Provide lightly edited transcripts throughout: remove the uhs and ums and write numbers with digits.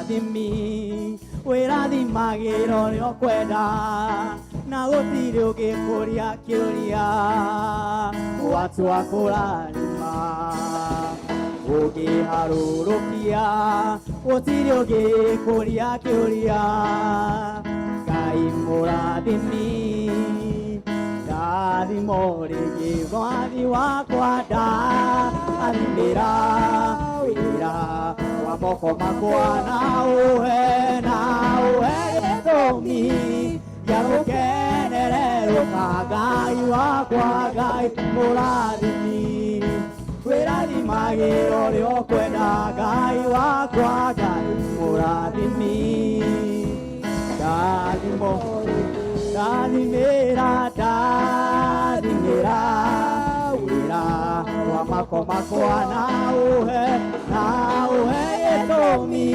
Mũrathimi wĩrathimagĩra ũrĩa ũkwenda na gũtirĩ ũngĩkũria kĩũria watua kũrathima ũngĩharũrũkia gũtirĩ ũngĩkũria kĩũria Ngai mũrathimi ndathimo rĩngĩ mwathi wakwa ndathimĩra wĩra wa moko makwa na ũhe gĩtũmi gĩa gũkenererũka Ngai wakwa Ngai mũrathimi wĩrathimagĩra ũrĩa ũkwenda Ngai wakwa Ngai mũrathimi ndathimo ndathimĩra ndathimĩra wĩra wa mako makwa na ũhe gĩtũmi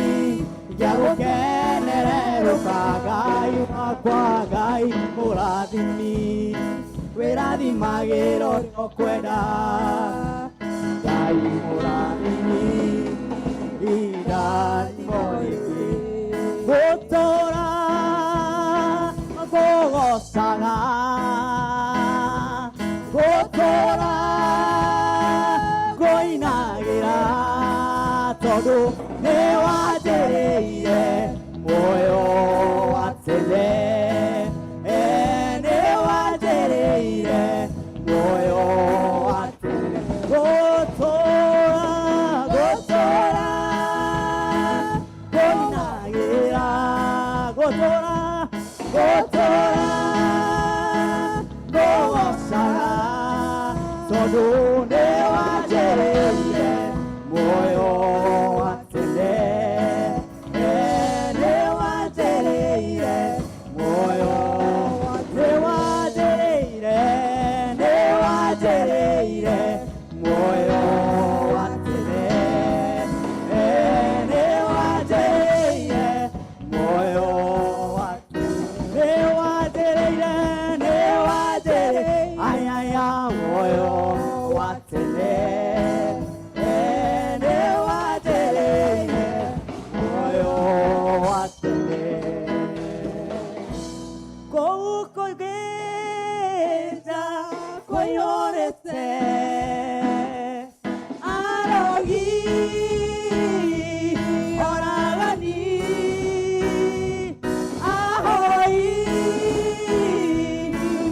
gĩa gũkenererũka Ngai wakwa Ngai mũrathimi wĩrathimagĩra ũrĩa ũkwenda Ngai mũrathimi irathimo rĩngĩ gũtũra kũgocaga gũtũra kũinagĩra tondũ nĩ wanjĩrĩire muoyo wa tene nĩ wanjĩrĩire muoyo wa tene gũtũra gũtũra kũinagĩra gũtũra gũtũra kũgocaga tondũ nĩ wanjĩrĩire muoyo wa tene nĩ wanjĩrĩire muoyo nĩ wanjĩrĩire nĩ wanjĩrĩire muoyo wa tene nĩ wanjĩrĩire muoyo wa tene nĩ wanjĩrĩire nĩ wanjĩrĩire ayaya muoyo wa tene nĩ wanjĩrĩire muoyo wa tene kũu kũgĩta kũiyũrĩte arogi oragani ahoi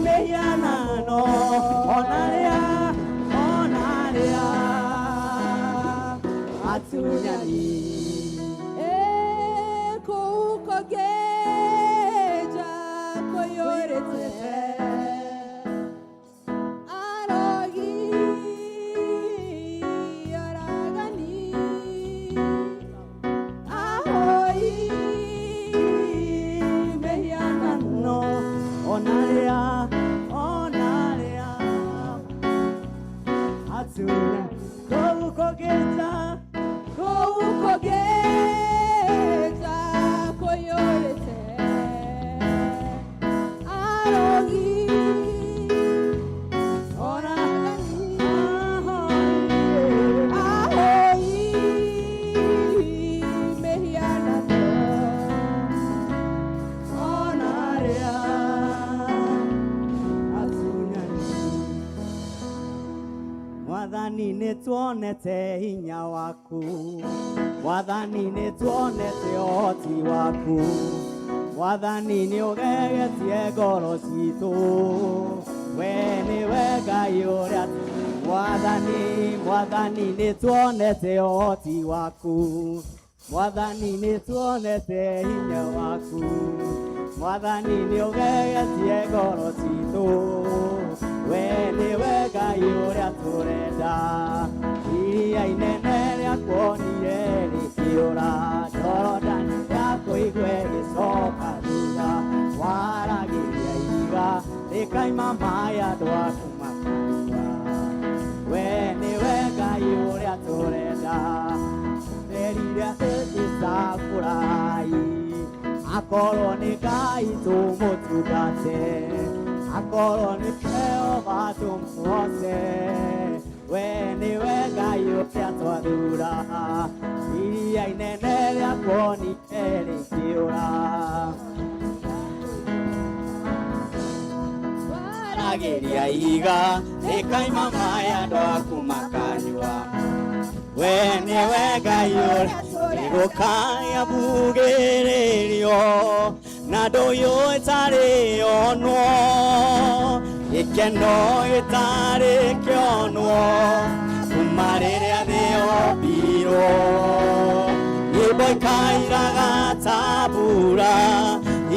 mĩhianano onarĩa atunyani. Kũu kũngĩja kũiyũrĩte arogi oragani ahoi mĩhianano no onarĩa atunyani kũu kũngĩja kũu kũngĩja kũiyũrĩte arogi oragani ahoi mĩhianano onarĩa atunyani. Mwathani nĩ tuonete hinya waku Mwathani nĩ tuonete ũhoti waku Mwathani nĩ ũgegetie ngoro citũ we nĩwe Ngai ũrĩa Mwathani Mwathani nĩ tuonete ũhoti waku Mwathani nĩ tuonete hinya waku Mwathani nĩ ũgegetie ngoro citũ we nĩwe Ngai ũrĩa tũrenda iria inene rĩakuonire rĩkĩũra Jorodani yakũigue ĩgĩcoka thutha waragĩria ihiga rĩkaima maĩ andũ aku makanyua we nĩwe Ngai ũrĩa tũrenda erire ĩcakũrai akorwo nĩ Ngai tũmũtungate akorwo nĩ Jehova tũmũhoce we nĩwe Ngai ũrĩa twathura iria inene rĩakuonire Yakũiyũra. Aragĩria iga rĩkaima maĩ andũ aku makanyua. We nĩwe Ngai ũrĩa igũkaya mbugĩrĩrio na ndũyũ ĩtarĩ yonwo, gĩkeno gĩtarĩ kĩonwo kuma rĩrĩa thĩ yombirwo. Nyĩmbo ikairaga ta mbura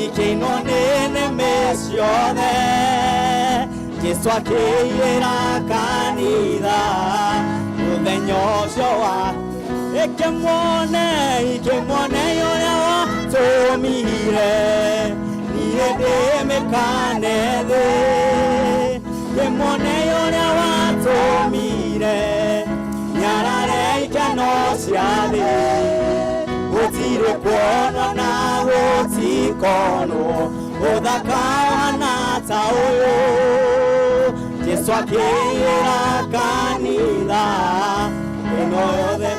ikĩinwo nĩ nĩmĩ ciothe. Jesũ akĩiyĩra kanitha mũthenya ũcio wa ikĩmuone, ikĩmuone ũrĩa watũmire niĩ ndĩmĩkane thĩ. Kĩmuone ũrĩa watũmire nyarare ikeno cia thĩ. Gũtirĩ kuonwo na gũtikonwo ũthaka ũhana ta ũyũ. Jesũ akĩiyĩra kanitha ĩno yothe.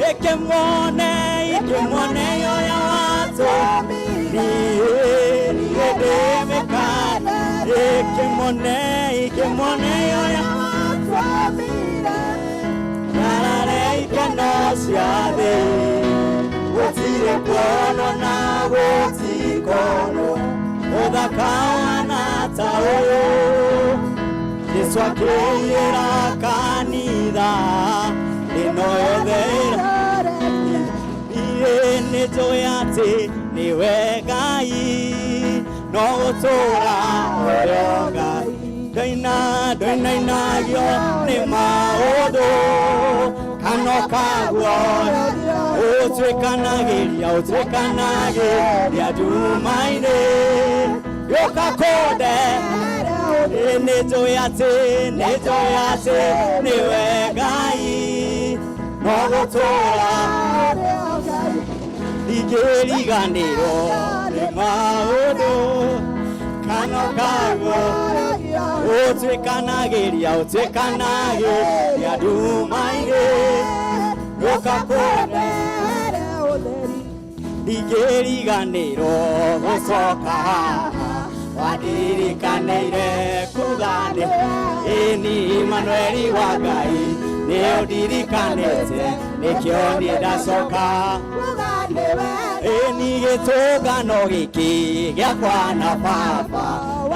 Ikĩmuone, ikĩmuone ũrĩa watũmire niĩ ndĩmĩkane. Ikĩmuone, ikĩmuone ũrĩa nyarare ikeno cia thĩ. Gũtirĩ kuonwo na gũtikonwo ũthaka ũhana ta ũyũ. Jesũ akĩiyĩra kanitha ĩno yothe. Niĩ nĩnjũĩ atĩ nĩwe Ngai no gũtũũra ũrĩ o Ngai. Ndoina ndoinainagio nĩ maũndũ kana ũkaguo ũtuĩkanagĩria, ũtuĩkanagĩria nduma-inĩ gĩũka kũnde. Nĩnjũĩ atĩ, nĩnjũĩ atĩ nĩwe Ngai no gũtũũra. Ndingĩriganĩrwo nĩ maũndũ kana ũkaguo ũtuĩkanagĩria, ũtuĩkanagĩria nduma-inĩ gũka kũnde. Ndingĩriganĩrwo gũcoka haha wandirikanĩire kuga nĩ ĩni Imanueli wa Ngai nĩ ũndirikanĩte nĩkĩo niĩ ndacoka. Ĩni gĩtũngano gĩkĩ gĩakwa na baba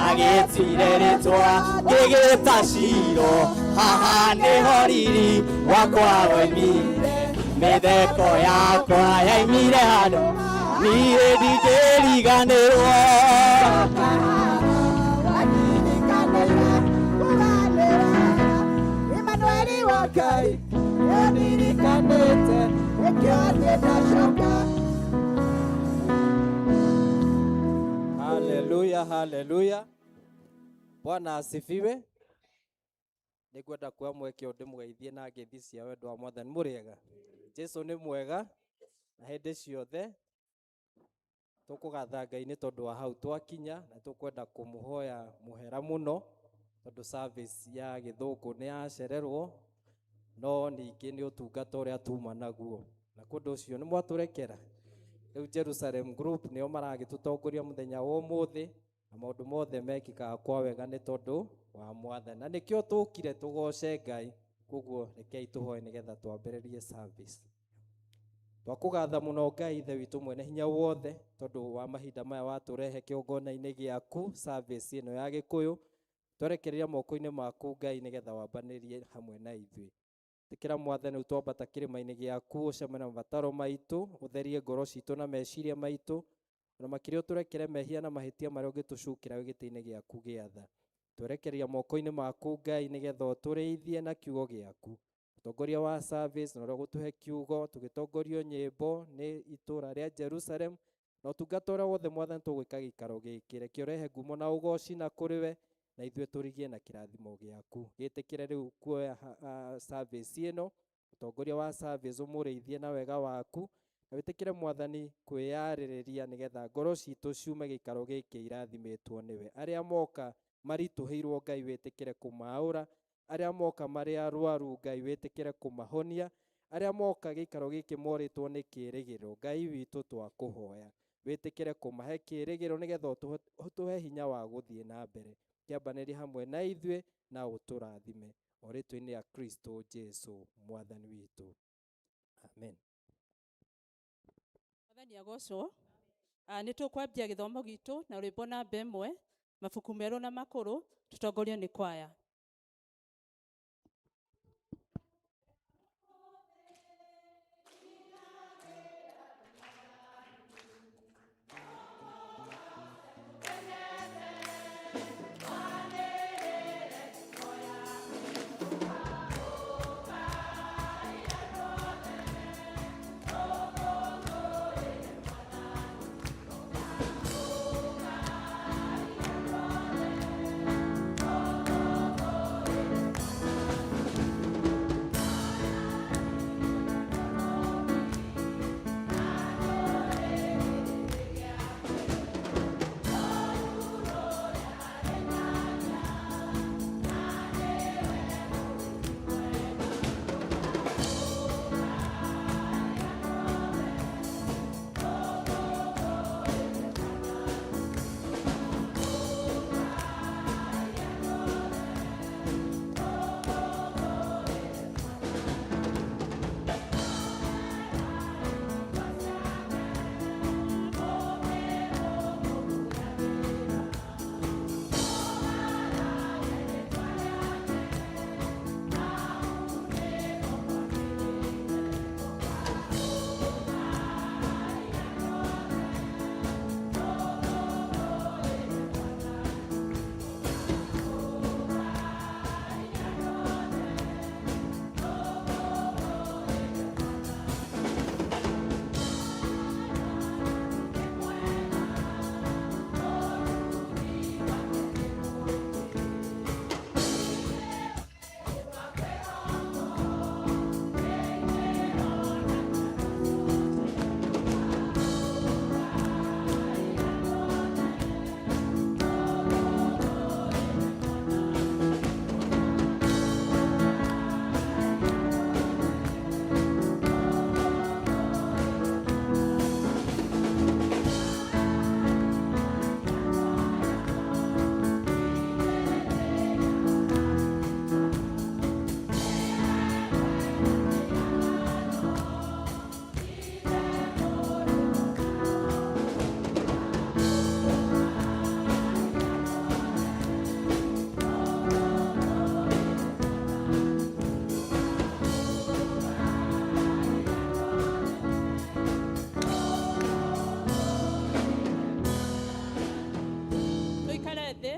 agĩtire rĩtwa ngĩgĩta Ciro. Haha nĩho riri wakwa woimire, mĩtheko yakwa yaimire handũ niĩ ndingĩriganĩrwo. Emmanueli wa Ngai nĩũndirikanĩte nĩkĩo niĩ ndacoka. Haleluya, haleluya. Bwana asifiwe. Nĩngwenda kuoya mweke ũyũ ndĩmũgeithie na ngeithi cia wendo wa Mwathani. Mũrĩega? Jesũ nĩ mwega na hĩndĩ ciothe. Tũkũgatha Ngai nĩ tondũ wa hau twakinya na tũkwenda kũmũhoya mũhera mũno tondũ service ya gĩthũngũ nĩ yacererwo, no ningĩ nĩ ũtungata ũrĩa tuma naguo na kũndũ ũcio nĩ mwatũrekera. Rĩu Jerusalem Group nĩo maragĩtũtongoria mũthenya wa ũmũthĩ na maũndũ mothe mekĩkaga kwa wega nĩ tondũ wa Mwathani na nĩkĩo tũkire tũgoce Ngai. Koguo rekei tũhoe nĩgetha twambĩrĩrie service. Twakũgatha mũno Ngai Ithe witũ mwene hinya wothe tondũ wa mahinda maya watũrehe kĩgongona-inĩ gĩaku service ĩno ya Gĩkũyũ. Twerekereria moko-inĩ maku Ngai nĩgetha wambanĩrie hamwe na ithuĩ. Ĩtĩkĩra Mwathani rĩu twambata kĩrĩma-inĩ gĩaku ũcemanie na mabataro maitũ, ũtherie ngoro citũ na meciria maitũ, na makĩria ũtũrekere mehia na mahĩtia marĩa ũngĩtũcukĩra wĩ gĩtĩ-inĩ gĩaku gĩa tha. Twerekereria moko-inĩ maku Ngai nĩgetha ũtũrĩithie na kiugo gĩaku. Mũtongoria wa service na ũrĩa ũgũtũhe kiugo tũgĩtongorio nyĩmbo nĩ itũra rĩa Jerusalem na ũtungata ũrĩa wothe Mwathani tũgwĩka gĩikaro gĩkĩ, reke ũrehe ngumo na ũgoci na kũrĩ we na ithuĩ tũrigie na kĩrathimo gĩaku. Gĩtĩkĩre rĩu kuoya service ĩno, mũtongoria wa service ũmũrĩithie na wega waku na wĩtĩkĩre Mwathani kwĩyarĩrĩria nĩgetha ngoro citũ ciume gĩikaro gĩkĩ irathimĩtwo nĩwe. Arĩa moka maritũhĩirwo Ngai wĩtĩkĩre kũmaũra, arĩa moka marĩ arwaru Ngai wĩtĩkĩre kũmahonia, Arĩa moka gĩikaro gĩkĩ morĩtwo nĩ kĩĩrĩgĩrĩro, Ngai witũ twakũhoya wĩtĩkĩre kũmahe kĩĩrĩgĩrĩro nĩgetha ũtũhe hinya wa gũthiĩ na mbere. Kĩambanĩrie hamwe na ithuĩ na ũtũrathime o rĩtwa-inĩ rĩa Kristo Jesu mwathani witũ, amen. Mwathani agocwo. Nĩ tũkwambia gĩthomo gitũ na rwĩmbo namba 1, mabuku merũ na makũrũ, tũtongorio nĩ kwaya.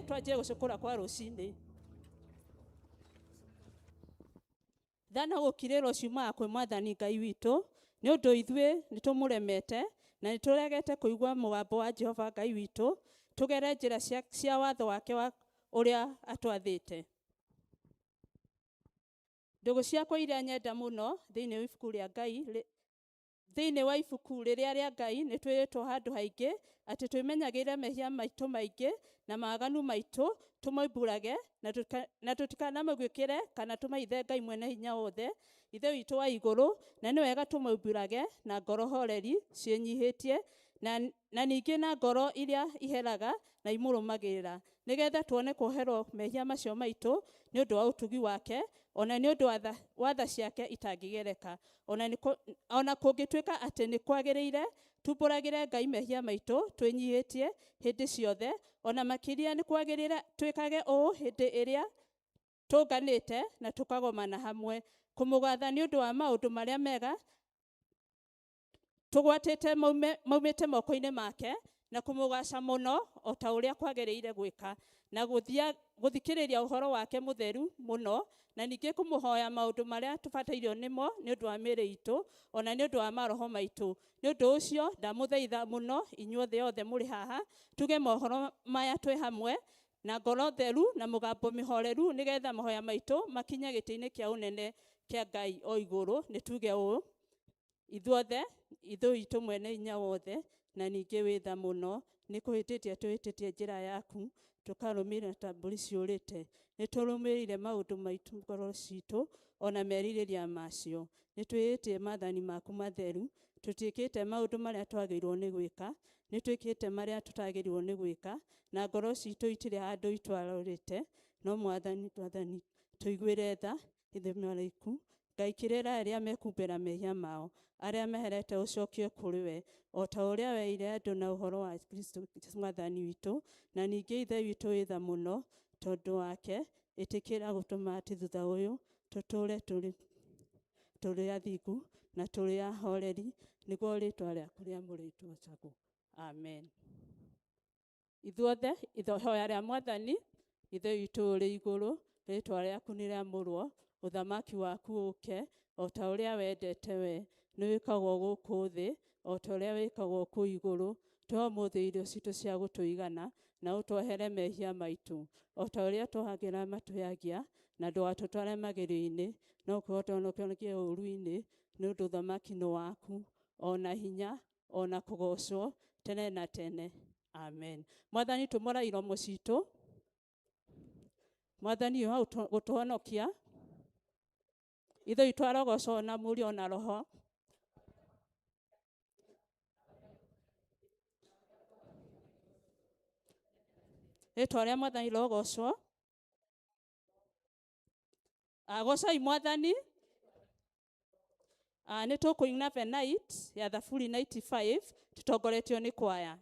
Twanjie gũcukũra kwa rũcinĩ. Thana gũkirĩrwo ciumaga kwĩ Mwathani Ngai witũ, nĩ ũndũ ithuĩ nĩtũmũremete na nĩtũregete kũigua mũgambo wa Jehova Ngai witũ, tũgere njĩra cia watho wake wa ũrĩa atwathĩte. Ndũgũ ciakwa iria nyenda mũno thĩinĩ wa ibuku rĩa Ngai, thĩinĩ wa ibuku rĩrĩa rĩa Ngai nĩtwĩrĩtwo handũ haingĩ atĩ twĩmenyagĩrĩre mehia maitũ maingĩ na maaganu maitũ tũmoimbũrage na tũtikanamũgwĩkĩre kana tũmaithe Ngai mwene hinya wothe Ithe witũ wa igũrũ, na nĩ wega tũmoimbũrage na ngoro horeri ciĩnyihĩtie na ningĩ na ngoro iria iheraga na imũrũmagĩrĩra, nĩgetha tuone kuoherwo mehia macio maitũ nĩ ũndũ wa ũtugi wake, ona nĩ ũndũ wa tha ciake itangĩgereka. Ona kũngĩtuĩka atĩ nĩ kwagĩrĩire tumbũragĩre Ngai mehia maitũ twĩnyihĩtie hĩndĩ ciothe, ona makĩria nĩ kwagĩrĩire twĩkage ũũ hĩndĩ ĩrĩa tũnganĩte na tũkagomana hamwe, kũmũgatha nĩ ũndũ wa maũndũ marĩa mega tũgwatĩte maumĩte moko-inĩ make, na kũmũgaca mũno o ta ũrĩa kwagĩrĩire gwĩka, na gũthikĩrĩria ũhoro wake mũtheru mũno, na ningĩ kũmũhoya maũndũ marĩa tũbatairio nĩmo nĩ ũndũ wa mĩĩrĩ itũ, ona nĩ ũndũ wa maroho maitũ. Nĩ ũndũ ũcio ndamũthaitha mũno inyuothe othe mũrĩ haha, tuge mohoro maya twĩ hamwe na ngoro theru na mũgambo mĩhoreru, nĩgetha mahoya maitũ makinye gĩtĩ-inĩ kĩa ũnene kĩa Ngai o igũrũ. Nĩ tuge ũũ: ithuothe Ithe witũ mwene hinya wothe, na ningĩ wĩ tha mũno, Nĩ kũhĩtĩtie tũhĩtĩtie njĩra yaku, tũkarũmĩrĩra ta mbũri ciũrĩte. Nĩ tũrũmĩrĩire maũndũ maitũ ngoro citũ ona merirĩria macio. Nĩ twĩhĩtie maathani maku matheru, tũtiĩkĩte maũndũ marĩa twagĩrĩirwo nĩ gwĩka, nĩ twĩkĩte marĩa tũtagĩrĩirwo nĩ gwĩka, na ngoro citũ itirĩ handũ itwarorĩte. No Mwathani, Mwathani, tũiguĩre tha, ithuĩ maraiku. Ngai kĩrĩra arĩa mekumbĩra mehia mao, arĩa meherete ũcokio kũrĩ we, o ta ũrĩa weire andũ na ũhoro wa Kristo Mwathani witũ, na ningĩ Ithe witũ wĩ tha mũno, tondũ wake, ĩtĩkĩra gũtũma atĩ thutha ũyũ tũtũũre tũrĩ athingu na tũrĩ ahoreri, nĩguo rĩĩtwa rĩaku rĩamũre rĩgoocagwo. Amen. Ithuothe ihoya rĩa Mwathani. Ithe witũ ũrĩ igũrũ, rĩĩtwa rĩaku nĩ rĩamũrwo, ũthamaki waku ũũke, o ta ũrĩa wendete we, nĩ wĩkagwo gũkũ thĩ o ta ũrĩa wĩkagwo kũu igũrũ. Tũhe ũmũthĩ irio citũ cia gũtũigana, na ũtwohere mehia maitũ o ta ũrĩa twohagĩra matũyagia, na ndũgatũtware magerio-inĩ, no kũhonokie ũũru-inĩ, nĩ ũndũ ũthamaki nĩ waku, o na hinya, o na kũgoocwo tene na tene. Amen. Mwathani, tũmũra iromo citũ. Mwathani ũyũ gũtũhonokia. Ithe witũ arogocwo na Mũriũ na Roho. Rĩtwa rĩa Mwathani rogocwo. Gocai Mwathani. Nĩ tũkũina The Night ya Thaburi 95 tũtongoretio nĩ kwaya.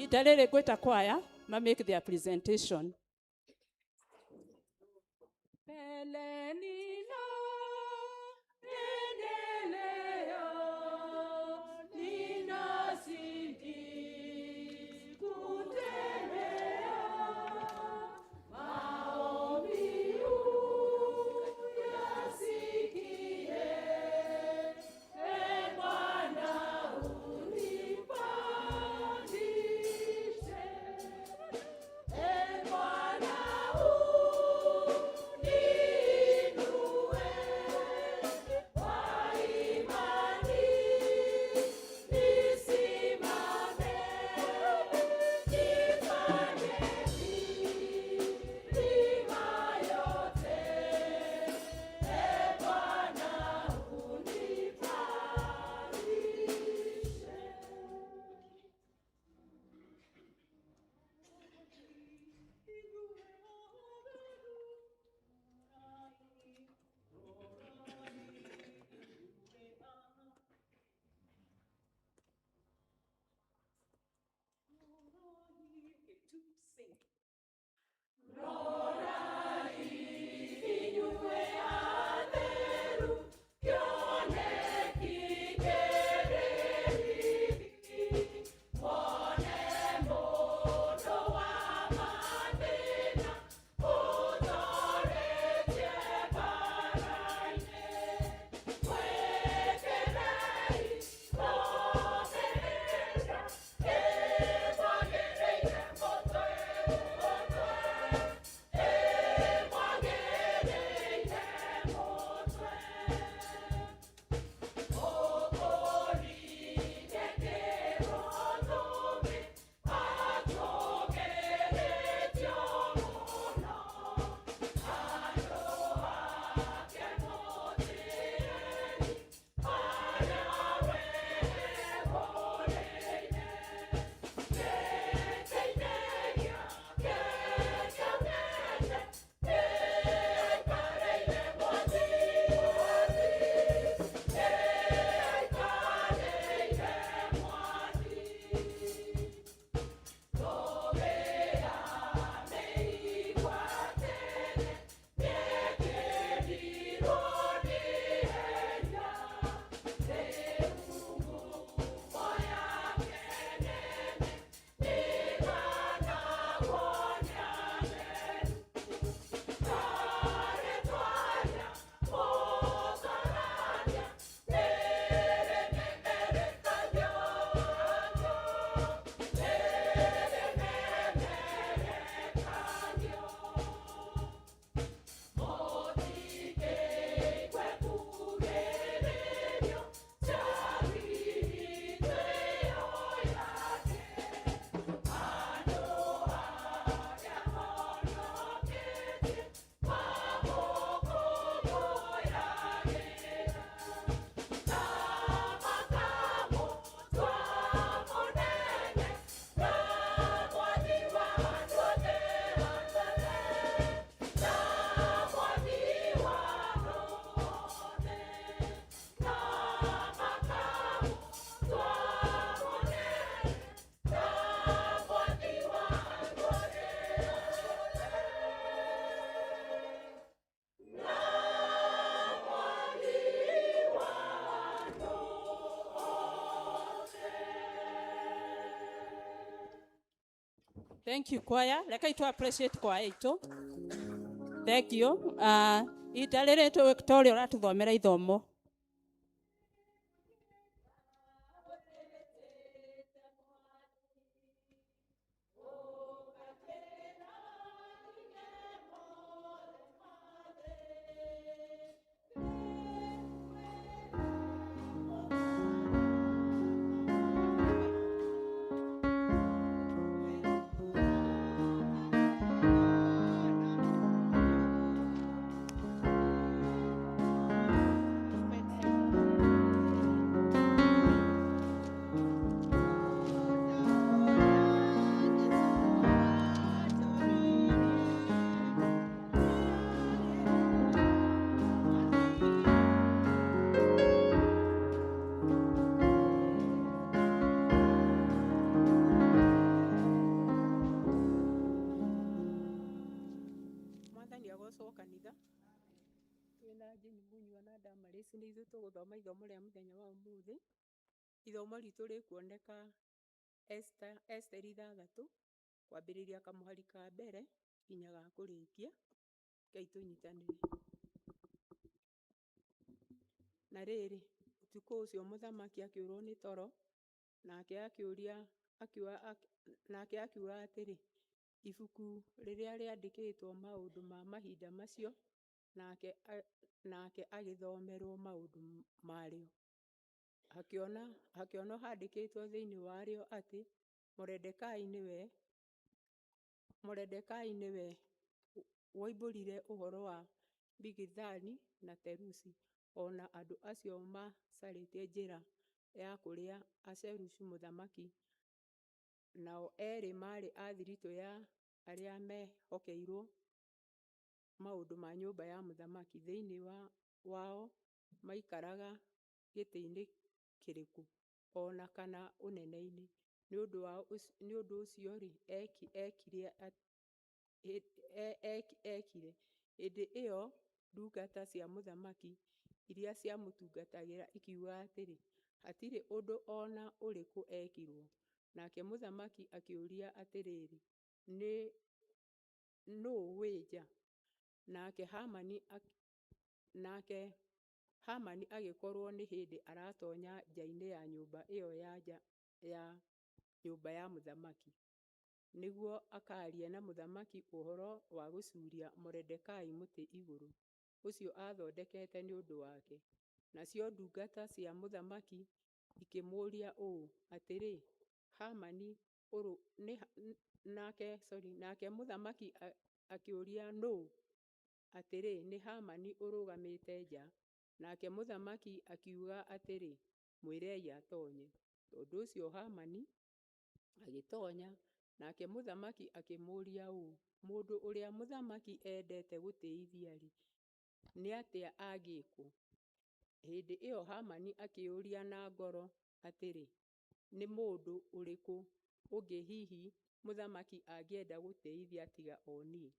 Ihinda rĩrĩ ngwĩta kwaya ma make their presentation. Thank you, choir. Reke to appreciate choir itu. Thank you. Ihinda rĩrĩ Victoria ũratũthomera ithomo. Alice nĩ ithuĩ tũgũthoma ithomo rĩa mũthenya wa ũmũthĩ. Ithomo ritũ rĩkuoneka Esther, Esteri 6, kwambĩrĩria kamũhari ka mbere nginya ga kũrĩkia. Ngai tũnyitanĩre. Na rĩrĩ, ũtukũ ũcio mũthamaki akĩũrwo nĩ toro, nake akĩũria nake akiuga atĩrĩ, ibuku rĩrĩa rĩandĩkĩtwo maũndũ ma mahinda macio, nake, nake agĩthomerwo maũndũ marĩo. Hakĩona hakĩonwo handĩkĩtwo thĩinĩ warĩo atĩ Moredekai nĩwe Moredekai nĩwe woimbũrire ũhoro wa Bigithani na Terusi, o na andũ acio macarĩtie njĩra ya kũrĩa Ahasuerusu mũthamaki, nao erĩ maarĩ a thiritũ ya arĩa mehokeirũo maũndũ ma nyũmba ya mũthamaki. Thĩinĩ wa, wao maikaraga gĩtĩ-inĩ kĩrĩkũ, o na kana ũnene-inĩ. Nĩ ũndũ ũcio-rĩ, ekire ekire. Hĩndĩ ĩyo ndungata cia mũthamaki iria ciamũtungatagĩra ikiuga atĩrĩ, Hatirĩ ũndũ o na ũrĩkũ ekirwo. Nake mũthamaki akĩũria atĩrĩrĩ, Nĩ nũũ wĩ nja? Nake Hamani nake Hamani agĩkorwo nĩ hĩndĩ aratonya nja-inĩ ya nyũmba ĩyo ya nja ya nyũmba ya mũthamaki, nĩguo akaarie na mũthamaki ũhoro wa gũcuuria Moridekai mũtĩ igũrũ, ũcio aathondekete nĩ ũndũ wake. Nacio ndungata cia mũthamaki ikĩmũũria ũũ, Atĩrĩ, Hamani nake, sorry, nake mũthamaki akĩũria nũũ? Atĩrĩ, nĩ Hamani ũrũgamĩte nja. Nake mũthamaki akiuga atĩrĩ, Mwĩrei atoonye. Tondũ ũcio Hamani agĩtoonya, nake mũthamaki akĩmũũria ũũ, Mũndũ ũrĩa mũthamaki endete gũtĩĩithia-rĩ, nĩ atĩa angĩĩkwo? Hĩndĩ ĩyo Hamani akĩĩyũria na ngoro atĩrĩ, Nĩ mũndũ ũrĩkũ ũngĩ hihi mũthamaki angĩenda gũtĩĩithia tiga o niĩ?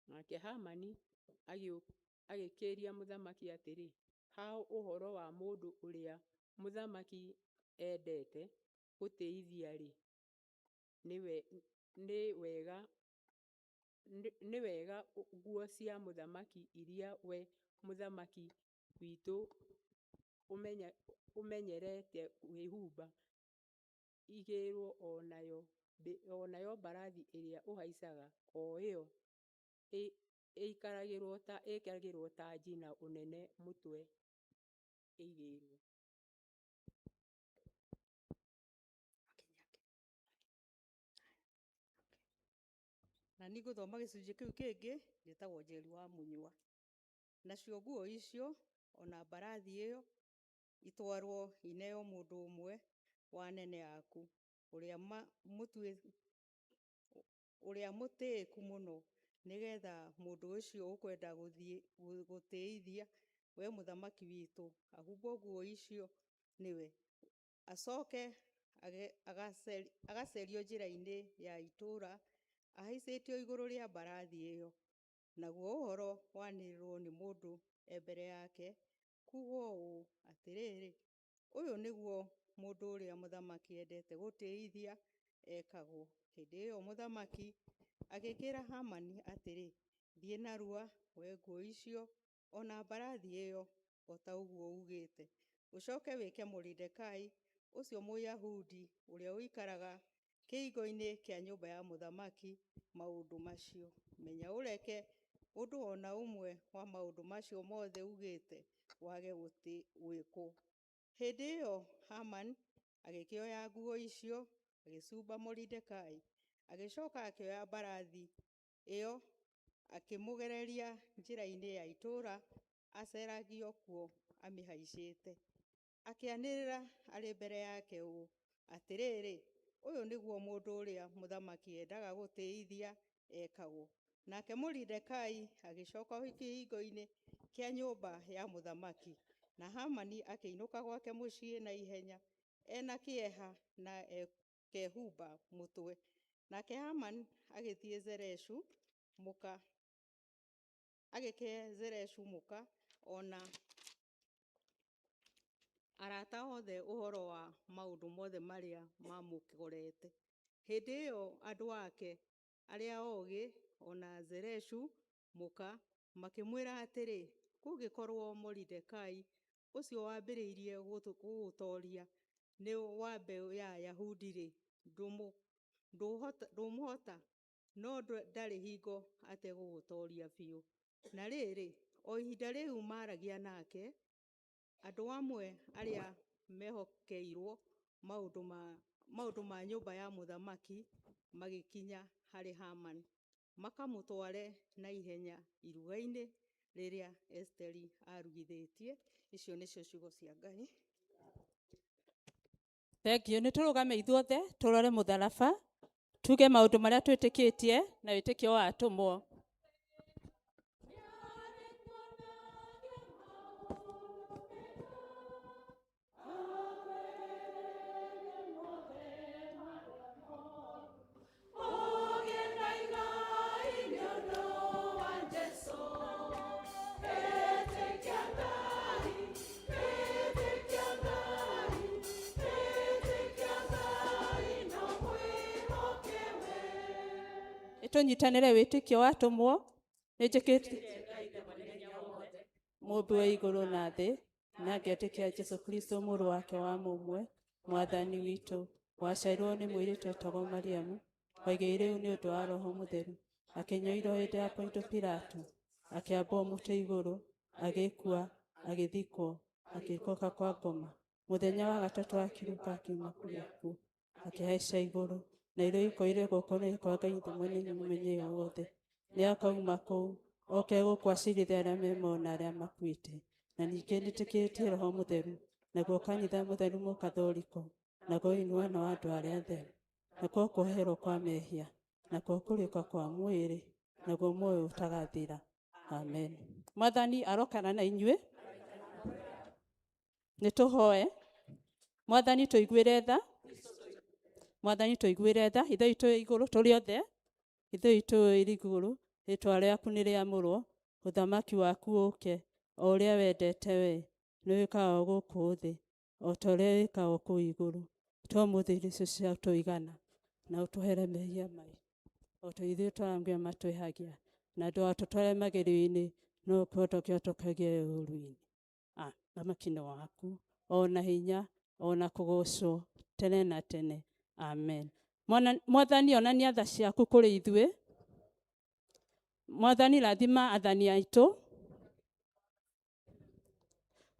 Nake Hamani agĩkĩĩria mũthamaki atĩrĩ, Ha ũhoro wa mũndũ ũrĩa mũthamaki endete gũtĩĩithia-rĩ, nĩ wega nguo cia mũthamaki iria we mũthamaki witũ ũmenyerete kwĩhumba igĩĩrwo, o nayo mbarathi ĩrĩa ũhaicaga, o ĩyo ĩĩkagĩrwo tanji ya ũnene mũtwe ĩigĩrwo. Na niĩ ngũthoma gĩcunjĩ kĩu kĩngĩ. Njĩtagwo Njeri wa Mũnyua. Nacio nguo icio o na mbarathi ĩyo itwarwo ineo mũndũ ũmwe wa anene aku, ũrĩa mũtĩĩku mũno, nĩgeetha mũndũ ũcio ũkwenda gũtĩĩithia we mũthamaki witũ ahumbwo nguo icio nĩwe, acooke agacerio njĩra-inĩ ya itũũra ahaicĩtio igũrũ rĩa mbarathi ĩyo, naguo ũhoro wanĩrĩrwo nĩ mũndũ e mbere yake, kuugwo ũũ, 'Atĩrĩrĩ, ũyũ nĩguo mũndũ ũrĩa mũthamaki endete gũtĩĩithia ekagwo.' Hĩndĩ ĩyo mũthamaki agĩkĩĩra Hamani atĩrĩ, Thiĩ narua, woe nguo icio o na mbarathi ĩyo, o ta ũguo uugĩte, ũcooke wĩke Moridekai ũcio Mũyahudi ũrĩa ũikaraga kĩhingo-inĩ kĩa nyũmba ya mũthamaki maũndũ macio. Menya ũreke ũndũ o na ũmwe wa maũndũ macio mothe uugĩte wage gwĩkwo. Hĩndĩ ĩyo Hamani agĩkĩoya nguo icio, agĩcumba Moridekai. Agĩcooka akĩoya mbarathi ĩyo, akĩmũgereria njĩra-inĩ ya itũũra aceragio kuo amĩhaicĩte. Akĩanĩrĩra arĩ mbere yake ũũ, Atĩrĩrĩ, ũyũ nĩguo mũndũ ũrĩa mũthamaki endaga gũtĩĩithia ekagwo. Nake Moridekai agĩcooka kĩhingo-inĩ kĩa nyũmba ya mũthamaki, na Hamani akĩinũka gwake mũciĩ na ihenya, e na kĩeha na akehumba mũtwe. Nake Hamani agĩthiĩ Zereshu mũka, agĩkĩhe Zereshu mũka o na Arata othe ũhoro wa maũndũ mothe marĩa mamũkorete. Hĩndĩ ĩyo andũ ake arĩa ogĩ, o na Zereshu mũka, makĩmwĩra atĩrĩ, Kũngĩkorũo Moridekai, ũcio wambĩrĩirie gũgũtooria, nĩ wa mbeũ ya Ayahudi-rĩ, ndũmũhota, no ndarĩ hingo ategũgũtooria biũ. Na rĩrĩ, o ihinda rĩu maaragia nake, andũ amwe arĩa mehokeirũo maũndũ ma nyũmba ya mũthamaki magĩkinya harĩ Hamani, makamũtware na ihenya iruga-inĩ rĩrĩa Esiteri aarugithĩtie. Icio nĩcio ciugo cia Ngai. Thengiũ. Nĩ tũrũgame ithuothe tũrore mũtharaba, tuge maũndũ marĩa twĩtĩkĩtie na wĩtĩkio wa atũmwo. Tũnyitanĩre wĩtĩkio wa atũmwo. Nĩ njĩkĩtie Mũmbi wa igũrũ na thĩ, na ngetĩkia Jesũ Kristo mũrũ wake wa mũmwe, Mwathani witũ, waciarirwo nĩ mũirĩtu wetagwo Mariamu, waigĩirwo nĩ ũndũ wa Roho Mũtheru, akĩnyarirwo hĩndĩ ya Pontio Pilato, akĩambwo mũtĩ igũrũ, agĩkua, agĩthikwo, agĩikũrũka kwa ngoma. Mũthenya wa gatatũ akiũka akiuma kũrĩ akuũ, akĩhaica igũrũ, na irũiko-inĩ guoko-inĩ kwa Ngai Ithe Mwene Mũmenyi wothe. Nĩ akauma kũu oke gũkũ acirithie arĩa me muoyo na arĩa makuĩte. Na ningĩ nĩtĩkĩtie Roho Mũtheru, naguo kanitha mũtheru mũkathoriko, naguo ũiguano wa andũ arĩa atheru, nakuo kuoherwo kwa mehia, nakuo kũriũka kwa mwĩrĩ, naguo muoyo ũtagathira. Amen. Mwathani arokana na inyuĩ. Nĩ tũhoe. Mwathani tũiguĩre tha. Mwathani tũiguĩre tha. Ithe witũ wĩ igũrũ, tũrĩ othe. Ithe witũ wĩ igũrũ, rĩĩtwa rĩaku nĩ rĩamũrwo, ũthamaki waku ũũke, o ũrĩa wendete we, nĩ wĩkagwo gũkũ thĩ, o ta ũrĩa wĩkagwo kũu igũrũ. Tũhe ũmũthĩ irio icio cia tũigana, na ũtũhere mehia maitũ, o ta ithuĩ tũrĩa matwĩhagia, na ndũgatũtware magerio-inĩ, no ũtũhonokie ũtũkagie ũũru-inĩ. Ũthamaki nĩ waku, o na hinya, o na kũgoocwo tene na tene. Amen. Mwathani onania tha ciaku kũrĩ ithuĩ. Mwathani rathima athani aitũ.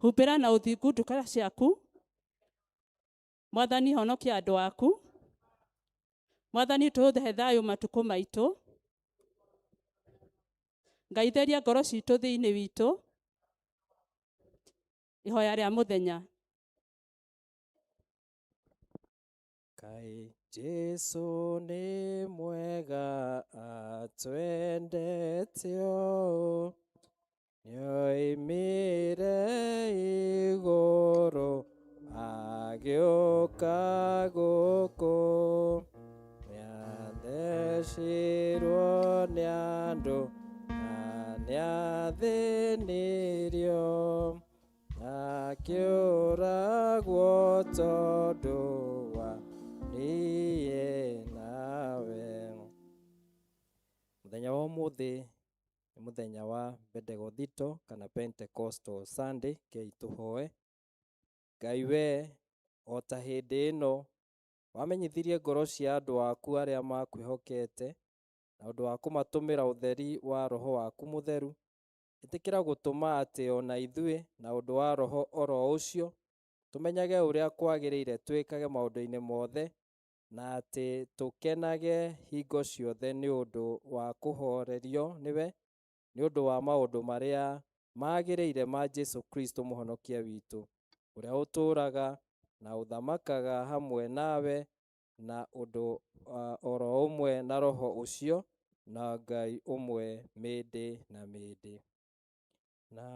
Humbĩra na ũthingu ndungata ciaku. Mwathani honokia andũ aku. Mwathani tũhe thayũ matukũ maitũ. Ngai theria ngoro citũ thĩinĩ witũ. Ihoya rĩa mũthenya. Kai Jesu nĩ mwega atwendete ũũ, nĩoimire igũrũ agĩũka gũkũ, nĩathecirwo nĩ andũ na nĩathĩnirio, akĩũragwo tondũ wa niĩ nawe. Mũthenya wa ũmũthĩ nĩ mũthenya wa Bendegothito kana Pentecostal Sunday. Kei tũhoe. Ngai we, o ta hĩndĩ ĩno wamenyithirie ngoro cia andũ aku arĩa makwĩhokete na ũndũ wa kũmatũmĩra ũtheri wa Roho waku mũtheru, ĩtĩkĩra gũtũma atĩ ona ithuĩ na ũndũ wa Roho oro ũcio tũmenyage ũrĩa kwagĩrĩire twĩkage maũndũ-inĩ mothe, na atĩ tũkenage hingo ciothe nĩ ũndũ wa kũhorerio nĩwe, nĩ ũndũ wa maũndũ marĩa magĩrĩire ma Jesu Kristo mũhonokia witũ, ũrĩa ũtũũraga na ũthamakaga hamwe nawe na ũndũ oro ũmwe na Roho ũcio na Ngai ũmwe mĩndĩ na mĩndĩ. Na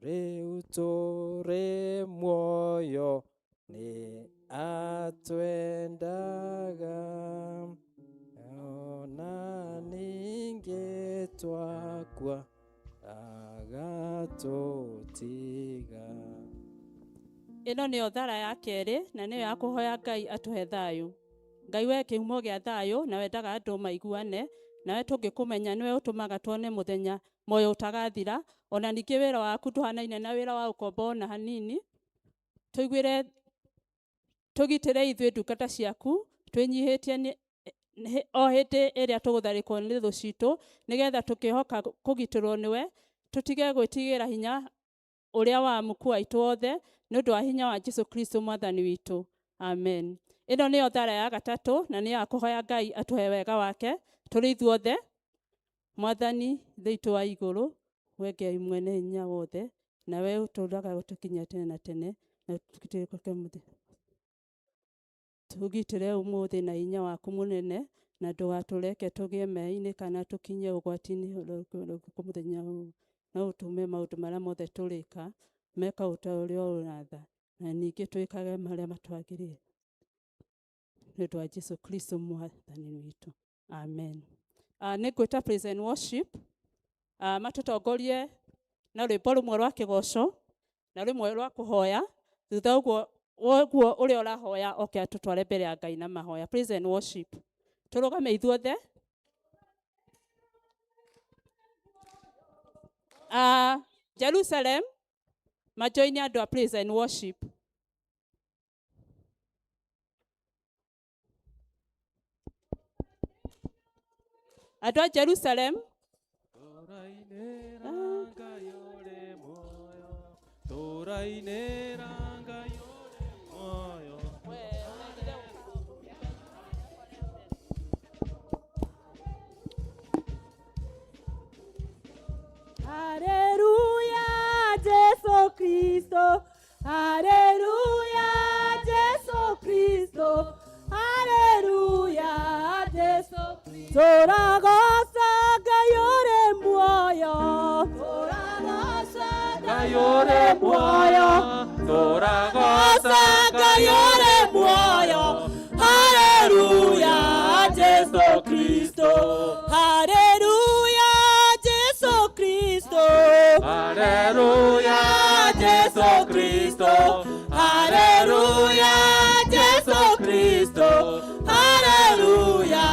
rĩu tũrĩ muoyo nĩ atwendaga, ona ningĩ twakua agatũtiga. Ĩno nĩyo thara ya kerĩ na nĩyo ya kũhoya Ngai atũhe thayũ. Ngai we kĩhumo gĩa thayũ na wendaga andũ maiguane, nawe tũngĩkũmenya nĩwe ũtũmaga tuone mũthenya muoyo ũtagathira. Ona ningĩ wĩra waku ndũhanaine na wĩra wa ũkombo ona hanini. Tũiguĩre, tũgitĩre ithuĩ ndungata ciaku, twĩnyihĩtie o hĩndĩ ĩrĩa tũgũtharĩkwo nĩ thũ citũ, nĩgetha tũkĩhoka kũgitĩrwo nĩwe, tũtige gwĩtigĩra hinya ũrĩa wa muku waitũ wothe, nĩ ũndũ wa hinya wa Jesu Kristo mwathani witũ. Amen. Ĩno nĩyo thara ya gatatũ na nĩ ya kũhoya Ngai atũhe wega wake tũrĩ ithuothe. Mwathani Ithe wa igũrũ, we Ngai mwene hinya wothe, na we ũtũũraga gũtũkinyia tene na tene, na tũgitĩre ũmũthĩ na hinya waku mũnene, na ndũgatũreke tũgĩe mehia-inĩ kana tũkinye ũgwati-inĩ mũthenya ũyũ. No ũtũme maũndũ marĩa mothe tũrĩka meka ta ũrĩa ũratha, na ningĩ twĩkage marĩa matwagĩrĩire. Nĩ ũndũ wa Jesu Kristo mwathani witũ. Amen. Nĩ ngwĩta praise and worship matũtongorie na rwĩmbo rũmwe rwa kĩgoco na rũmwe rwa kũhoya. Thutha ũguo ũguo ũrĩa ũrahoya oke atũtware mbere ya Ngai na mahoya. Praise and worship. Tũrũgame ithuothe. Jerusalem majoini andũ a praise and worship. Andũ a Jerusalem. Tũrainĩra Ngai ũrĩ muoyo, tũrainĩra Ngai ũrĩ muoyo. Haleluya Jesu Kristo, haleluya Jesu Kristo, haleluya Jesu Kristo. Tũragoca Ngai ũrĩ muoyo, tũragoca Ngai ũrĩ muoyo, tũragoca Ngai ũrĩ muoyo, haleluya Jesu Kristo, haleluya Jesu Kristo, Haleluya Jesu Kristo, haleluya Jesu Kristo, haleluya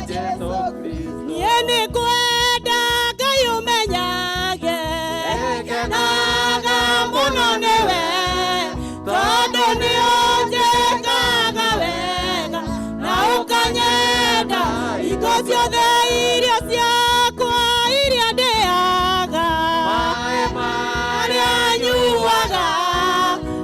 Jesu Kristo. Niĩ nĩngwenda Ngai ũmenyage, ngenaga mũno nĩwe, tondũ nĩũnjĩkaga wega na ũkanyenda hingo ciothe irio ciakwa iria ndĩaga, Maĩ marĩa nyuaga,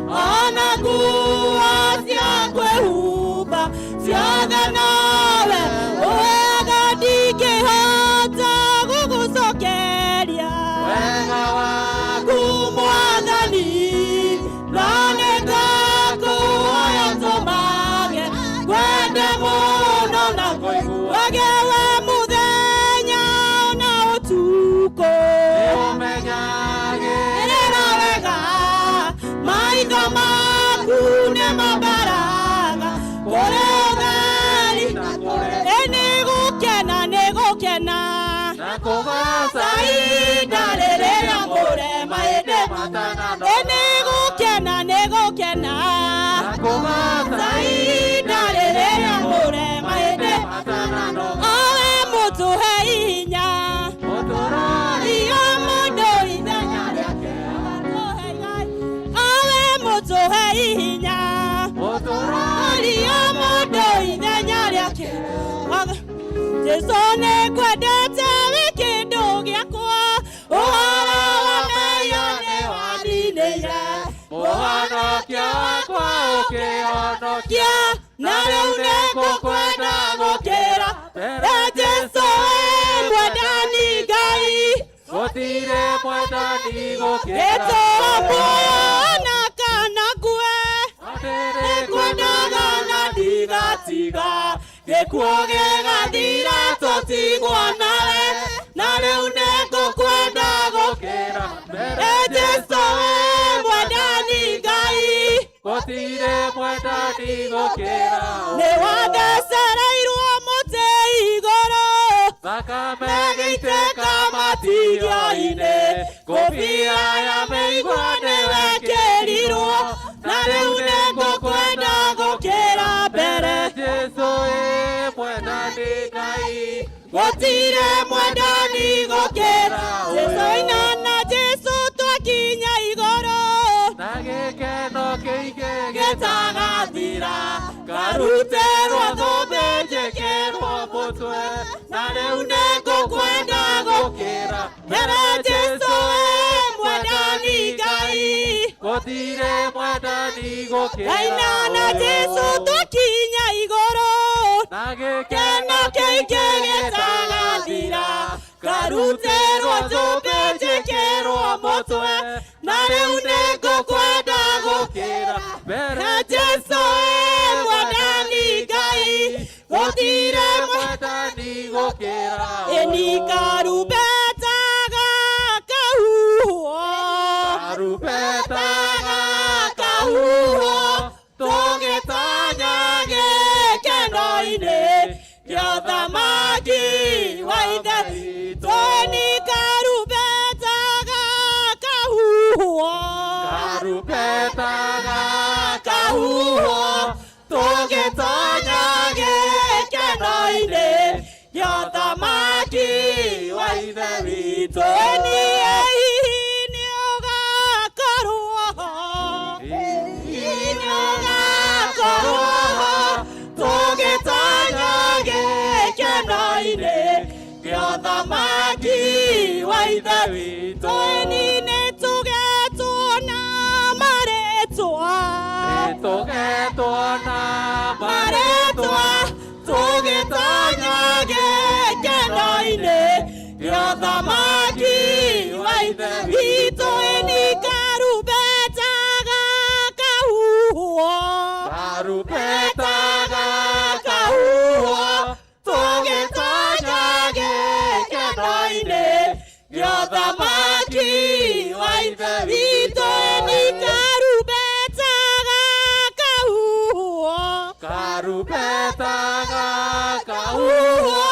ona nguo cia kwĩhumba ciothe nowe ũheaga, ndingĩhota gũgũcokeria Wega waku waku mwathani, no nĩngakũhoya tũmage ngwende mũno na kũiguage we mũthenya na ũtukũ. Nĩũmenyagĩrĩra Rĩra wega, maitho maku nĩmambaraga kũrĩ ũtheri. Ĩ nĩgũkena, nĩgũkena na kũgoca ihinda rĩrĩa mũrema hĩndĩ. Ĩ nĩgũkena, nĩgũkena na kũgoca ihinda rĩrĩa mũrema hĩndĩ. Owe mũtũhe hinya iyo mũndũ ithenya rĩake, owe mũtũhe hinya iyo mũndũ ithenya rĩake. Jesu nĩngwendete wĩ kĩndũ gĩakwa, ũhoro wa mehia nĩwandinĩire, Mũhonokia wakwa ũkĩhonokia, na rĩu nĩngũkwenda gũkĩra. E Jesu wĩ mwendani Ngai, gũtirĩ mwendani gũkĩra. Gĩtũũra muoyo ona kana ngue, nĩngwendaga na ndigatiga, gĩkuũ gĩgathira tũtigwo nawe, na rĩu nĩngũkwenda gũkĩra. E Jesu wĩ mwendani Ngai, Gũtirĩ mwendani gũkĩra. Nĩwathecereirwo mũtĩ igũrũ, Thakame gĩitĩka matigio-inĩ, ngũbia ya mĩigua nĩwekĩrirwo, na rĩu Gũtirĩ mwendani gũkĩra Jesũ. Ina na Jesũ twakinya igũrũ, na gĩkeno kĩingĩ gĩtagathira. Ngarutĩrwo thũmbĩ njĩkĩrwo mũtwe, na rĩu nĩngũkwenda gũkĩra mbere. Jesũ ĩ mwendani Ngai, gũtirĩ mwendani gũkĩra. Aina na Jesũ twakinya igũrũ, na keno gĩkeno kĩingĩ gĩtagathira. Ngarutĩrwo thũmbĩ njĩkĩrwo mũtwe, na rĩu nĩngũkwenda gũkĩra mbere. Na Jesũ ĩ mwendani Ngai, gũtirĩ mwendani gũkĩra. Ĩni karumbeta gakahuhwo, karumbeta gakahuhwo, tũgĩtonya gĩkeno-inĩ kĩa ũthamaki wa Ithe witũ. Ĩni karumbeta gakahuhwo, karumbeta gakahuhwo, tũgĩtonya gĩkeno-inĩ kĩa ũthamaki wa Ithe witũ. Ĩni hihi nĩũgakorwo ho, nĩũgakorwo ho, tũgĩtonya gĩkeno-inĩ kĩa ũthamaki wa Ithe witũ. Ĩni nĩtũgetwo na marĩtwa, nĩtũgetwo na marĩtwa, tũgĩtonya gĩkeno-inĩ kĩa ũthamaki wa Ithe witũ. Ĩni karumbeta gakahuhwo, karumbeta gakahuhwo, tũgĩtonya gĩkeno-inĩ kĩa ũthamaki wa Ithe witũ. Ĩni karumbeta gakahuhwo, karumbeta gakahuhwo,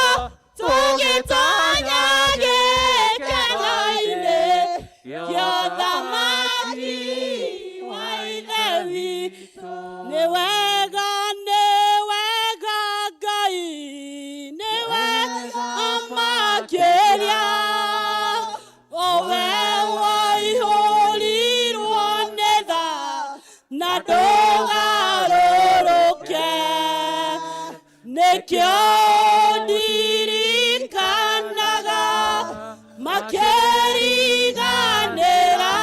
tũgĩtonya gĩkeno-inĩ kĩa ũthamaki wa Ithe witũ. Nĩ wega, nĩ wega Ngai, nĩ wega makĩria, o we waihũrirwo nĩ tha na ndũgarũrũke. Nĩkĩo ndirikanaga makĩriganĩra,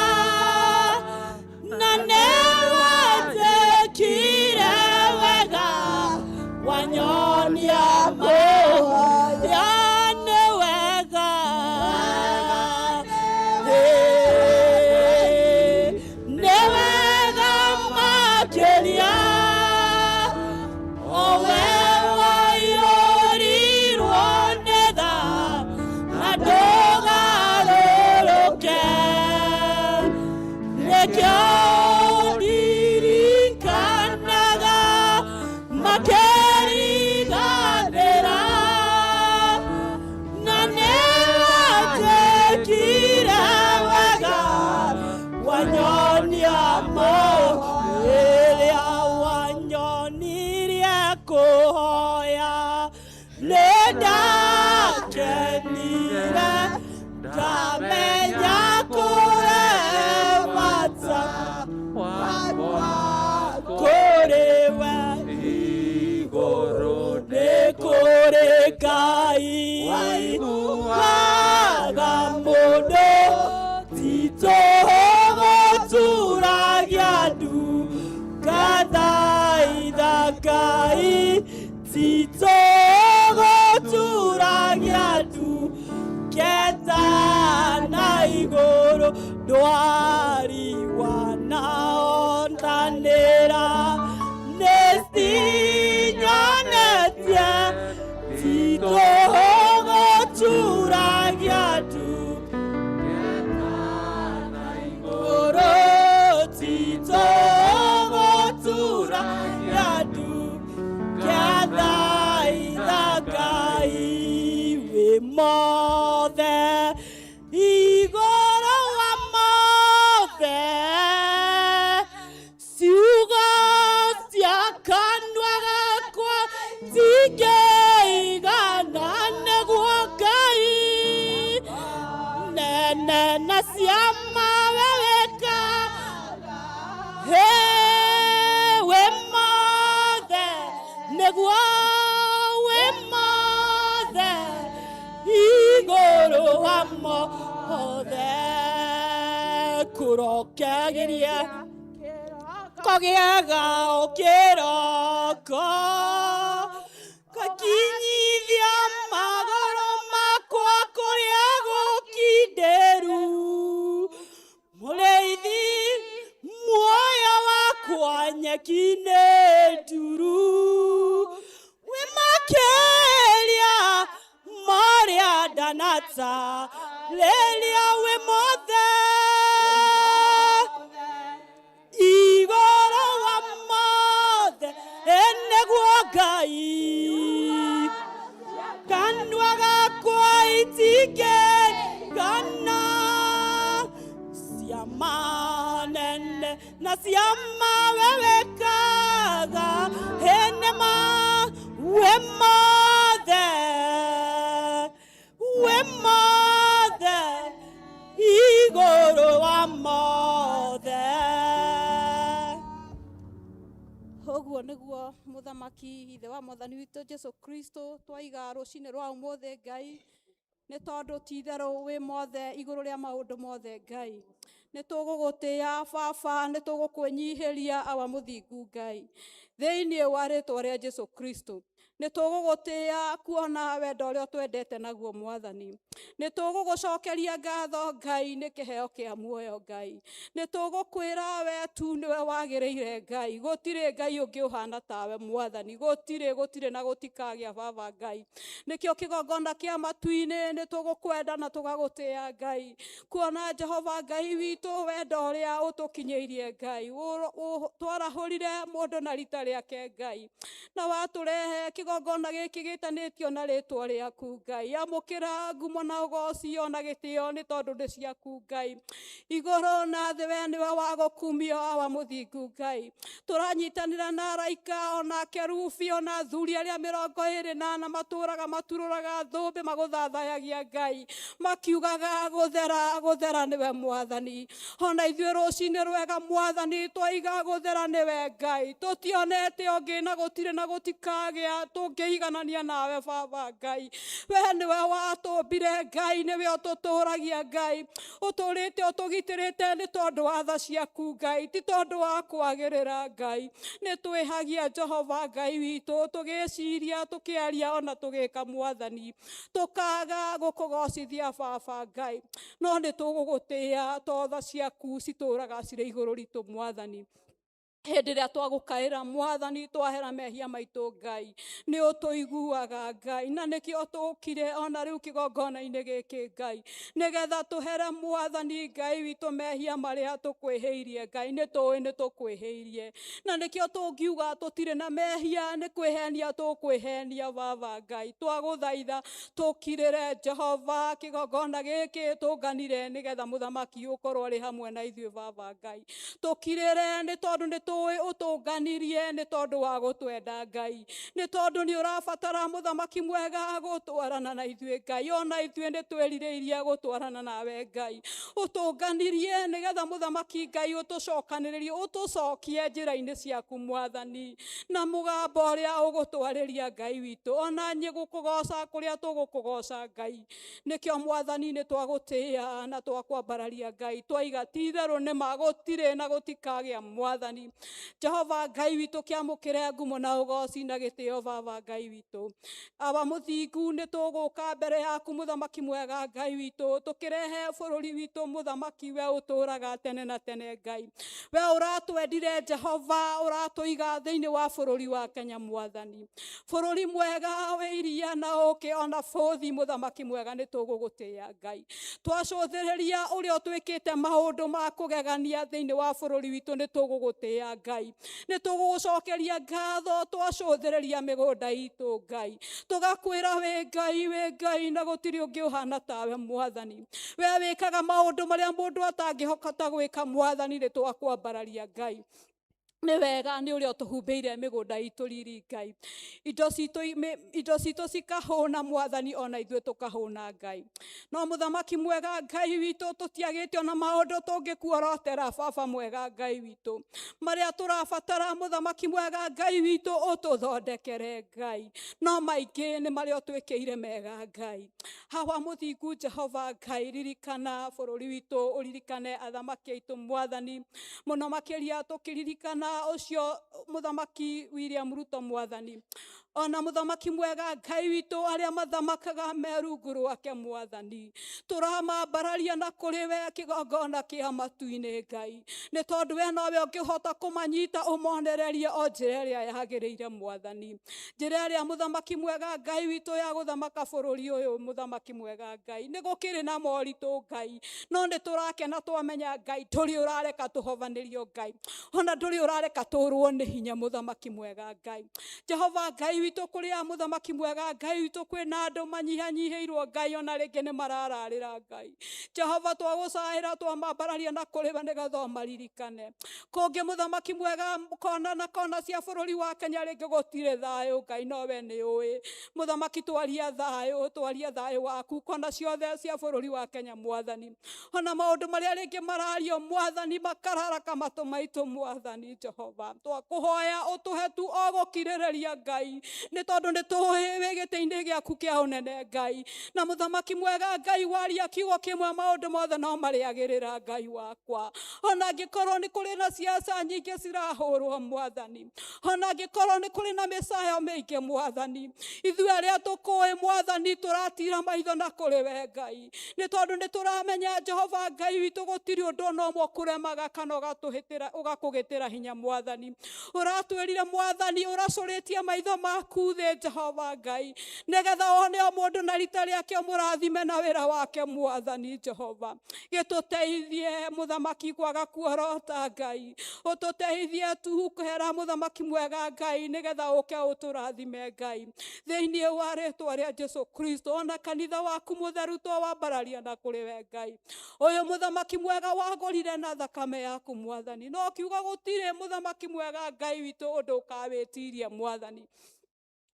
na nĩwetĩkire wega wanyonia mũhaya. Nĩ wega, nĩ wega makĩria, o we waiyũrirwo nĩ tha na ndũgarũrũke. Nĩkĩo ndirikanaga makĩriganĩra, na nĩwetĩkire wega wanyonia mo ĩrĩa wanyonirie kũhoya. Nĩ ndakenire ndamenya kũrĩ bata wakwa kũrĩ we. Igũrũ nĩ kũrĩ Ngai waiguaga mũndũ, ti tũhũ gũturagia ndu ngathaitha Ngai, ti tũhũ gũturagia ndu keta na igũrũ ndwari wanaondanĩra nĩcinyonetie, ti tũhũ gũturagia ndu igũrũ, ti tũhũ gũturagia ndu kĩathaitha Ngai wĩ mothe igũrũ wa mothe ciugo. Kũgĩaga o kĩroko ngakinyithia magũrũ makwa kũrĩa gũkindĩru mũrĩithi muoyo wakwa nyeki-inĩ nduru wĩ makĩria marĩa ndanata rĩrĩa wĩ mothe igũrũ wa mothe nĩguo Ngai kanua gakwa itingĩigana ciama nene na ciama we wĩkaga nĩma wĩ mothe wĩ mothe igũrũ wa mothe. Ũguo nĩguo mũthamaki ithe wa mwathani witũ Jesu Kristo twaiga rũcinĩ rwa ũmũthĩ Ngai nĩ tondũ ti itherũ wĩ mothe igũrũ rĩa maũndũ mothe Ngai. Nĩ tũgũgũtĩĩa baba, nĩ tũgũkwĩnyihĩria awa mũthingu Ngai thĩinĩ wa rĩtwa rĩa Jesu Kristo. Nĩ tũgũgũtĩĩa kuona wendo ũrĩa ũtwendete naguo mwathani. Nĩ tũgũgũcokeria ngatho Ngai nĩ kĩheo kĩa muoyo Ngai. Nĩ tũgũkwĩra we tu nĩwe wagĩrĩire Ngai, gũtirĩ Ngai ũngĩ ũhana tawe mwathani, gũtirĩ gũtirĩ na gũtikagĩa baba Ngai. Nĩkĩo kĩgongona kĩa matu-inĩ nĩ tũgũkwenda na tũgagũtĩĩa Ngai, kuona Jehova Ngai witũ wendo ũrĩa ũtũkinyĩirie Ngai, twarahũrire mũndũ na rita rĩake Ngai, na watũrehe kĩgongona gĩkĩ gĩtanĩtio na rĩtwa rĩaku Ngai. Amũkĩra ngumo na ũgoci ona gĩtĩo nĩ tondũ nĩ ciaku Ngai. Igũrũ na thĩ we nĩwe wa gũkumio awa mũthingu Ngai. Tũranyitanĩra na araika ona kerubi ona athuri arĩa 24 matũraga maturũraga thũmbĩ magũthathayagia Ngai, makiugaga gũthera gũthera nĩwe mwathani. Ona ithuĩ rũcinĩ rwega mwathani twaiga gũthera nĩwe Ngai, tũtionete ũngĩ na gũtirĩ na gũtikagĩa tũngĩiganania nawe baba Ngai. We nĩwe watũmbire Ngai, nĩwe ũtũtũragia Ngai, ũtũrĩte ũtũgitĩrĩte nĩ tondũ wa tha ciaku Ngai, ti tondũ wa kwagĩrĩra Ngai. Nĩ twĩhagia Jehova Ngai witũ, tũgĩciria tũkĩaria ona tũgĩka mwathani, tũkaga gũkũgocithia baba Ngai, no nĩ tũgũgũtĩĩa to tha ciaku citũraga cirĩ igũrũ ritũ mwathani. Hĩndĩ ĩrĩa twagũkaĩra mwathani twahera mehia maitũ Ngai, nĩ ũtũiguaga Ngai, na nĩkĩo tũkire ona rĩu kĩgongona-inĩ gĩkĩ Ngai, nĩgetha tũhere mwathani Ngai witũ mehia marĩa tũkwĩhĩirie Ngai. Nĩ tũĩ nĩ tũkwĩhĩirie, na nĩkĩo tũngiuga tũtirĩ na mehia nĩ kwĩhenia tũkwĩhenia baba Ngai. Twagũthaitha tũkirĩre Jehova kĩgongona gĩkĩ tũnganire nĩgetha mũthamaki ũkorwo arĩ hamwe na ithuĩ baba Ngai. Tũkirĩre nĩ tondũ nĩ tũĩ ũtũnganirie nĩ tondũ wa gũtwenda Ngai, nĩ tondũ nĩ ũrabatara mũthamaki mwega gũtwarana na ithuĩ Ngai, ona ithuĩ nĩ twĩrirĩirie gũtwarana nawe Ngai. Ũtũnganirie nĩgetha mũthamaki Ngai ũtũcokanĩrĩrie, ũtũcokie njĩra-inĩ ciaku mwathani, na mũgambo ũrĩa ũgũtwarĩria Ngai witũ, ona niĩ gũkũgoca kũrĩa tũgũkũgoca Ngai. Nĩkĩo mwathani nĩ twagũtĩĩa na twakwambararia Ngai, twaiga ti itherũ nĩma gũtirĩ na gũtikagĩa mwathani. Jehova Ngai witũ kĩamũkĩre ngumo na ũgoci na gĩtĩo baba Ngai witũ. Awa mũthingu nĩ tũgũka mbere yaku mũthamaki mwega Ngai witũ, tũkĩrehe bũrũri witũ mũthamaki we ũtũraga tene na tene Ngai. We ũratwendire Jehova, ũratũiga thĩinĩ wa bũrũri wa Kenya mwathani, bũrũri mwega wĩ iria na ũkĩ ona bũthi mũthamaki mwega nĩ tũgũgũtĩĩa Ngai. Twacũthĩrĩria ũrĩa ũtwĩkĩte maũndũ ma kũgegania thĩinĩ wa bũrũri witũ nĩ tũgũgũtĩĩa Ngai, nĩ tũgũgũcokeria ngatho twacũthĩrĩria mĩgũnda itũ Ngai, tũgakwĩra wĩ Ngai wĩ Ngai na gũtirĩ ũngĩ ũhana tawe mwathani. We wĩkaga maũndũ marĩa mũndũ atangĩhota gwĩka mwathani, nĩ twakwambararia Ngai. Nĩ wega nĩ ũrĩa ũtũhumbĩire mĩgũnda itũ riri Ngai, indo citũ cikahũna mwathani, ona ithuĩ tũkahũna Ngai. No mũthamaki mwega Ngai witũ, tũtiagĩte ona maũndũ tũngĩkuorotera baba mwega Ngai witũ, marĩa tũrabatara mũthamaki mwega Ngai witũ ũtũthondekere Ngai, no maingĩ nĩ marĩa ũtwĩkĩire mega Ngai. Hawa mũthingu Jehova Ngai, ririkana bũrũri witũ, ũririkane athamaki aitũ mwathani, mũno makĩria tũkĩririkana mwega ũcio mũthamaki William Ruto mwathani ona mũthamaki mwega Ngai witũ arĩa mathamakaga me rungu rwake mwathani tũramambararia na kũrĩ we kĩgongona kĩa matu-inĩ Ngai nĩ tondũ we nowe ũngĩhota kũmanyita ũmonererie o njĩra ĩrĩa yagĩrĩire mwathani njĩra ĩrĩa mũthamaki mwega Ngai witũ ya gũthamaka bũrũri ũyũ mũthamaki mwega Ngai nĩ gũkĩrĩ na moritũ Ngai no nĩ tũrakena twamenya Ngai ndũrĩ ũrareka tũhovanĩrio Ngai ona ndũrĩ ũrareka tũrwo nĩ hinya mũthamaki mwega Ngai Jehova Ngai witũ kũrĩa mũthamaki mwega Ngai witũ kwĩna andũ manyihanyihĩirwo Ngai ona rĩngĩ nĩ marararĩra Ngai Jehova twagũcaĩra twamambararia na kũrĩ we nĩgetha ũmaririkane kũngĩ mũthamaki mwega kona na kona cia bũrũri wa Kenya rĩngĩ gũtirĩ thayũ Ngai no we nĩ ũĩ mũthamaki twaria thayũ twaria thayũ waku kona ciothe cia bũrũri wa Kenya mwathani ona maũndũ marĩa rĩngĩ marario mwathani makararaka matũ maitũ mwathani Jehova twakũhoya ũtũhe tu o gũkirĩrĩria Ngai nĩ tondũ nĩ tũĩ wĩ gĩtĩ-inĩ gĩaku kĩa ũnene Ngai na mũthamaki mwega Ngai waria kiugo kĩmwe maũndũ mothe no marĩagĩrĩra Ngai wakwa ona angĩkorwo nĩ kũrĩ na ciaca nyingĩ cirahũrwo mwathani ona angĩkorwo nĩ kũrĩ na mĩcayo mĩingĩ mwathani ithuĩ arĩa tũkũĩ mwathani tũratira maitho na kũrĩ we Ngai nĩ tondũ nĩ tũramenya Jehova Ngai witũ gũtirĩ ũndũ ona ũmwe ũkũremaga kana ũgatũhĩtĩra ũgakũgĩtĩra hinya mwathani ũratwĩrire mwathani ũracũrĩtie maitho maku thĩ Jehova Ngai nĩgetha wone o mũndũ na rita rĩake ũmũrathime na wĩra wake mwathani Jehova gĩtũteithie mũthamaki kwaga kuorota Ngai ũtũteithie tu kũhera mũthamaki mwega Ngai nĩgetha ũke ũtũrathime Ngai thĩinĩ wa rĩtwa rĩa Jesu Kristo ona kanitha waku mũtheru twawambararia na kũrĩ we Ngai ũyũ mũthamaki mwega wagũrire na thakame yaku mwathani no kiuga gũtirĩ mũthamaki mwega Ngai witũ ũndũ ũkawĩtiria mwathani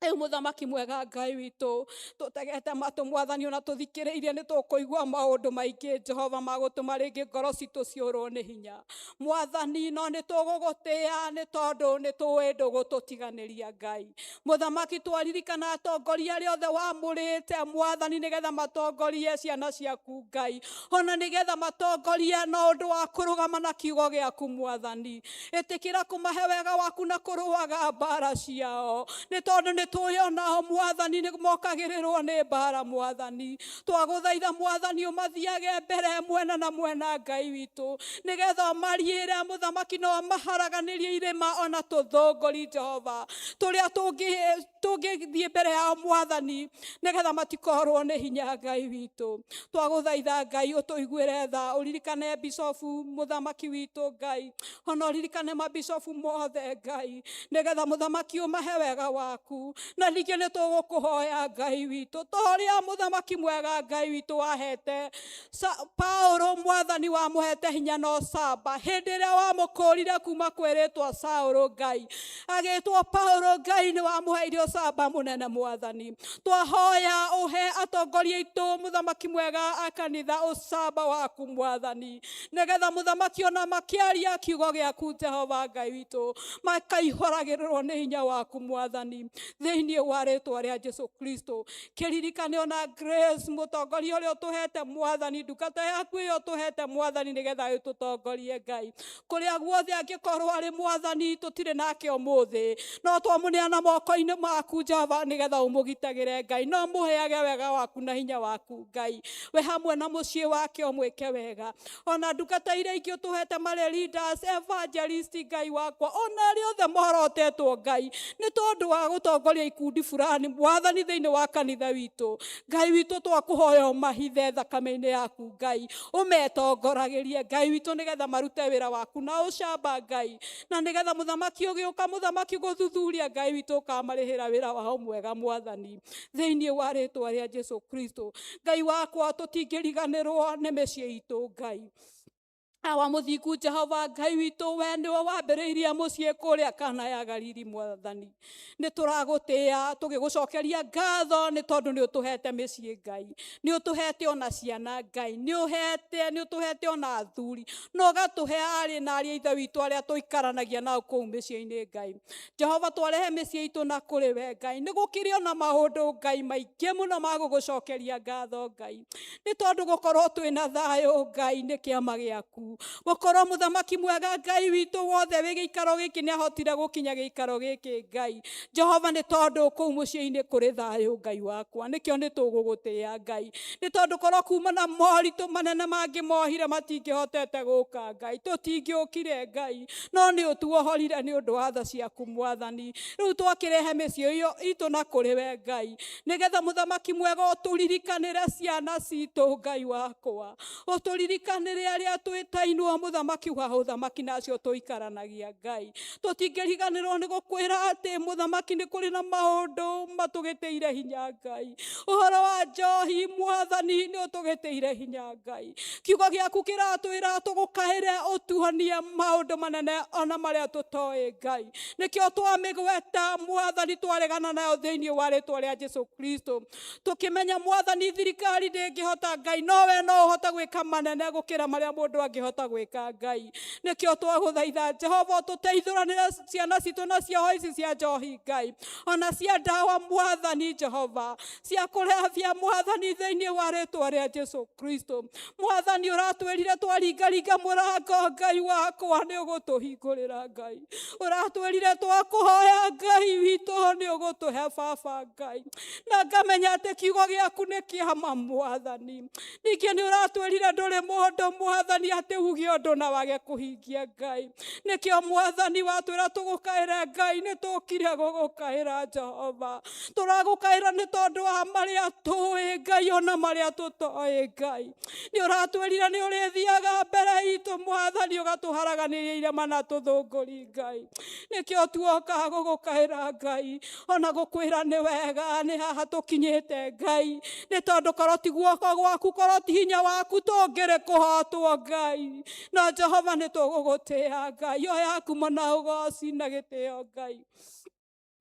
rĩu mũthamaki mwega Ngai witũ tũtegete matũ mwathani ona tũthikĩrĩirie nĩ tũkũigua maũndũ maingĩ Jehova magũtũma rĩngĩ ngoro citũ ciũrwo nĩ hinya mwathani no nĩ tũgũgũtĩĩa nĩ tondũ nĩ tũĩ ndũgũtũtiganĩria Ngai mũthamaki twaririkana atongoria arĩa othe wamũrĩte mwathani nĩgetha matongorie ciana ciaku Ngai ona nĩgetha matongorie na ũndũ wa kũrũgama na kiugo gĩaku mwathani ĩtĩkĩra kũmahe wega waku na kũrũaga mbara ciao nĩ tondũ nĩ tũĩ onao mwathani nĩ mokagĩrĩrwo nĩ mbara mwathani twagũthaitha mwathani ũmathiage mbere mwena na mwena Ngai witũ nĩgetha ũmariĩre mũthamaki no maharaganĩrie irĩma ona tũthũngũri Jehova tũrĩa tũngĩthiĩ mbere yao mwathani nĩgetha matikorwo nĩ hinya Ngai witũ twagũthaitha Ngai ũtũiguĩre tha ũririkane bicobu mũthamaki witũ Ngai ona ũririkane mabicobu mothe Ngai nĩgetha mũthamaki ũmahe wega waku na ningĩ nĩ tũgũkũhoya Ngai witũ ta ũrĩa mũthamaki mwega Ngai witũ wahete Paulo mwathani wamũhete hinya na ũcamba hĩndĩ ĩrĩa wamũkũrire kuma kwĩrĩtwo Saũlũ Ngai agĩtwo Paulo Ngai nĩ wamũheire ũcamba mũnene mwathani twahoya ũhe atongoria aitũ mũthamaki mwega a kanitha ũcamba waku mwathani nĩgetha mũthamaki ona makĩaria kiugo gĩaku Jehova Ngai witũ makaihũragĩrĩrwo nĩ hinya waku mwathani thĩinĩ wa rĩtwa rĩa Jesu Kristo kĩririkane ona Grace mũtongoria ũrĩa ũtũhete mwathani ndungata yaku ĩyo ũtũhete mwathani nĩgetha ĩtũtongorie Ngai kũrĩa guothe angĩkorwo arĩ mwathani tũtirĩ nake ũmũthĩ no twamũneana moko-inĩ maku Jehova nĩgetha ũmũgitagĩre Ngai no mũheage wega waku na hinya waku Ngai we hamwe na mũciĩ wake ũmwĩke wega ona ndungata iria ingĩ ũtũhete marĩ leaders evangelist Ngai wakwa ona arĩa othe mohorotetwo Ngai nĩ tondũ wa gũtongoria ikundi fulani mwathani thĩinĩ wa kanitha witũ Ngai witũ twakũhoya ũmahithe thakame-inĩ yaku Ngai ũmetongoragĩrie Ngai witũ nĩgetha marute wĩra waku na ũcamba Ngai na nĩgetha mũthamaki ũgĩũka mũthamaki gũthuthuria Ngai witũ ũkamarĩhĩra wĩra wao mwega mwathani thĩinĩ wa rĩtwa rĩa Jesu Kristo Ngai wakwa tũtingĩriganĩrwo nĩ mĩciĩ itũ Ngai awa mũthingu Jehova Ngai witũ we nĩwe wambĩrĩirie mũciĩ kũrĩa Kana ya Galili mwathani nĩ tũragũtĩĩa tũgĩgũcokeria ngatho nĩ tondũ nĩ ũtũhete mĩciĩ Ngai nĩ ũtũhete ona ciana Ngai nĩ ũtũhete ona athuri na ũgatũhe arĩ na ariũ a ithe witũ arĩa tũikaranagia nao kũu mĩciĩ-inĩ Ngai Jehova twarehe mĩciĩ itũ na kũrĩ we Ngai nĩ gũkĩrĩ ona maũndũ Ngai maingĩ mũno ma gũgũcokeria ngatho Ngai nĩ tondũ gũkorwo twĩna thayũ Ngai nĩ kĩama gĩaku waku. Gũkorwo mũthamaki mwega Ngai witũ wothe wĩ gĩikaro gĩkĩ nĩ ahotire gũkinya gĩikaro gĩkĩ Ngai. Jehova, nĩ tondũ kũu mũciĩ-inĩ kũrĩ thayũ Ngai wakwa, nĩkĩo nĩ tũgũgũtĩĩa Ngai. Nĩ tondũ korwo kuma na moritũ manene mangĩ mohire matingĩhotete gũka Ngai, tũtingĩũkire Ngai, no nĩ ũtuohorire nĩ ũndũ wa tha ciaku Mwathani. Rĩu twakĩrehe mĩciĩ ĩyo itũ na kũrĩ we Ngai, nĩgetha mũthamaki mwega ũtũririkanĩre ciana citũ Ngai wakwa, ũtũririkanĩre arĩa twĩtainwo mũthamaki wa ũthamaki na acio tũikaranagia Ngai. Tũtingĩriganĩrwo nĩ gũkwĩra atĩ mũthamaki nĩ kũrĩ na maũndũ matũgĩtĩire hinya Ngai. Ũhoro wa njohi Mwathani nĩ ũtũgĩtĩire hinya Ngai. Kiugo gĩaku kĩratwĩra tũgũkaĩre ũtuonie maũndũ manene ona marĩa tũtoĩ Ngai. Nĩkĩo twamĩgweta Mwathani, twaregana nayo thĩinĩ wa rĩtwa rĩa Jesu Kristo, tũkĩmenya Mwathani thirikari ndĩngĩhota Ngai, no we no ũhote gwĩka manene gũkĩra marĩa mũndũ angĩhota gwĩka Ngai. Nĩkĩo twagũthaitha Jehova ũtũteithũranĩre ciana citũ na cioho ici cia njohi Ngai, ona cia ndawa Mwathani Jehova, cia kũrebia Mwathani thĩinĩ wa rĩtwa rĩa Jesu Kristo. Mwathani ũratwĩrire twaringaringa mũrango Ngai wakwa nĩ ũgũtũhingũrĩra Ngai, ũratwĩrire twakũhoya Ngai witũ nĩ ũgũtũhe baba Ngai, na ngamenya atĩ kiugo gĩaku nĩ kĩama Mwathani. Ningĩ nĩ ũratwĩrire ndũrĩ mũndũ Mwathani atĩ uge ũndũ na wage kũhingia Ngai. Nĩkĩo Mwathani watwĩra tũgũkaĩre Ngai, nĩ tũkire gũgũkaĩra Jehova. Tũragũkaĩra nĩ tondũ wa marĩa tũĩ Ngai ona marĩa tũtoĩ Ngai. Nĩ ũratwĩrire nĩ ũrĩthiaga mbere itũ Mwathani, ũgatũharaganĩria irema na tũthũngũri Ngai. Nĩkĩo tuoka gũgũkaĩra Ngai, ona gũkwĩra nĩ wega nĩ haha tũkinyĩte Ngai, nĩ tondũ korwo ti guoko gwaku, korwo ti hinya waku, tũngĩrĩ kũhotwo Ngai. No Jehova nĩ tũgũgũtĩĩa Ngai, oya ngumo na ũgoci na gĩtĩo Ngai.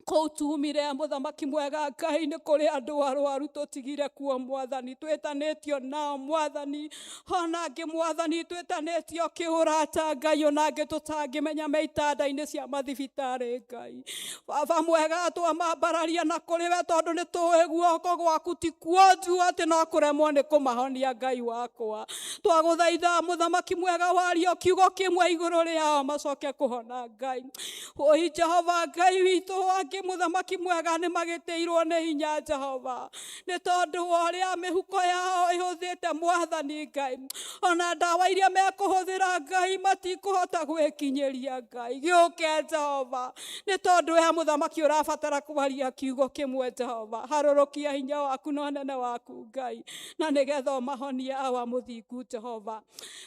Kũu tumire mũthamaki mwega Ngai, nĩ kũrĩ andũ arwaru tũtigire kuo Mwathani, twĩtanĩtio nao Mwathani, ona angĩ Mwathani twĩtanĩtio kĩũrata Ngai, ona angĩ tũtangĩmenya me itanda-inĩ cia mathibitarĩ Ngai. Baba mwega twamambararia na kũrĩ we, tondũ nĩ tũĩ guoko gwaku ti kuonju atĩ no kũremwo nĩ kũmahonia Ngai wakwa. Twagũthaitha mũthamaki mwega wario kiugo kĩmwe igũrũ rĩao macoke kũhona Ngai. Oi Jehova Ngai witũ, angĩ mũthamaki mwega nĩ magĩtĩirwo nĩ hinya Jehova, nĩ tondũ wa ũrĩa mĩhuko yao ĩhũthĩte Mwathani Ngai, ona ndawa iria mekũhũthĩra Ngai matikũhota gwĩkinyĩria Ngai. Gĩũke Jehova, nĩ tondũ we mũthamaki ũrabatara kwaria kiugo kĩmwe Jehova, harũrũkia hinya waku na ũnene waku Ngai, na nĩgetha ũmahonie awa mũthingu Jehova.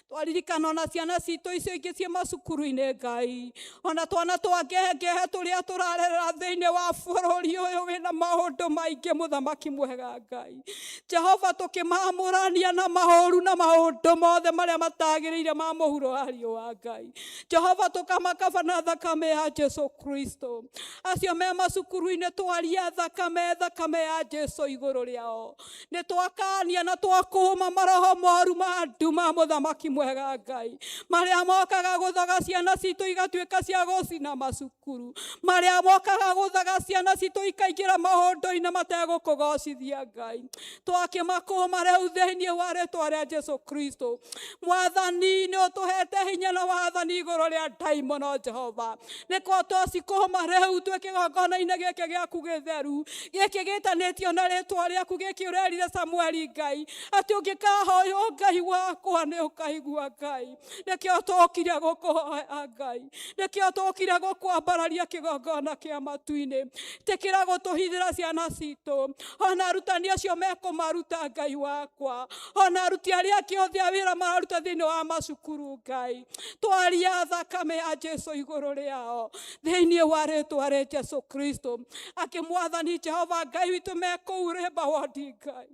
Twaririkana ona ciana citũ icio ingĩ ciĩ macukuru-inĩ Ngai, ona twana twa ngehengehe tũrĩa tũrarerera thĩinĩ wa bũrũri ũyũ wĩna maũndũ maingĩ mũthamaki mwega Ngai. Jehova, tũkĩmamũrania na maũru na maũndũ mothe marĩa matagĩrĩire ma mũhuro wa riũa Ngai. Jehova, tũkamakaba na thakame ya Jesu Kristo. Acio me macukuru-inĩ twaria thakame, thakame ya Jesu igũrũ rĩao. Nĩ twakania na twakũma maroho moru ma nduma mũthamaki mwega Ngai, marĩa mokaga gũthaga ciana citũ igatuĩka cia gũcina macukuru, marĩa mokaga gũthaga ciana citũ ikaingĩra maũndũ-inĩ mategũkũgocithia Ngai. Twakĩmakũma rĩu thĩinĩ wa rĩtwa rĩa Jesu Kristo. Mwathani nĩ ũtũhete hinya na wathani igũrũ rĩa ndaimono Jehova, nĩkĩo twacikũma rĩu twĩ kĩgongona-inĩ gĩkĩ gĩaku gĩtheru, gĩkĩ gĩtanĩtio na rĩtwa rĩaku, gĩkĩ ũrerire Samueli Ngai atĩ ũngĩkahoywo Ngai wakwa nĩ ũkaigua Ngai. Nĩkĩo tũkire gũkũhoya Ngai, nĩkĩo tũkire gũkwambararia kĩgongona kĩa matu-inĩ. Tĩkĩra gũtũhithĩra ciana citũ, ona arutani acio mekũmaruta Ngai wakwa, ona aruti arĩa angĩ othe a wĩra mararuta thĩinĩ wa macukuru Ngai. Twaria thakame ya Jesu igũrũ rĩao thĩinĩ wa rĩtwa rĩa Jesu Kristo. Angĩ Mwathani Jehova Ngai witũ me kũu rĩmba wondi Ngai,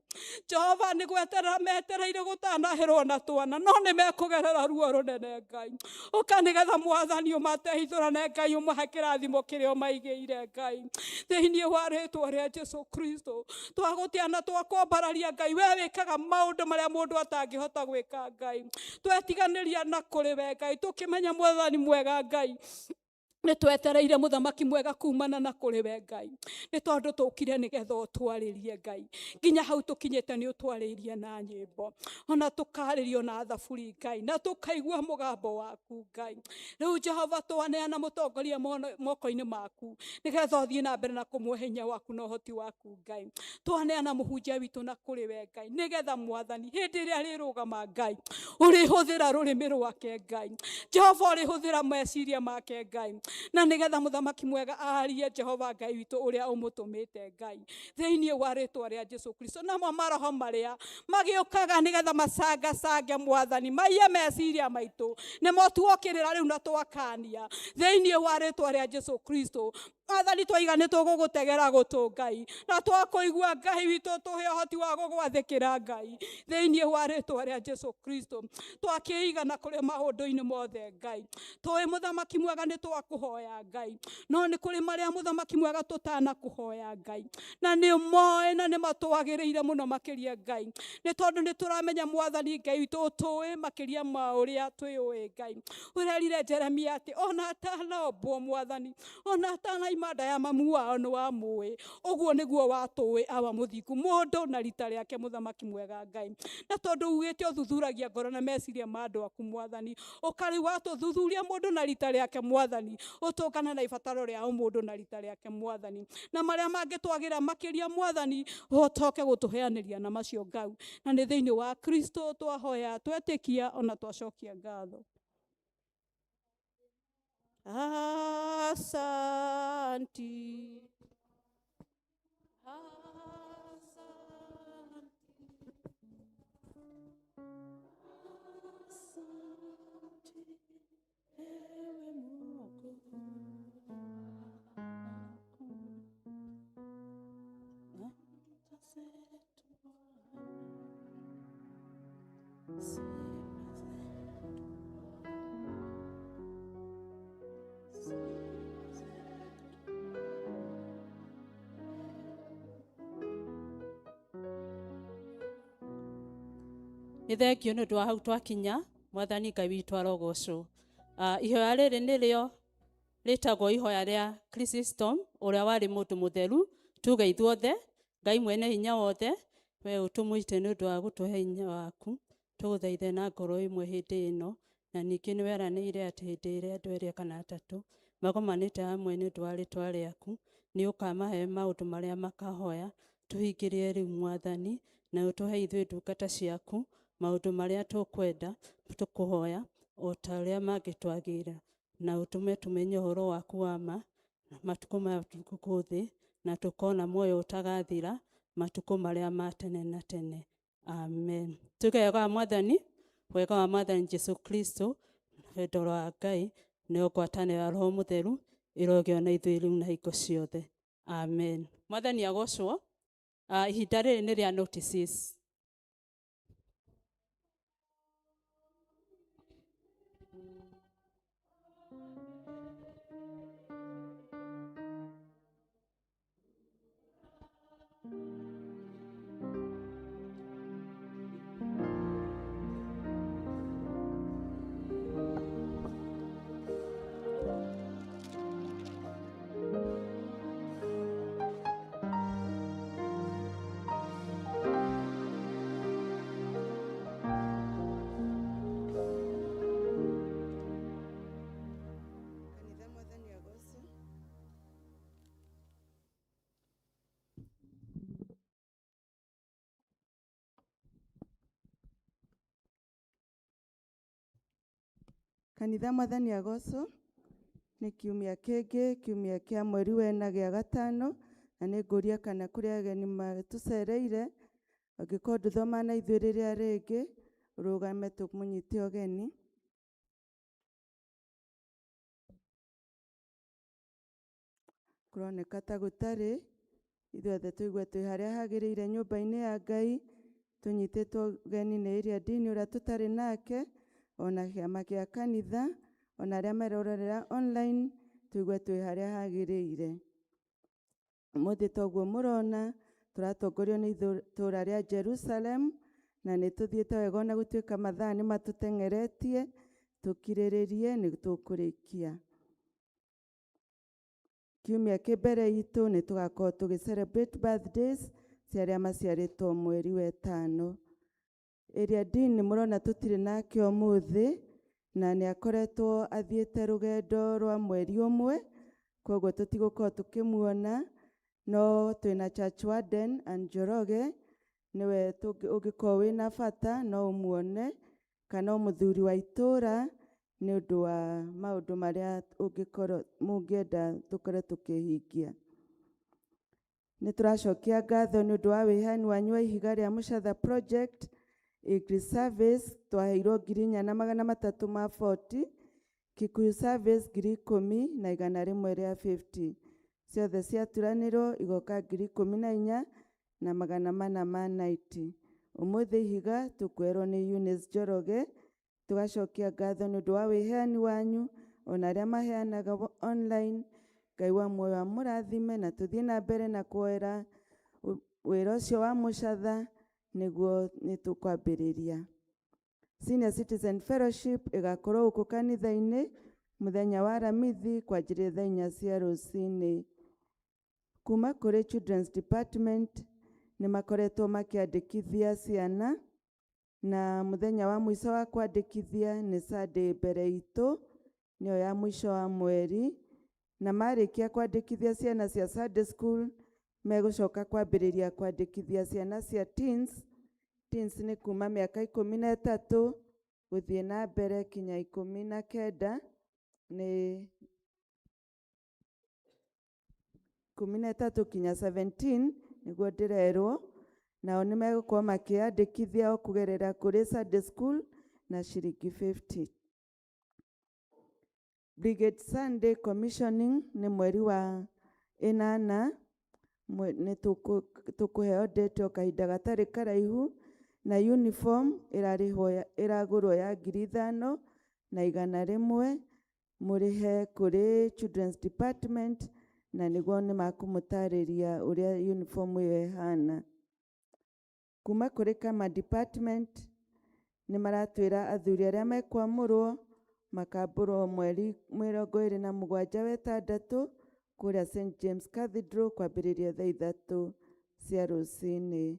Jehova nĩ gweterera metereire gũtanahĩrwo na twana, no nĩ mekũgerera ruo rũnene Ngai. Ũka nĩgetha Mwathani ũmateithũrane Ngai, ũmahe kĩrathimo kĩrĩa ũmaigĩire Ngai thĩinĩ wa rĩtwa rĩa Jesu Kristo. Twagũtĩa na twakwambararia Ngai, we wĩkaga maũndũ marĩa mũndũ atangĩhota gwĩka Ngai. Twetiganĩria na kũrĩ we Ngai, tũkĩmenya Mwathani mwega Ngai Nä twetereire muthamaki mwega kumana na kå rä we Ngai, nä tondå tå kire nä getha å twarä rie Ngai nginya hau tå kinyä te, nä å twarä irie na nyä ona tå karä rio na thaburi Ngai, na tå kaigua må gambo waku Ngai. Rä u Jehova, twaneana må tongoria moko-inä maku nä getha å thiä na mbere na kå mwe hinya waku na å hoti waku Ngai. Twaneana må hunjia witå na kå rä we Ngai, nä getha Mwathani hä ndä ä rä a rä rå gama Ngai, å rä hå thä ra rå rä mä rwake Ngai. Jehova, å rä hå thä ra meciria make Ngai, na nä getha mũthamaki mwega arie Jehova Ngai witũ ũrĩa ũmũtũmĩte Ngai, thĩinĩ wa rĩtwa rĩa Jesu Kristo. Namo maroho marĩa magĩũkaga nĩgetha macangacange Mwathani, maiye meciria maitũ, nĩmo tuokĩrĩra rĩu na twakania thĩinĩ wa rĩtwa rĩa Jesu Kristo. Mwathani, twaiga nĩ tũgũgũtegera gũtũ Ngai, na twakũigua Ngai witũ, tũhe ũhoti wa gũgwathĩkĩra Ngai, thĩinĩ wa rĩtwa rĩa Jesu Kristo. Twakĩiga na kũrĩ maũndũ-inĩ mothe Ngai, tũĩ mũthamaki mwega nĩ twakũhoya Ngai, no nĩ kũrĩ marĩa mũthamaki mwega tũtanakũhoya Ngai, na nĩ moĩ na nĩ matwagĩrĩire mũno makĩria Ngai, nĩ tondũ nĩ tũramenya Mwathani Ngai witũ ũtũĩ makĩria ma ũrĩa twĩũĩ Ngai. Ũrerire Jeremia atĩ ona atanombwo Mwathani, ona atanaima nda ya mamu wao nĩ wamũĩ. Ũguo nĩguo watũĩ awa mũthingu mũndũ na rita rĩake mũthamaki mwega Ngai, na tondũ ugĩte ũthuthuragia ngoro na meciria ma andũ aku Mwathani, ũkarĩu watũthuthuria mũndũ na rita rĩake Mwathani, ũtũngane na ibataro rĩa o mũndũ na rita rĩake Mwathani, na marĩa mangĩtwagĩra makĩria Mwathani, ũtoke gũtũheanĩria na macio Ngai, na nĩ thĩinĩ wa Kristo twahoya, twetĩkia ona twacokia ngatho. Asanti. Asante, ewe Mwokozi wangu. Zetu Bwana, sifa zetu Bwana, sifa zetu. Nĩ thengio nĩ ũndũ wa hau twakinya. Mwathani Ngai witũ arogocwo. Ihoya rĩrĩ nĩrĩo rĩtagwo ihoya rĩa Chrysostom, ũrĩa warĩ mũndũ mũtheru. Tuge ithuothe: Ngai mwene hinya wothe, we ũtũmwĩte nĩ ũndũ wa gũtũhe hinya waku, tũgũthaithe na ngoro ĩmwe hĩndĩ ĩno, na ningĩ nĩ weranĩire atĩ hĩndĩ ĩrĩa andũ erĩ kana atatũ magomanĩte hamwe nĩ ũndũ wa rĩtwa rĩaku, nĩ ũkamahe maũndũ marĩa makahoya. Tũhingĩrie rĩu Mwathani, na ũtũhe ithuĩ ndungata ciaku maũndũ marĩa tũkwenda tũkũhoya o ta ũrĩa mangĩtwagĩra, na ũtũme tũmenye ũhoro waku wa ma matukũ maya gũkũ thĩ, na tũkona muoyo ũtagathira matukũ marĩa ma tene na tene. Amen. Tuge wega wa Mwathani, wega wa Mwathani Jesu Kristo, wendo wa Ngai, nĩyo ngwatanĩro ya Roho Mũtheru ĩrogĩa na ithuĩ rĩu na hingo ciothe. Amen. Mwathani agocwo. Ihinda rĩrĩ nĩ rĩa notices. Kanitha, Mwathani agocwo. Kanitha, Mwathani agocwo. Nĩ kiumia kĩngĩ, kiumia kĩa mweri wena gĩa gatano, na nĩ ngũria kana kũrĩ ageni matũcereire. Angĩkorwo ndũthoma na ithuĩ rĩrĩa rĩngĩ, ũrũgame tũmũnyite ũgeni. Kũroneka ta gũtarĩ. Ithuothe tũigue twĩ harĩa hagĩrĩire nyũmba-inĩ ya Ngai, tũnyitĩtwo ũgeni nĩ ĩrĩa ndini ũrĩa tũtarĩ nake, ona kĩama gĩa kanitha, ona arĩa marerorera online, tũigue twĩ harĩa hagĩrĩire. Ũmũthĩ toguo mũrona tũratongorio nĩ itũũra rĩa Jerusalem, na nĩ tũthiĩte wega ona gũtuĩka mathaa nĩ matũteng'eretie, tũkirĩrĩrie nĩ tũkũrĩkia. Kiumia kĩ mbere itũ nĩ tũgakorwo tũgĩ celebrate birthdays cia arĩa maciarĩtwo mweri wa ĩtano. Ĩrĩa Dean nĩ mũrona tũtirĩ nake ũmũthĩ, na nĩ akoretwo athiĩte rũgendo rwa mweri ũmwe, koguo tũtigũkorwo tũkĩmuona, no twĩna Church Warden Ann Njoroge, nĩwe ũngĩkorwo wĩna bata no ũmuone, kana o mũthuri wa itũra nĩ ũndũ wa maũndũ marĩa ũngĩkorwo mũngĩenda tũkorwo tũkĩhingia. Nĩ tũracokia ngatho nĩ ũndũ wa wĩheani wanyu wa ihiga rĩa Mũcatha Project English Service twaheirwo 4340, Kikuyu Service 10,150, ciothe ciaturanĩrwo igoka 14,490. Ũmũthĩ ihiga tũkwerwo nĩ Eunice Njoroge. Tũgacokia ngatho nĩ ũndũ wa wĩheani wanyu ona arĩa maheanaga online. Ngai wa muoyo amũrathime na tũthiĩ na mbere na kuoera wĩra ũcio wa Mũcatha nĩguo nĩ tũkwambĩrĩria. Senior Citizen Fellowship ĩgakorwo gũkũ kanitha-inĩ mũthenya wa Aramithi kwanjĩrĩria thaa 4 cia rũcinĩ. Kuma kũrĩ Children's Department nĩ makoretwo makĩandĩkithia ciana, na mũthenya wa mũico wa kwandĩkithia nĩ Sunday mbere itũ, nĩyo ya mũico wa mweri, na marĩkia kwandĩkithia ciana cia Sunday school megũcoka kwambĩrĩria kwandĩkithia ciana cia teens. Teens nĩ kuma mĩaka 13 gũthiĩ na mbere kinya 19, nĩ 13 kinya 17 nĩguo ndĩrerwo. Nao nĩ megũkorwo makĩandĩkithia o kũgerera kũrĩ Sunday school na ciringi 50. Brigade Sunday Commissioning nĩ mweri wa 8, nĩ tũkũheo date o kahinda gatarĩ karaihu, na uniform ĩrarĩhwo ĩragũrwo ya 5,100, mũrĩhe kũrĩ Children's Department, na nĩguo nĩ makũmũtarĩria ũrĩa uniform ĩyo ĩhana. Kuma kũrĩ Kama Department nĩ maratwĩra athuri arĩa mekwamũrwo makambũrwo mweri 27 wa 6 kũrĩa St James Cathedral kwambĩrĩria thaa 3 cia rũcinĩ.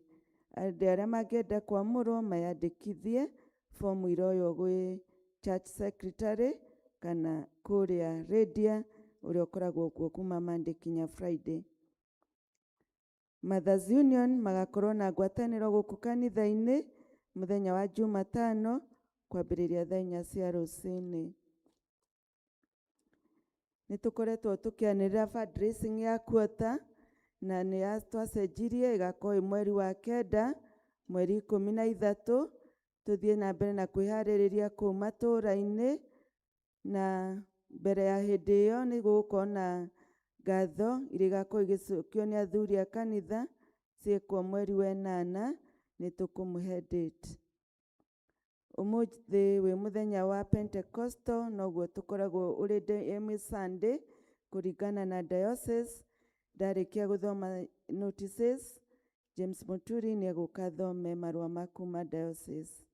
Andũ arĩa mangĩenda kwamũrwo mayandĩkithie, fomu iroywo gwĩ church secretary kana kũrĩa Radia ũrĩa ũkoragwo kuo kuma Monday kinya Friday. Mothers Union magakorwo na ngwatanĩro gũkũ kanitha-inĩ mũthenya wa Jumatano kwambĩrĩria thaa 4 cia rũcinĩ. Nĩ tũkoretwo tũkĩanĩrĩra fundraising ya quarter, na nĩ twacenjirie ĩgakorwo ĩ mweri wa 9 mweri 13, tũthiĩ na mbere na kwĩharĩrĩria kũu matũũra-inĩ, na mbere ya hĩndĩ ĩyo nĩ gũgũkorwo na ngatho iria igakorwo igĩcokio nĩ athuri a kanitha ciĩkwo mweri wa 8, nĩ tũkũmũhe date. Ũmũthĩ wĩ mũthenya wa Pentecostal, noguo tũkoragwo ũrĩ DMA Sunday kũringana na diocese. Ndarĩkia gũthoma notices, James Muturi nĩ egũka athome marũa ma kuma diocese.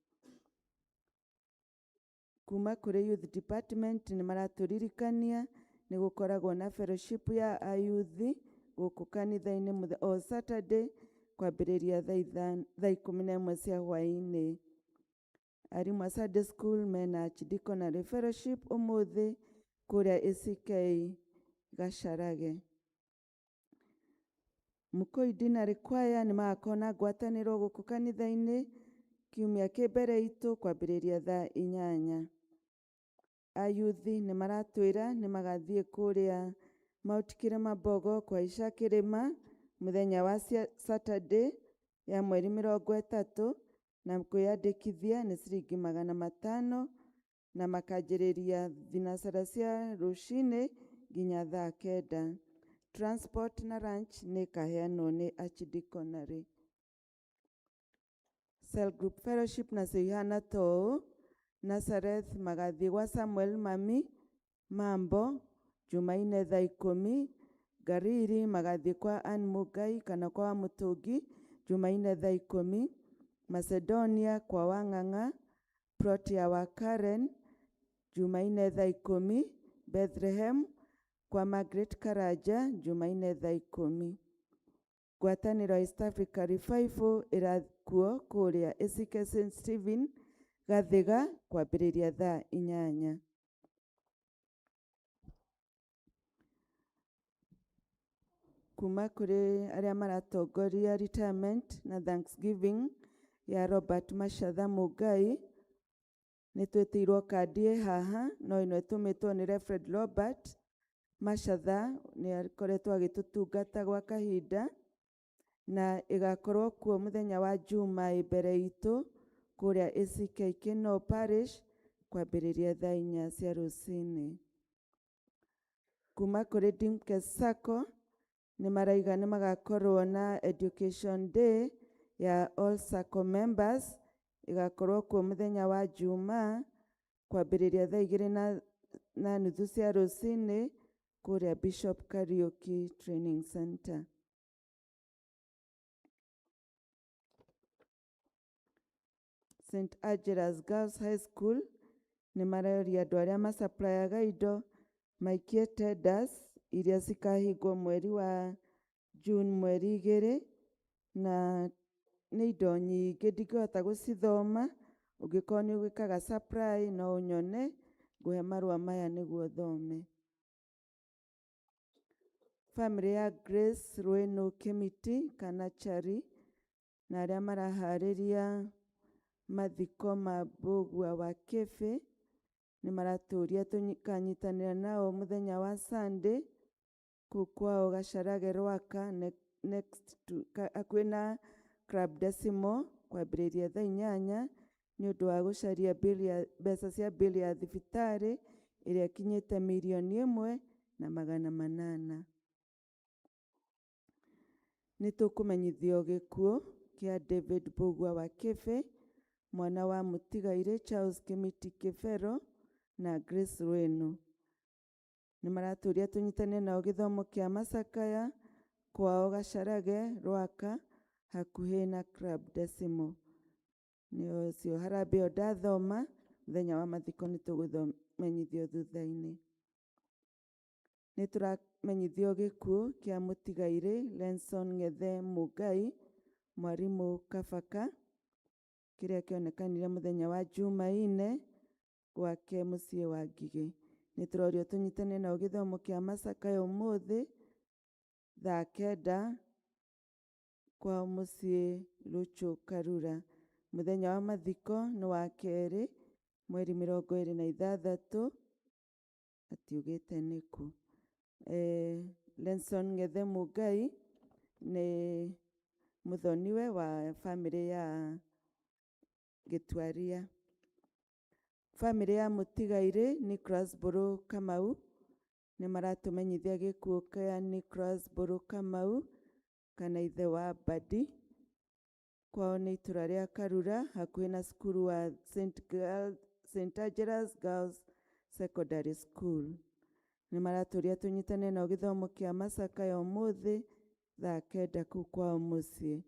Kuma kũrĩ youth department nĩ maratũririkania nĩ gũkoragwo na fellowship ya ayuthi gũkũ kanitha-inĩ o Saturday kwambĩrĩria thaa 11 cia hwaĩ-inĩ. Arimũ a Sunday school mena Archdeaconry fellowship ũmũthĩ kũrĩa ACK Gacharage. Mũkũi Dinari Choir nĩ magakorwo na ngwatanĩro gũkũ kanitha-inĩ kiumia kĩ mbere itũ kwambĩrĩria thaa 8. Ayuthi nĩ maratwĩra nĩ magathiĩ kũrĩa Mount Kilimanjaro kũhaica kĩrĩma mũthenya wa Saturday ya mweri 30, na kwĩyandĩkithia nĩ ciringi 500, na makanjĩrĩria thinacara cia rũcinĩ nginya thaa 9. Transport na lunch nĩ ĩkaheanwo nĩ Archdeaconry. Cell Group Fellowship nacio ihana ta ũũ: Nazareth magathiĩ gwa Samuel Mami Mambo Jumaine thaa 10, Gariri magathiĩ kwa Ann Mugai kana kwa Wamũtũngi Jumaine thaa 10, Macedonia kwa Wang'ang'a plot ya wa Karen Jumaine thaa 10, Bethlehem Kwa Margaret Karanja Jumaine thaa 10. Ngwatanĩro ya East Africa Revival ĩrakuo kũrĩa ACK St Stephen Gathiga kwambĩrĩria thaa 8. Kuma kũrĩ arĩa maratongoria retirement na Thanksgiving ya Robert Machatha Mugai, nĩ twĩtĩirwo kandi ĩ haha no ĩno ĩtũmĩtwo nĩ Reverend Robert Machatha, nĩ akoretwo agĩtũtungata gwa kahinda na ĩgakorwo kuo mũthenya wa Juma ĩ mbere itũ kũrĩa ACK Kinoo Parish kwambĩrĩria thaa 4 cia rũcinĩ. Kuma kũrĩ Dimkes Sacco nĩ maraiga nĩ magakorwo na Education Day ya all Sacco members, ĩgakorwo kuo mũthenya wa Juma kwambĩrĩria thaa 2:30 cia rũcinĩ kũrĩa Bishop Kariuki Training Center. St Angela's Girls High School nĩ maroria andũ arĩa macaplayaga indo maikie tenders iria cikahingwo mweri wa June mweri 2, na nĩ indo nyingĩ ndingĩhota gũcithoma. Ũngĩkorwo nĩ ũgĩkaga supply no ũnyone ngũhe marũa maya nĩguo thome. Family ya Grace Rwĩnũ Kĩmiti kana Chari na arĩa maraharĩria mathiko ma Mbũgua wa Kĩbĩ nĩ maratũria tũkanyitanĩra nao mũthenya wa Sunday kũu kwao Gacarage Rwaka next to hakuhĩ na Club Decimal kwambĩrĩria thaa 8 nĩ ũndũ wa gũcaria mbeca cia bill ya thibitarĩ ĩrĩa ĩkinyĩte 1,800,000. Nĩ tũkũmenyithio gĩkuũ kĩa David Mbũgua wa Kĩbĩ, mwana wa mũtigairĩ Charles Kĩmiti Kĩbero na Grace Rwĩnũ. Nĩ maratũria tũnyitane nao gĩthomo kĩa macakaya kwao Gacarage Rwaka hakuhĩ na Club Decimal. Nĩ ũcio harambee ĩyo ndathoma, mũthenya wa mathiko nĩ tũgũmenyithio thutha-inĩ. Nĩ tũramenyithio gĩkuũ kĩa mũtigairĩ Lenson Ng'ethe Mũngai, mwarimũ Kabaka, kĩrĩa kĩonekanire mũthenya wa Jumaine gwake mũciĩ wa Ngigĩ. Nĩ tũrorio tũnyitane nao gĩthomo kĩa macakaya ũmũthĩ thaa 9 kwao mũciĩ Luchu Karura. Mũthenya wa mathiko nĩ wa kerĩ mweri 26, atiugĩte nĩkũ. Lenson Ng'ethe Mũngai nĩ mũthoniwe wa bamĩrĩ ya Gĩtuaria. Bamĩrĩ ya mũtigairĩ Nicholas Mbũrũ Kamau nĩ maratũmenyithia gĩkuũ kĩa Nicholas Mbũrũ Kamau kana ithe wa Badi. Kwao nĩ itũra rĩa Karura hakuhĩ na cukuru wa St Angela's Girls Secondary School. Nĩ maratũria tũnyitane nao gĩthomo kĩa macakaya ũmũthĩ thaa 9 kũu kwao mũciĩ.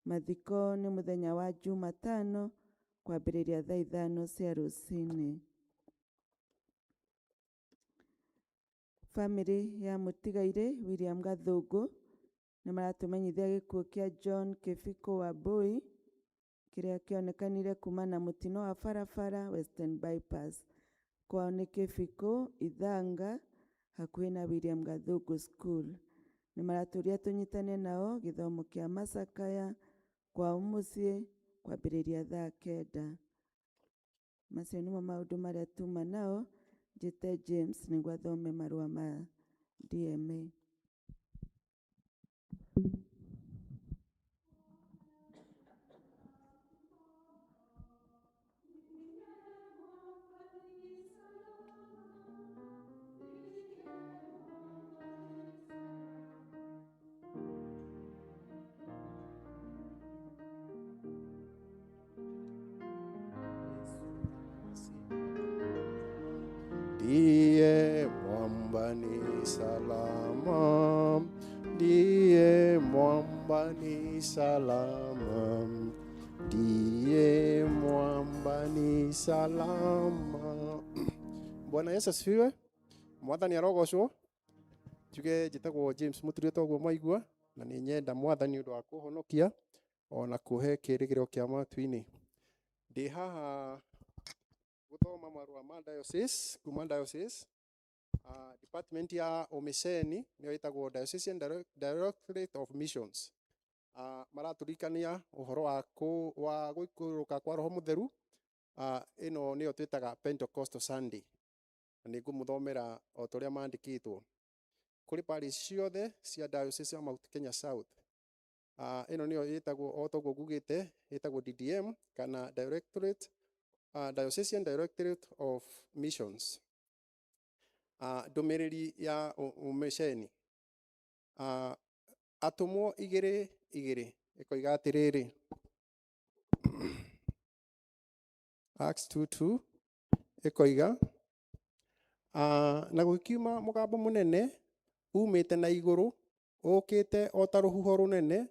Mathiko nĩ mũthenya wa Jumatano kwambĩrĩria thaa 5 cia rũcinĩ. Bamĩrĩ ya mũtigairĩ William Gathũngũ nĩ maratũmenyithia gĩkuũ kĩa John Kĩbiko Wambui kĩrĩa kĩonekanire kuma na mũtino wa barabara Western Bypass. Kwao nĩ Kĩbiko Ithanga hakuhĩ na William Gathũngũ School. Nĩ maratũria tũnyitane nao gĩthomo kĩa macakaya kwao mũciĩ kwambĩrĩria thaa 9. Macio nĩmo maũndũ marĩa tuma nao. Njĩte James nĩguo athome marũa ma DMA. Ndiye mwamba ni salama, ndiye mwamba ni salama, ndiye mwamba ni salama. Bwana Yesu asifiwe. Mwathani arogocwo. Njuge njĩtagwo James Mũturia toguo mwaigua, na nĩ nyenda Mwathani ũndũ wa kũhonokia ona kũhe kĩrĩgĩrĩro kĩa matu-inĩ. Ndĩ haha gũthoma marũa ma diocese, kuma diocese, department ya ũmĩceni nĩyo ĩtagwo Diocesan Directorate of Missions. Maratũririkania ũhoro wa wa gũikũrũka kwa Roho Mũtheru. Ĩno nĩyo twĩtaga Pentecostal Sunday. Na nĩ ngũmũthomera o ta ũrĩa mandĩkĩtwo kũrĩ parish ciothe cia Diocese ya Mount Kenya South. Ĩno nĩyo ĩtagwo o toguo ngugĩte, ĩtagwo DDM kana Directorate, Diocesan Directorate of Missions. Ndũmĩrĩri ya ũmĩceni. Atũmwo 2:2 ĩkoiga atĩrĩrĩ, Acts 2:2 ĩkoiga, na gũgĩkiuma mũgambo mũnene umĩte na igũrũ ũkĩte o ta rũhuho rũnene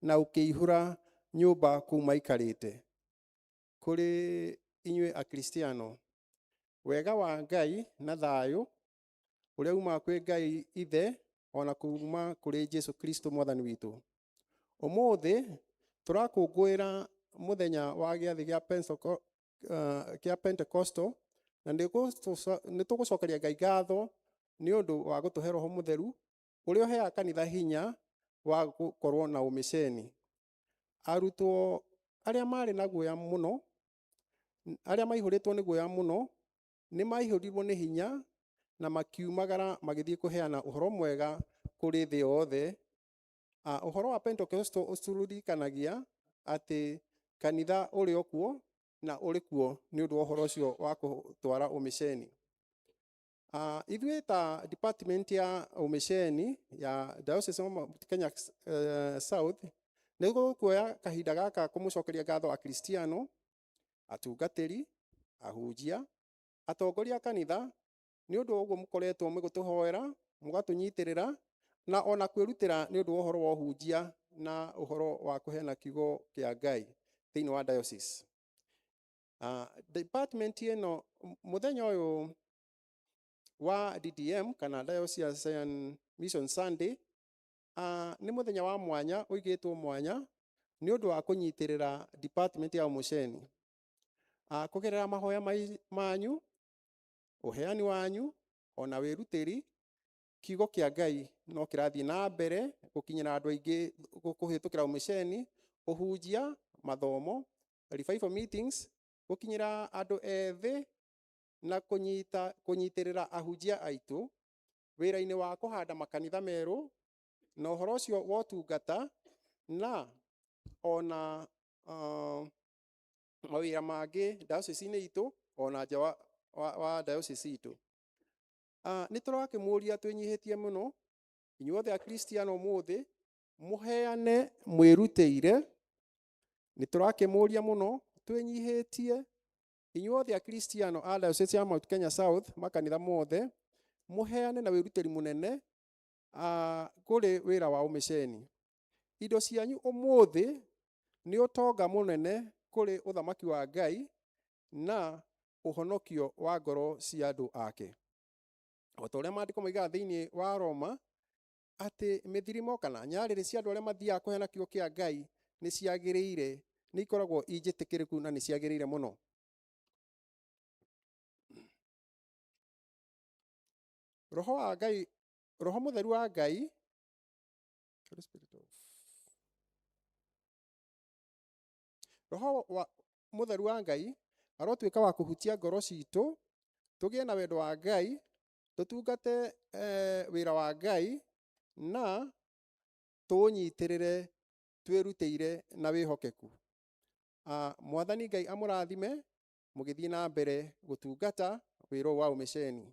na ũkĩihũra nyũmba kũu maikarĩte. Kũrĩ inyuĩ Akristiano, wega wa Ngai na thayũ ũrĩa umaga kwĩ Ngai Ithe ona kuma kũrĩ Jesu Kristo Mwathani witũ. Ũmũthĩ tũrakũngũĩra mũthenya wa gĩathĩ kĩa Pentecostal, na nĩ tũgũcokeria Ngai ngatho nĩ ũndũ wa gũtũhe Roho Mũtheru ũrĩa ũheaga kanitha hinya wa gũkorwo na ũmĩceni. Arutwo arĩa marĩ na guoya mũno, arĩa maihũrĩtwo nĩ guoya mũno, nĩ maihũrirwo nĩ hinya na makiumagara magĩthiĩ kũheana ũhoro mwega kũrĩ thĩ yothe. Ũhoro wa Pentecostal ũtũririkanagia atĩ kanitha ũrĩ o kuo na ũrĩ kuo nĩ ũndũ wa ũhoro ũcio wa gũtwara ũmĩceni. Ithuĩ ta department ya ũmĩceni ya Diocese of Mount Kenya South nĩ gũkuoya kahinda gaka kũmũcokeria ngatho Akristiano, atungatĩri, ahunjia, atongoria a kanitha nĩ ũndũ wa ũguo mũkoretwo mũgĩtũhoera, mũgatũnyitĩrĩra na ona kwĩrutĩra nĩ ũndũ wa ũhoro wa ũhunjia na ũhoro wa kũheana kiugo kĩa Ngai thĩinĩ wa diocese. Department ĩno mũthenya ũyũ wa DDM kana Diocesan Mission Sunday, nĩ mũthenya wa mwanya ũigĩtwo mwanya nĩ ũndũ wa kũnyitĩrĩra department ya ũmũceni. Kũgerera mahoya manyu, ũheani wanyu ona wĩrutĩri, kiugo kĩa Ngai no kĩrathiĩ na mbere gũkinyĩra andũ aingĩ kũhĩtũkĩra ũmĩceni, ũhunjia, mathomo, revival meetings, gũkinyĩra andũ ethĩ na kũnyitĩrĩra ahunjia aitũ wĩra-inĩ wa kũhanda makanitha merũ na ũhoro ũcio wa ũtungata na ona mawĩra mangĩ diocese-inĩ itũ ona nja wa diocese itũ. Nĩ tũrakĩmũria twĩnyihĩtie mũno inyuothe Akristiano ũmũthĩ mũheane mwĩrutĩire. Nĩ tũrakĩmũria mũno twĩnyihĩtie inyuothe Akristiano a Diocese ya Mount Kenya South makanitha mothe mũheane na wĩrutĩri mũnene kũrĩ wĩra wa ũmĩceni. Indo cianyu ũmũthĩ nĩ ũtonga mũnene kũrĩ ũthamaki wa Ngai na ũhonokio wa ngoro cia andũ ake. O ta ũrĩa maandĩko moigaga thĩinĩ wa Roma atĩ mĩthirimo kana nyarĩrĩ cia andũ arĩa mathiaga kũheana kiugo kĩa Ngai nĩ ciagĩrĩire, nĩ ikoragwo i njĩtĩkĩrĩku na nĩ ciagĩrĩire mũno. Roho wa Ngai, Roho Mũtheru wa Ngai, Holy Spirit of Roho wa Mũtheru wa Ngai arotuĩka wa kũhutia ngoro citũ, tũgĩe na wendo wa Ngai, tũtungate wĩra wa Ngai na tũũnyitĩrĩre twĩrutĩire na wĩhokeku. Mwathani Ngai amũrathime mũgĩthiĩ na mbere gũtungata wĩra ũyũ wa ũmĩceni.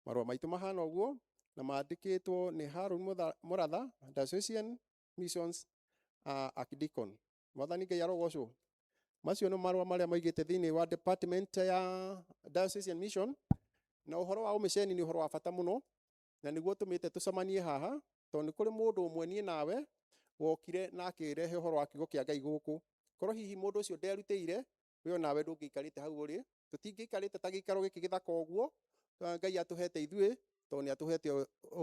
Marũa maitũ mahana ũguo na mandĩkĩtwo nĩ Harun Mũratha, Diocesan Missions Archdeacon. Mwathani Ngai arogocwo. Macio nĩ marũa marĩa maigĩte thĩinĩ wa department ya Diocesan Mission, na ũhoro wa ũmĩceni nĩ ũhoro wa bata mũno na nĩguo tũmĩte tũcemanie haha tondũ nĩ kũrĩ mũndũ ũmwe niĩ nawe wokire na akĩrehe ũhoro wa kiugo kĩa Ngai gũkũ. Korwo hihi mũndũ ũcio nderutĩire, we onawe ndũngĩikarĩte hau ũrĩ, tũtingĩikarĩte ta gĩikaro gĩkĩ gĩthaka ũguo Ngai atũhete ithuĩ, Tondũ nĩ atũhete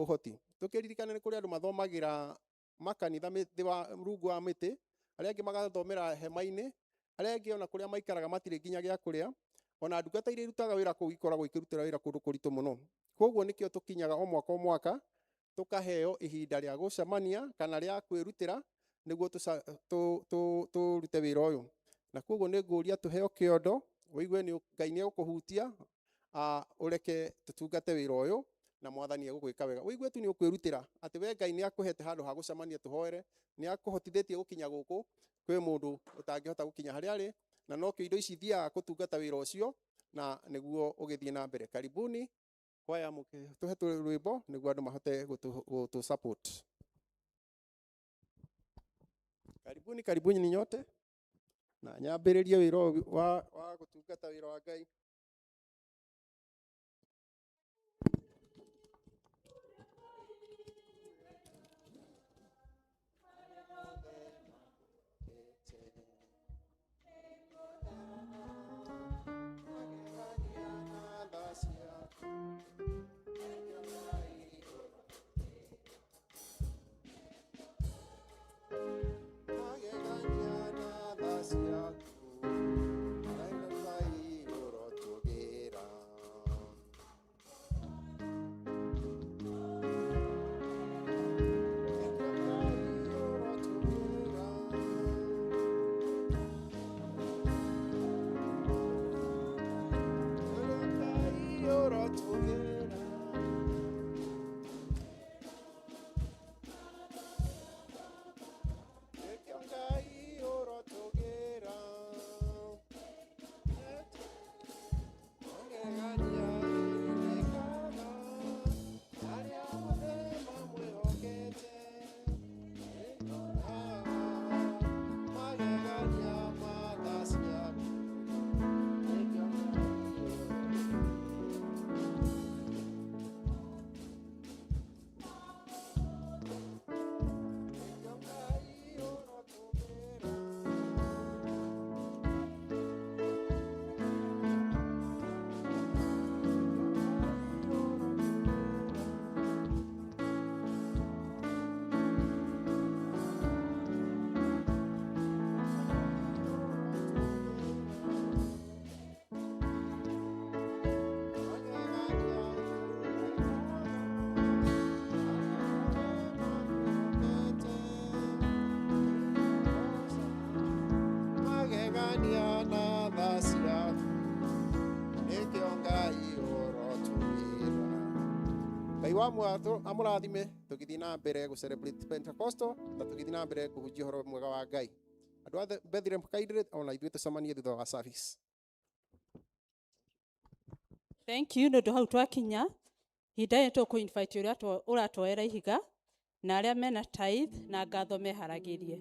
ũhoti. Tũkĩririkane nĩ kũrĩ andũ mathomagĩra makanitha thĩ wa rungu wa mĩtĩ, arĩa angĩ magathomera hema-inĩ, arĩa angĩ ona kũrĩa maikaraga matirĩ nginya gĩa kũrĩa, ona ndungata iria irutaga wĩra kũu ikoragwo ikĩrutĩra wĩra kũndũ kũritũ mũno. Koguo nĩkĩo tũkinyaga o mwaka o mwaka tũkaheo ihinda rĩa gũcemania kana rĩa kwĩrutĩra nĩguo tũrute wĩra ũyũ. Na koguo nĩ ngũria tũheo kĩondo, ũigue nĩ Ngai nĩ egũkũhutia, ũreke tũtungate wĩra ũyũ na mwathani egũgwĩka wega. Ũigue tu nĩ ũkwĩrutĩra atĩ we Ngai nĩ akũhete handũ ha gũcemania tũhoere, nĩ akũhotithĩtie gũkinya gũkũ kwĩ mũndũ ũtangĩhota gũkinya harĩa arĩ, na nokĩo indo ici ithiaga gũtungata wĩra ũcio na nĩguo ũgĩthiĩ na mbere. Karibuni kwaya tũhe rwĩmbo nĩguo andũ mahote gũtũ support. Karibuni, karibuni nyote na nyambĩrĩrie wĩra ũyũ wa gũtungata wĩra wa Ngai. Amũrathime tũgĩthiĩ na mbere gũ celebrate Pentecostal na tũgĩthiĩ na mbere kũhunjia ũhoro mwega wa Ngai. Andũ a Bethlehem Cathedral ona ithuĩ tũcemanie thutha wa service. Thank you nĩ ũndũ hau twakinya ihinda rĩrĩ tũkũ invite ũrĩa ũratwoera ihiga na arĩa mena tithe na ngatho meharagĩrie.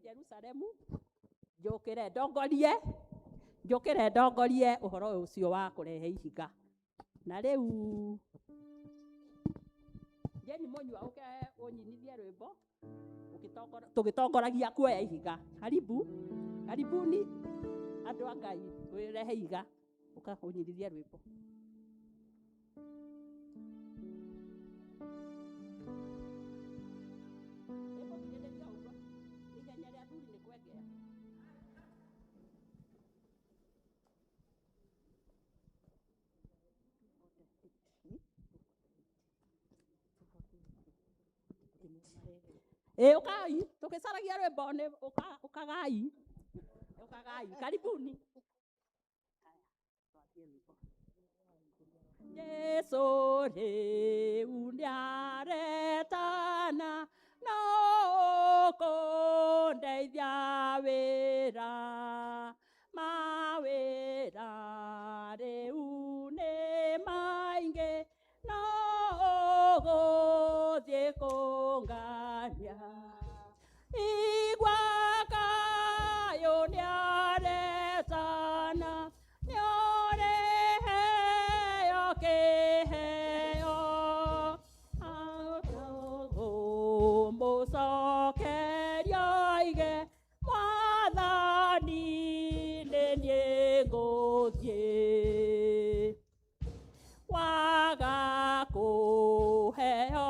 Jerusalemu njũkĩre ndongorie ũhoro ũcio wa kũrehe ihiga. Na rĩu Jane Mũnyua ũke ũnyinithie rwĩmbo tũgĩtongoragia kuoya ihiga. Karibu, karibuni andũ a Ngai wĩrehe ihiga ũka ũnyinithie rwĩmbo. Ĩ ũkai tũgĩcaragia rwĩmbo nĩ ũkagai ũkagai karibuni. Jesu rĩu nĩaretana no kũndeithia wĩra mawĩra rĩu nĩ maingĩ no ũgũthiĩ kũngania igua kayũ nĩaretana nĩũrĩheo kĩheo mũcokeria oige mwathani nĩ niĩ ngũthiĩ waga kũheo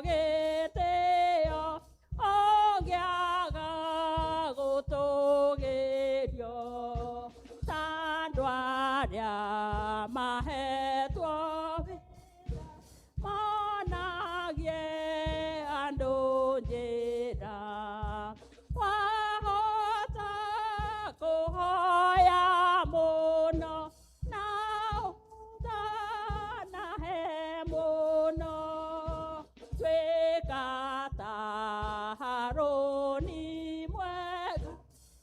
gĩtĩo ũngĩaga gũtũgĩrio ta andũ arĩa mahetwo wĩra monagie andũ njĩra wahota kũhoya mũno na ũtanahe mũno tuĩka ta Harũni mwega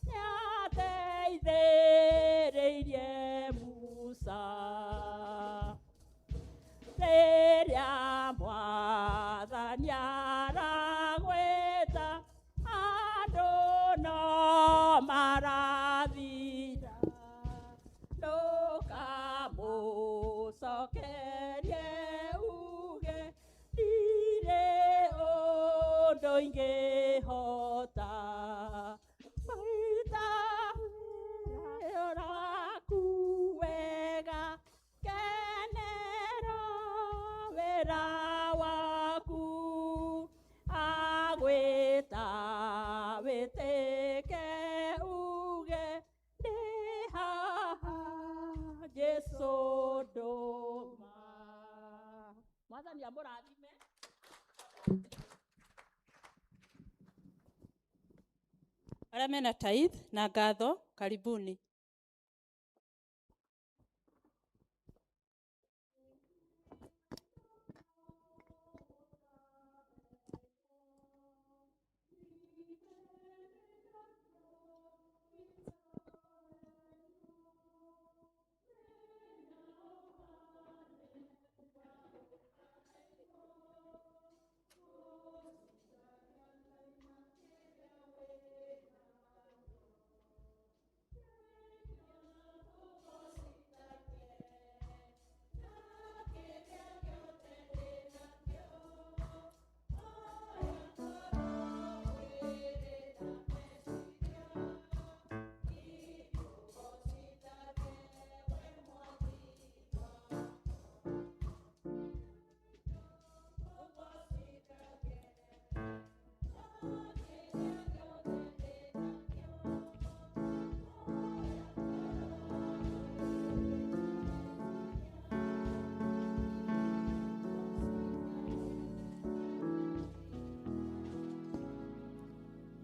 nĩateithĩrĩirie Musa rĩrĩa mwathani aragwĩta andũ no marathira ndũkamũcokerie uge ndirĩ ũndũ ingĩhota maita wĩra waku wega kenera wĩra waku agwĩta wĩtĩke uge ndĩ haha Jesũ ndũma. Mwathani amũrathime. Arĩa mena tithe na ngatho karibuni.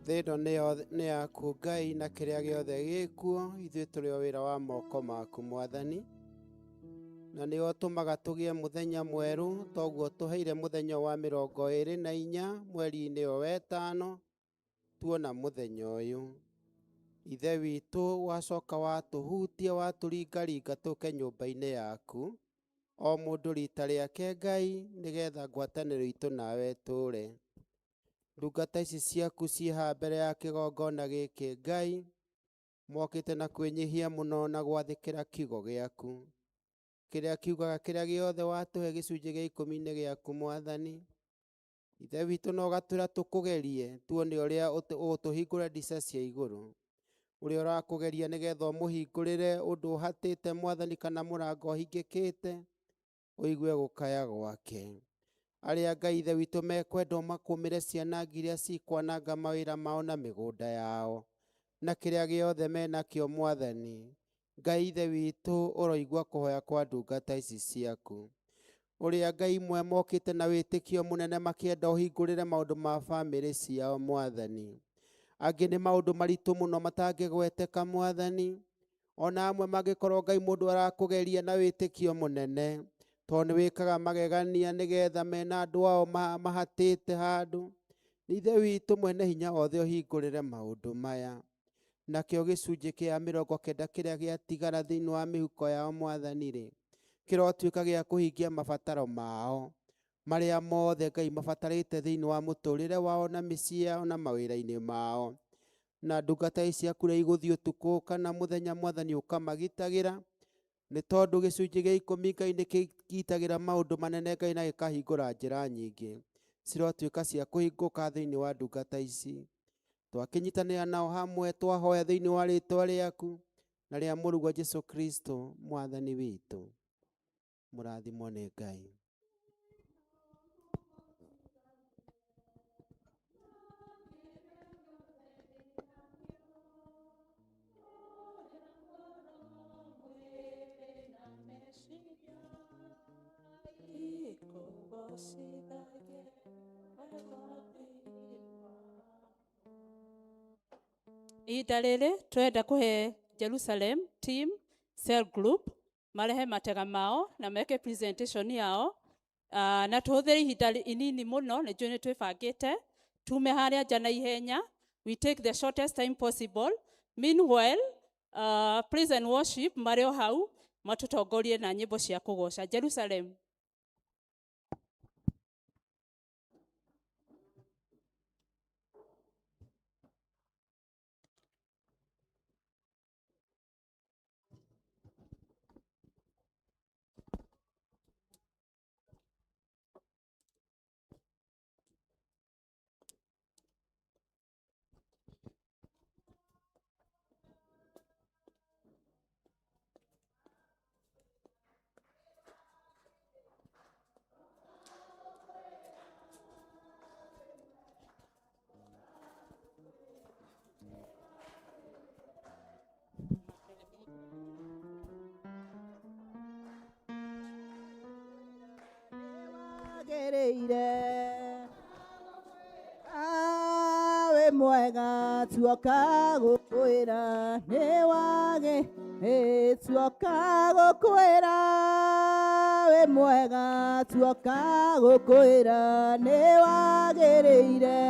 Thĩ ĩno nĩ yaku Ngai na kĩrĩa gĩothe gĩkuo, ithuĩ tũrĩ o wĩra wa moko maku Mwathani, na nĩwe ũtũmaga tũgĩe mũthenya mwerũ, toguo tũheire mũthenya wa 24 mweri-inĩ o wetano, tuona mũthenya ũyũ. Ithe witũ wacoka watũhutia watũringaringa tũke nyũmba-inĩ yaku, o mũndũ rita rĩake Ngai, nĩgetha ngwatanĩro itũ nawe ĩtũre. Ndungata ici ciaku ciĩ haha mbere ya kĩgongona gĩkĩ Ngai, mokĩte na kwĩnyihia mũno na gwathĩkĩra kiugo gĩaku, kĩrĩa kiugaga kĩrĩa gĩothe watũhe gĩcunjĩ gĩa 10 nĩ gĩaku Mwathani. Ithe witũ no gatwĩra tũkũgerie tuone ũrĩa ũgũtũhingũra ndica cia igũrũ, ũrĩa ũrakũgeria nĩgetha ũmũhingũrĩre ũndũ ũhatĩte Mwathani kana mũrango ũhingĩkĩte, ũigue gũkaya gwake. Arĩa Ngai Ithe witũ mekwenda ũmakũmĩre ciana iria cikwananga mawĩra mao na mĩgũnda yao na kĩrĩa gĩothe menakĩo Mwathani. Ngai Ithe witũ ũroigua kũhoya kwa ndungata ici ciaku. Ũrĩa Ngai mwe mokĩte na wĩtĩkio mũnene makĩenda ũhingũrĩre maũndũ ma bamĩrĩ ciao Mwathani. Angĩ nĩ maũndũ maritũ mũno matangĩgweteka Mwathani. Ona amwe mangĩkorwo Ngai mũndũ arakũgeria na wĩtĩkio mũnene tondũ nĩ wĩkaga magegania nĩgetha mena andũ ao mahatĩte handũ. Ithe witũ mwene hinya wothe ũhingũrĩre maũndũ maya. Nakĩo gĩcunjĩ kĩa 90 kĩrĩa gĩatigara thĩinĩ wa mĩhuko yao Mwathani rĩ, kĩrotuĩka gĩa kũhingia mabataro mao marĩa mothe Ngai mabatarĩte thĩinĩ wa mũtũrĩre wao na mĩciĩ yao na mawĩra-inĩ mao. Na ndungata ici ciaku rĩa igũthiĩ ũtukũ kana mũthenya Mwathani ũkamagitagĩra, nĩ tondũ gĩcunjĩ gĩa 10 Ngai nĩ kĩgitagĩra maũndũ manene Ngai na gĩkahingũra njĩra nyingĩ cirotuĩka cia kũhingũka thĩinĩ wa ndungata ici. Twakĩnyitanĩra nao hamwe twahoya thĩinĩ wa rĩtwa rĩaku na rĩa mũrũguo Jesũ Kristo Mwathani witũ. Mũrathimwo nĩ Ngai. Ihinda rĩrĩ twenda kũhe Jerusalem team cell group marehe matega mao na meke presentation yao, na tũhũthĩre ihinda inini mũno nĩ njũĩ nĩ twĩbangĩte tume harĩa nja na ihenya. We take the shortest time possible. Meanwhile, praise and worship marĩ o hau matũtongorie na nyĩmbo cia kũgoca Jerusalem. Awe mwega tuoka gũkwĩra nĩ wage tuoka gũkwĩra wĩ mwega tuoka gũkwĩra nĩ wagĩrĩire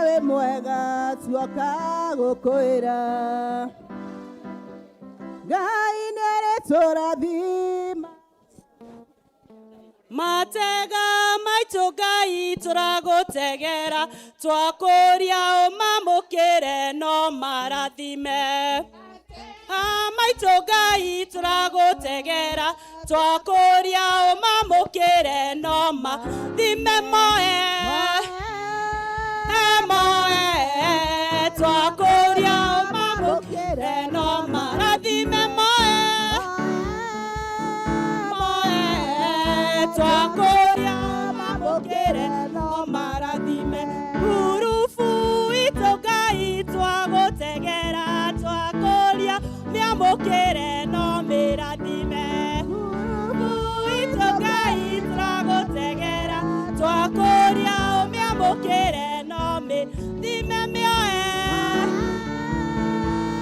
wĩ mwega tuoka gũkwĩra Ngai nĩarĩtũrathima. Matega maitũ Ngai tũragũtegera twakũria ũmamũkĩre no marathime. Maitũ Ngai tũragũtegera twakũria ũmamũkĩre no mathime moe moe twakũria ũmamũkĩre no marathime moe twakũria ũmamũkĩre no marathime. Ngurubu itũ Ngai twagũtegera twakũria mĩamũkĩre no mĩrathime. Ngurubu itũ Ngai tũragũtegera twakũria ũmĩamũkĩre no mĩthime mĩoe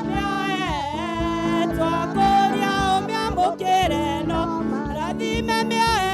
mĩoe twakũria ũmĩamũkĩre no marathime mĩoe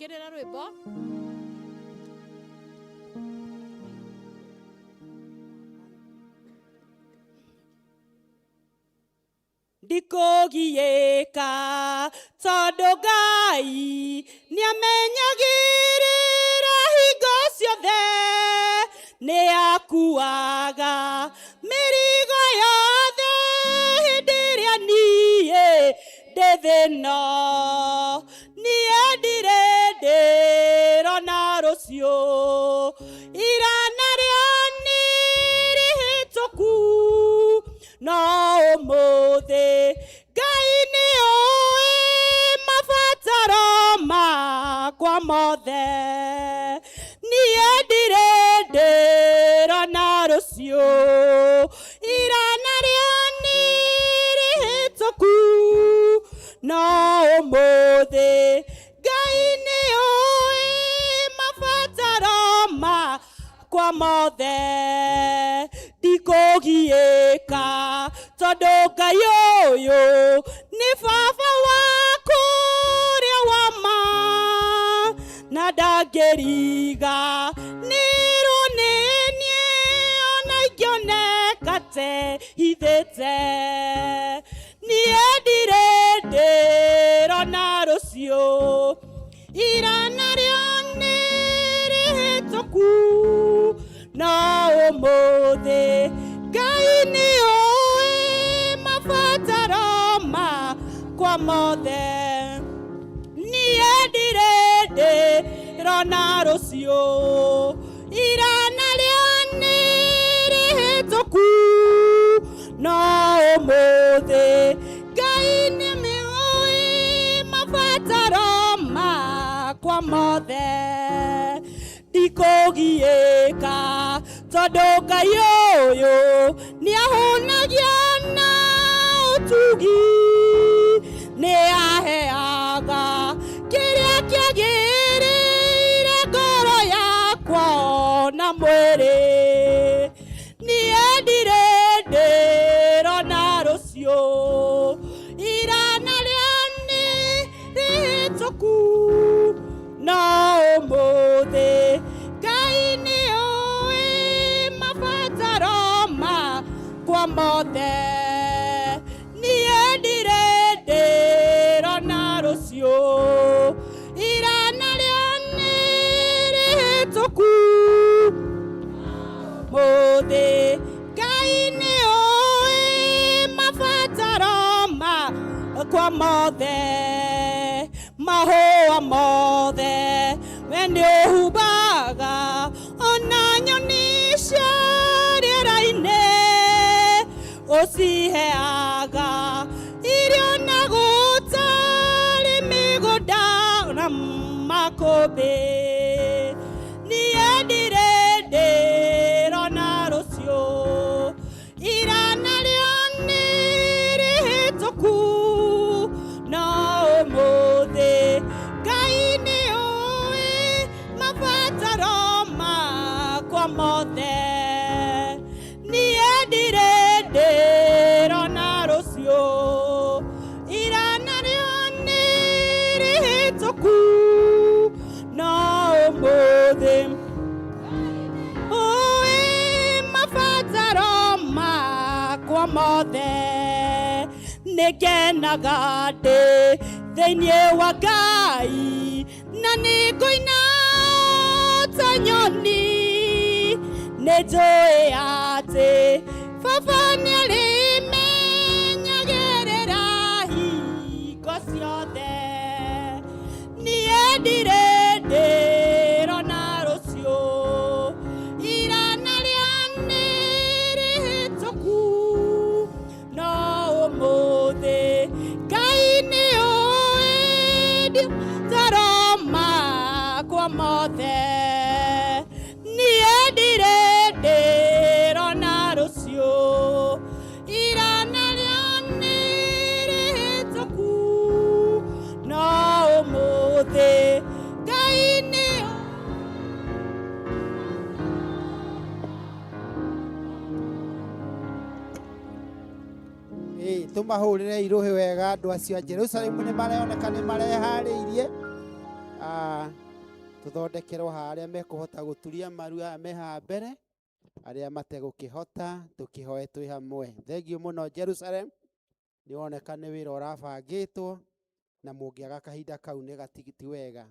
Ĩkĩrĩra rwĩmbo. Ndikũgiĩka tondũ Ngai nĩamenyagĩrĩra hingo ciothe, nĩakuaga mĩrigo yothe hĩndĩ ĩrĩa niĩ ndĩ thĩna. Niĩ ndirĩ ndĩrona rũciũ, ira narĩo nĩ rĩhĩtũku, no ũmũthĩ Ngai nĩoĩ mabataro makwa mothe. Niĩ ndirĩ ndĩrona rũciũ, ira narĩo nĩ rĩhĩtũku, no ũmũthĩ Ngai nĩoĩ mabataro makwa mothe. Ndikũgiĩka tondũ Ngai ũyũ nĩ baba wakwa ũrĩa wa ma, na ndangĩriga nĩrwo nĩ niĩ ona ingĩoneka te hithĩte. Niĩ ndirĩ ndĩrona rũciũ, ira narĩo nĩ rĩhĩtũku, no ũmũthĩ Ngai nĩoĩ mabataro makwa mothe. Niĩ ndirĩ ndĩrona rũciũ, ira narĩo nĩ rĩhĩtũku, no ũmũthĩ Ngai nĩoĩ mabataro makwa mothe. Ndikũgiĩka tondũ Ngai ũyũ nĩahũnagia na ũtugi, nĩaheaga kĩrĩa kĩagĩrĩire ngoro yakwa ona mwĩrĩ. Niĩ ndirĩ ndĩrona rũciũ, ira narĩo nĩ rĩhĩtũku, no ũmũthĩ Ngai nĩoĩ mabataro makwa mothe. Niĩ ndirĩ ndĩrona rũciũ, ira narĩo nĩ rĩhĩtũku, ũmũthĩ Ngai nĩoĩ mabataro makwa mothe. Mahũa mothe we nĩũhumbaga, ona nyoni cia rĩera-inĩ ũciheaga irio na gũtarĩ mĩgũnda na makũmbĩ. Niĩ ndirĩ ndĩrona rũciũ, ira narĩo nĩ rĩhĩtũku, no ũmũthĩ Ngai nĩoĩ mabataro makwa mothe. Niĩ ndirĩ ndĩrona rũciũ, ira narĩo nĩ rĩhĩtũku, no ũmũthĩ ũĩ mabataro makwa mothe. Nĩngenaga ndĩ thĩinĩ wa Ngai, na nĩngũina ta nyoni. Nĩnjũĩ atĩ baba nĩarĩmenyagĩrĩra hingo ciothe. Niĩ ndirĩ ndĩrona rũciũ, ira narĩo nĩ rĩhĩtũku, no ũmũthĩ Ngai nĩoĩ mabataro makwa mothe. Niĩ ndirĩ ndĩrona rũciũ, ira narĩo nĩ rĩhĩtũku, no ũmũthĩ Ngai nĩ Tũmahũrĩre irũhĩ wega andũ acio a Jerusalemu nĩ maroneka nĩ mareharĩirie. Tũthondekerwo haha arĩa mekũhota gũturia maru aya me haha mbere, arĩa mategũkĩhota tũkĩhoe twĩ hamwe. Thengiũ mũno Jerusalem, nĩ woneka nĩ wĩra ũrabangĩtwo na mũngĩaga kahinda kau nĩ gatigiti wega.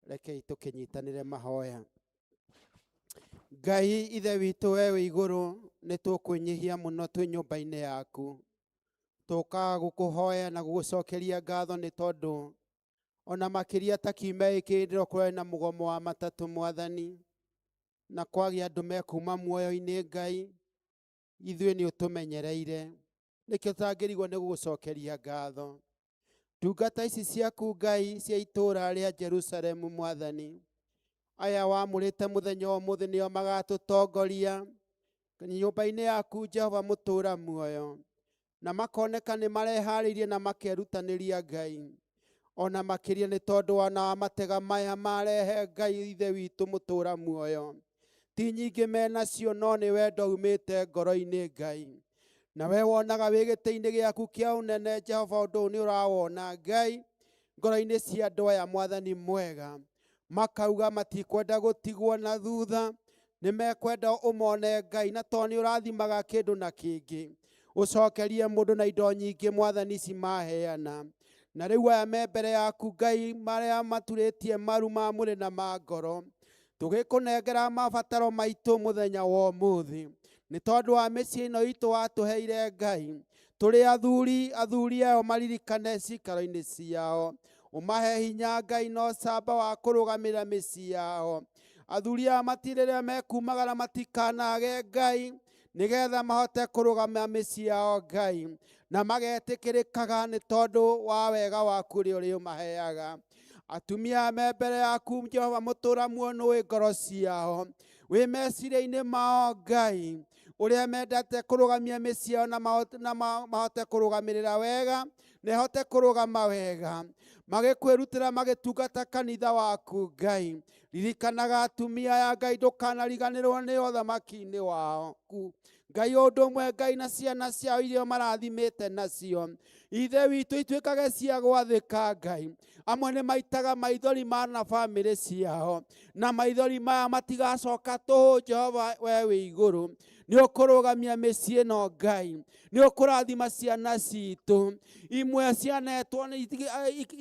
Rekei tũkĩnyitanĩre mahoya. Ngai ithe witũ we wĩ igũrũ, nĩ tũkwĩnyihia mũno twĩ nyũmba-inĩ yaku. Tũkaga gũkũhoya na gũgũcokeria ngatho nĩ tondũ ona makĩria ta kiumia gĩkĩ ndĩrokorwo na mũgomo wa matatũ Mwathani, na kwagĩa andũ mekuma muoyo-inĩ Ngai, ithuĩ nĩ ũtũmenyereire, nĩkĩo tũtangĩrigwo nĩ gũgũcokeria ngatho. Ndungata ici ciaku Ngai cia itũũra rĩa Jerusalemu Mwathani, aya wamũrĩte mũthenya wa ũmũthĩ nĩo magatũtongoria nyũmba-inĩ yaku Jehova mũtũũra muoyo, na makoneka nĩ mareharĩirie na makerutanĩria Ngai, ona makĩria nĩ tondũ ona wa matega maya marehe Ngai ithe witũ mũtũũra muoyo, ti nyingĩ menacio no nĩ wendo umĩte ngoro-inĩ Ngai, na we wonaga wĩ gĩtĩ-inĩ gĩaku kĩa ũnene Jehova, ũndũ ũyũ nĩ ũrawona Ngai ngoro-inĩ cia andũ aya Mwathani mwega, makauga matikwenda gũtigwo na thutha, nĩ mekwenda ũmone Ngai, na tondũ nĩ ũrathimaga kĩndũ na kĩngĩ, ũcokerie mũndũ na indo nyingĩ Mwathani ici maheana. Na rĩu aya me mbere yaku Ngai, marĩa maturĩtie maru ma mwĩrĩ na ma ngoro, tũgĩkũnengera mabataro maitũ mũthenya wa ũmũthĩ, nĩ tondũ wa mĩciĩ ĩno itũ watũheire Ngai, tũrĩ athuri, athuri ayo maririkane cikaro-inĩ ciao, ũmahe hinya Ngai na ũcamba wa kũrũgamĩrĩra mĩciĩ yao. Athuri aya matirĩrĩa mekumagara matikanage Ngai, nĩgetha mahote kũrũgamia mĩciĩ yao Ngai, na magetĩkĩrĩkaga nĩ tondũ wa wega waku ũrĩa ũrĩmaheaga. Atumia aya me mbere yaku Jehova mũtũũra muoyo nĩũĩ ngoro ciao, wĩ meciria-inĩ mao Ngai, ũrĩa mendete kũrũgamia mĩciĩ yao na mahote kũrũgamĩrĩra wega, na ĩhote kũrũgama wega, magĩkwĩrutĩra magĩtungata kanitha waku Ngai. Ririkanaga atumia aya Ngai, ndũkanariganĩrwo nĩ ũthamaki-inĩ waku Ngai, ũndũ ũmwe Ngai na ciana ciao iria marathimĩte nacio, ithe witũ ituĩkage cia gwathĩka Ngai. Amwe nĩ maitaga maithori ma na bamĩrĩ ciao, na maithori maya matigacoka tũhũ Jehova we wĩ igũrũ. Nĩ ũkũrũgamia mĩciĩ ĩno Ngai, nĩ ũkũrathima ciana citũ, imwe cianetwo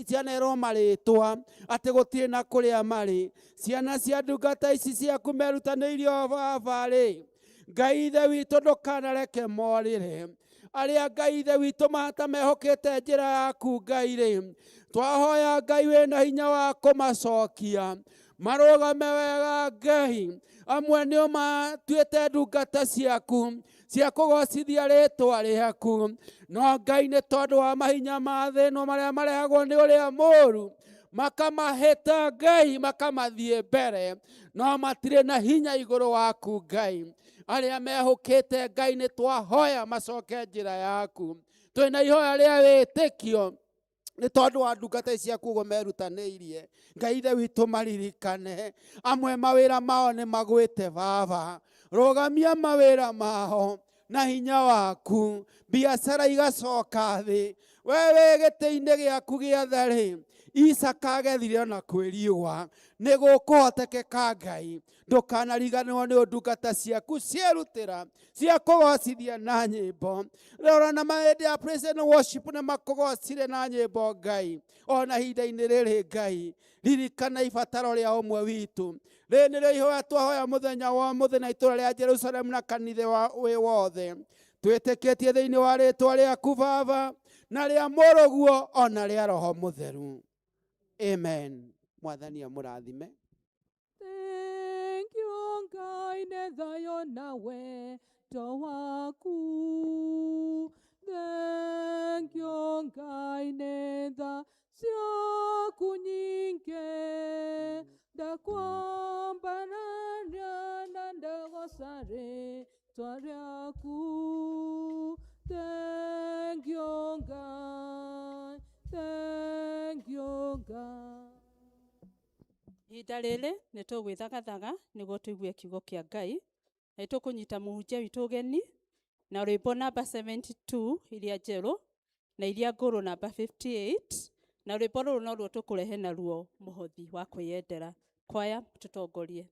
cianerwo marĩtwa atĩ gũtirĩ na kũrĩa marĩ. Ciana cia ndungata ici ciaku merutanĩirie o baba-rĩ, Ngai ithe witũ ndũkanareke morĩre. Arĩa Ngai ithe witũ mata mehokete njĩra yaku Ngai rĩ, twahoya Ngai wĩna hinya wa kũmacokia marũgame wega Ngai. Amwe nĩ ũmatuĩte ndungata ciaku cia kũgocithia rĩtwa rĩaku, no Ngai nĩ tondũ wa mahinya ma thĩ ĩno marĩa marehagwo nĩ ũrĩa mũũru, makamahĩta Ngai, makamathiĩ mbere, no matirĩ na hinya igũrũ waku Ngai. Arĩa mehũkĩte Ngai nĩ twahoya macoke njĩra yaku, twĩna ihoya rĩa wĩtĩkio nĩ tondũ wa ndungata ici ciaku ũguo merutanĩirie. Ngai ithe witũ maririkane, amwe mawĩra mao nĩ magwĩte baba, rũgamia mawĩra mao na hinya waku, biacara igacoka thĩ, we wĩ gĩtĩ-inĩ gĩaku gĩa tharĩ, Isaka agethire ona kwĩ riũa, nĩ gũkũhotekeka Ngai. Ndũkanariganĩrwo nĩ ndungata ciaku cierutĩra cia kũgocithia na nyĩmbo. Rora na mahĩndĩ ya praise and worship nĩ makũgocire na nyĩmbo Ngai, ona ihinda-inĩ rĩrĩ Ngai, ririkana ibataro rĩa ũmwe witũ. Rĩrĩ nĩrĩo ihoya twahoya mũthenya wa ũmũthĩ na itũũra rĩa Jerusalemu na kanitha wĩ wothe. Twĩtĩkĩtie thĩinĩ wa rĩtwa rĩaku Baba, na rĩa Mũrũguo, ona rĩa Roho Mũtheru. Amen. Mwathani amũrathime. Thank you Ngai nĩ thayũ na wendo waku. Thank you Ngai nĩ tha ciaku nyingĩ, ndakwambararia na ndagoca rĩtwa rĩaku. Thank you Ngai, thank you Ngai. Ihinda rĩrĩ nĩ tũgwĩthagathaga nĩguo tũigue kiugo kĩa Ngai, na nĩ tũkũnyita mũhunjia witũ ũgeni na rwĩmbo namba 72 iria njerũ na iria ngũrũ namba 58. Na rwĩmbo rũrũ noruo tũkũrehe naruo mũhothi wa kwĩyendera. Kwaya tũtongorie.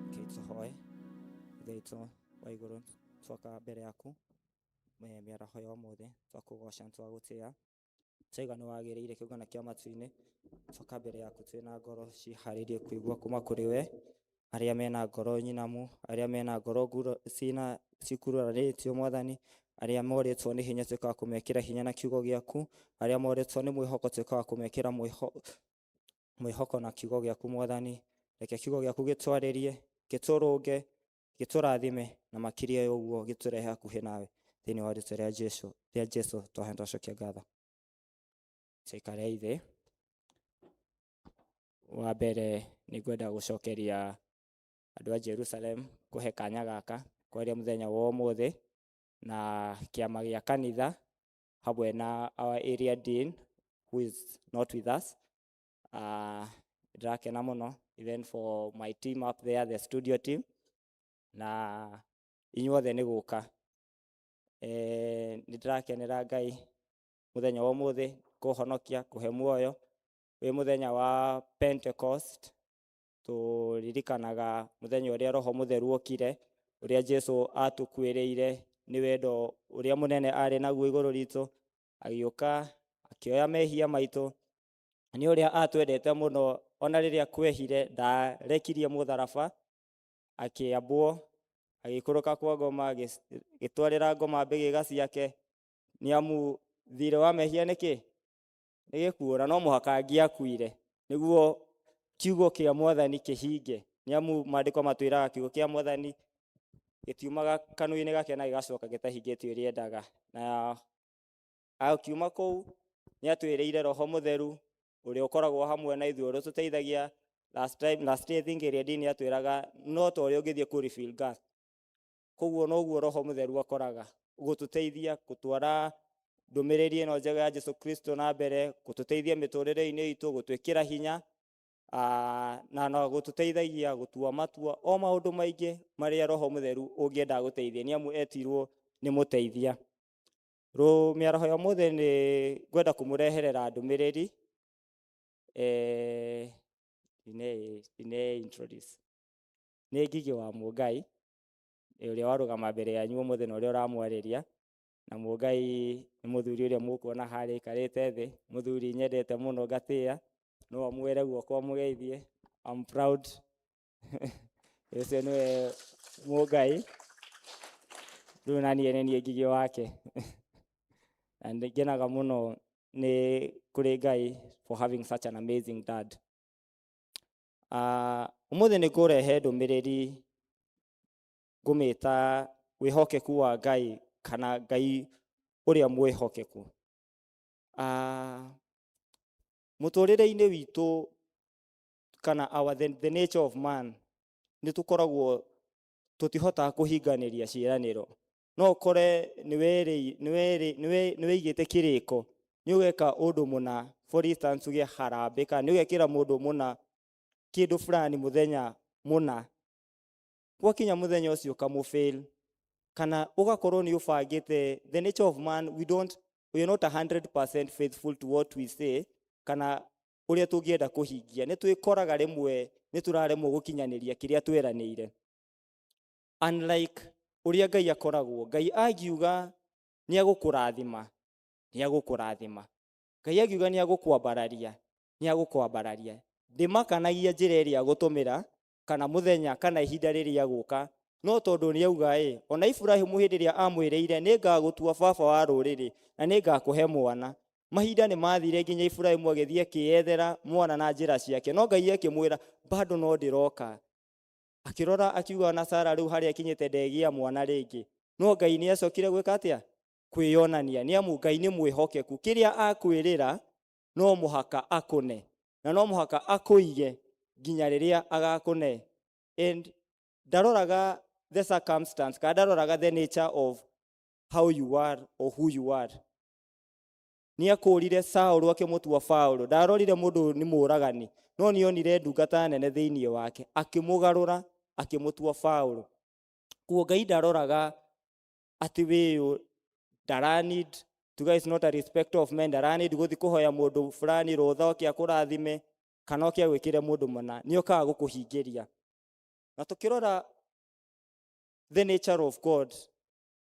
Rekei tũhoe. Ithe witũ wa igũrũ, twoka mbere yaku mĩaraho ya ũmũthĩ, twakũgoca, twagũtĩĩa, twaiga nĩ wagĩrĩire kĩũngano kĩa matu-inĩ. Twoka mbere yaku twĩna ngoro ciharĩirie kũigua kuma kũrĩ we, arĩa mena ngoro nyinamu, arĩa mena ngoro cina cikururarĩtio Mwathani, arĩa morĩtwo nĩ hinya tuĩka wa kũmekĩra hinya na kiugo gĩaku, arĩa morĩtwo nĩ mwĩhoko tuĩka wa kũmekĩra mwĩhoko na kiugo gĩaku Mwathani. Reke kiugo gĩaku gĩtwarĩrie, gĩtũrũnge, gĩtũrathime, na makĩria ya ũguo gĩtũrehe hakuhĩ nawe. Thĩinĩ wa rĩtwa rĩa Jesũ, rĩa Jesũ twahe twacokia ngatho. Tũikarei thĩ. Wa mbere nĩ ngwenda gũcokeria andũ a Jerusalem kũhe kanya gaka kwaria mũthenya wa ũmũthĩ na kĩama gĩa kanitha hamwe na our area dean who is not with us. Ndĩrakena mũno, even for my team up there, the studio team, na inyuothe nĩ gũka. Nĩ ndĩrakenera Ngai mũthenya wa ũmũthĩ kũhonokia, kũhe muoyo. Wĩ mũthenya wa Pentecost, tũririkanaga mũthenya ũrĩa Roho Mũtheru okire, ũrĩa Jesu atũkuĩrĩire nĩ wendo ũrĩa mũnene arĩ naguo igũrũ ritũ, agĩũka akĩoya mehia maitũ. Nĩ ũrĩa atwendete mũno, ona rĩrĩa kwehire ndarekirie mũtharaba, akĩambwo, agĩikũrũka kwa ngoma, agĩtwarĩra ngoma mbĩgĩga ciake, nĩ amu thirĩ wa mehia nĩ kĩ? Nĩ gĩkuũ, na no mũhaka angĩakuire nĩguo kiugo kĩa Mwathani kĩhinge. Nĩ amu maandĩko matwĩraga kiugo kĩa Mwathani gĩtiumaga kanua-inĩ gake na gĩgacoka gĩtahingĩtie ũrĩa endaga. Na akiuma kũu nĩ atwĩrĩire Roho Mũtheru ũrĩa ũkoragwo hamwe na ithuĩ, ũrĩa ũtũteithagia. Last time, last year, I think ĩrĩa ndini atwĩraga no ta ũrĩa ũngĩthiĩ kũ refill gas, koguo noguo Roho Mũtheru akoraga gũtũteithia gũtwara ndũmĩrĩri ĩno njega ya Jesu Kristo na mbere, gũtũteithia mĩtũrĩre-inĩ itũ, gũtwĩkĩra hinya, na gũtũteithagia gũtua matua o maũndũ maingĩ marĩa Roho Mũtheru ũngĩenda gũteithia, nĩ amu etirwo nĩ mũteithia. Mĩaraho ya ũmũthĩ nĩ ngwenda kũmũreherera ndũmĩrĩri. Ine introduce nĩ Ngigĩ wa Mũngai, ũrĩa warũgama mbere yanyu ũmũthĩ na ũrĩa ũramwarĩria. Na Mũngai nĩ mũthuri ũrĩa mũkuona harĩa aikarĩte thĩ, mũthuri nyendete mũno ngatĩĩa, no amwĩre guoko amũgeithie. I'm proud. Ũcio nĩwe Mũngai. Rĩu na niĩ nĩ niĩ Ngigĩ wake. Na nĩ ngenaga mũno nĩ kũrĩ Ngai for having such an amazing dad. Ũmũthĩ nĩ ngũrehe ndũmĩrĩri ngũmĩta wĩhokeku wa Ngai, kana Ngai ũrĩa mwĩhokeku. Mũtũrĩre-inĩ witũ, kana the nature of man, nĩ tũkoragwo tũtihotaga kũhinganĩria ciĩranĩro. No ũkore nĩ wĩigĩte kĩrĩko nĩ ũgeka ũndũ mũna, for instance uge harambĩ, kana nĩ ũgekĩra mũndũ mũna kĩndũ fulani mũthenya mũna, gwakinya mũthenya ũcio ũkamũfail, kana ũgakorwo nĩ ũbangĩte. The nature of man, we are not 100% faithful to what we say, kana ũrĩa tũngĩenda kũhingia. Nĩ twĩkoraga rĩmwe nĩ tũraremwo gũkinyanĩria kĩrĩa tweranĩire, unlike ũrĩa Ngai akoragwo. Ngai angiuga nĩ agũkũrathima, nĩ agũkũrathima. Ngai angiuga nĩ agũkwambararia, nĩ agũkwambararia. Ndĩmakanagia njĩra ĩrĩa agũtũmĩra, kana mũthenya, kana ihinda rĩrĩa agũka, no tondũ nĩ auga ĩ. Ona Iburahĩmu, hĩndĩ ĩrĩa amwĩrĩire, "Nĩ ngagũtua baba wa rũrĩrĩ na nĩ ngakũhe mwana," mahinda nĩ mathire nginya Iburahĩmu agĩthiĩ akĩyethera mwana na njĩra ciake, no Ngai akĩmwĩra, "Bado no ndĩroka." Akĩrora akiuga, na Sara rĩu harĩa akinyĩte ndegĩa mwana rĩngĩ. No Ngai nĩ acokire gwĩka atĩa? Kwĩyonania. Nĩ amu Ngai nĩ mwĩhokeku. Kĩrĩa akwĩrĩra no mũhaka akũne, na no mũhaka akũige nginya rĩrĩa agakũne. And ndaroraga the circumstance, kana ndaroraga the nature of how you are or who you are. Nĩ akũrire Saũlũ akĩmũtua Paũlũ. Ndarorire mũndũ ũyũ nĩ mũragani, no nĩ onire ndungata nene thĩinĩ wake, akĩmũgarũra, akĩmũtua Paũlũ. Kuo Ngai ndaroraga atĩ wĩyũ, ndaranid tuga, is not a respect of men. Ndaranid gũthiĩ kũhoya mũndũ fulani rũtha oke akũrathime, kana oke agwĩkĩre mũndũ mũna. Nĩ okaga gũkũhingĩria. Na tũkĩrora the nature of God,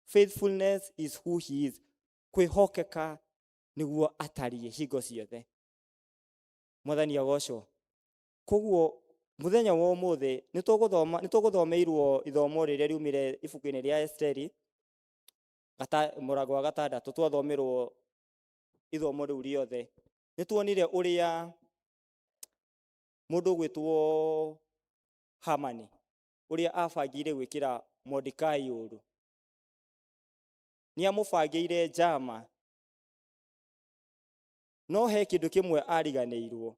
faithfulness is who he is. Kwĩhokeka nĩguo atariĩ hingo ciothe. Mwathani agocwo. Koguo mũthenya wa ũmũthĩ nĩ tũgũthomeirwo ithomo rĩrĩa riumire ibuku-inĩ rĩa Esteri mũrango wa gatandatũ. Twathomerwo ithomo rĩu rĩothe, nĩ tuonire ũrĩa mũndũ ũgwĩtwo Hamani, ũrĩa abangĩire gwĩkĩra Mordecai ũru. Nĩ amũbangĩire njama, no he kĩndũ kĩmwe ariganĩirwo.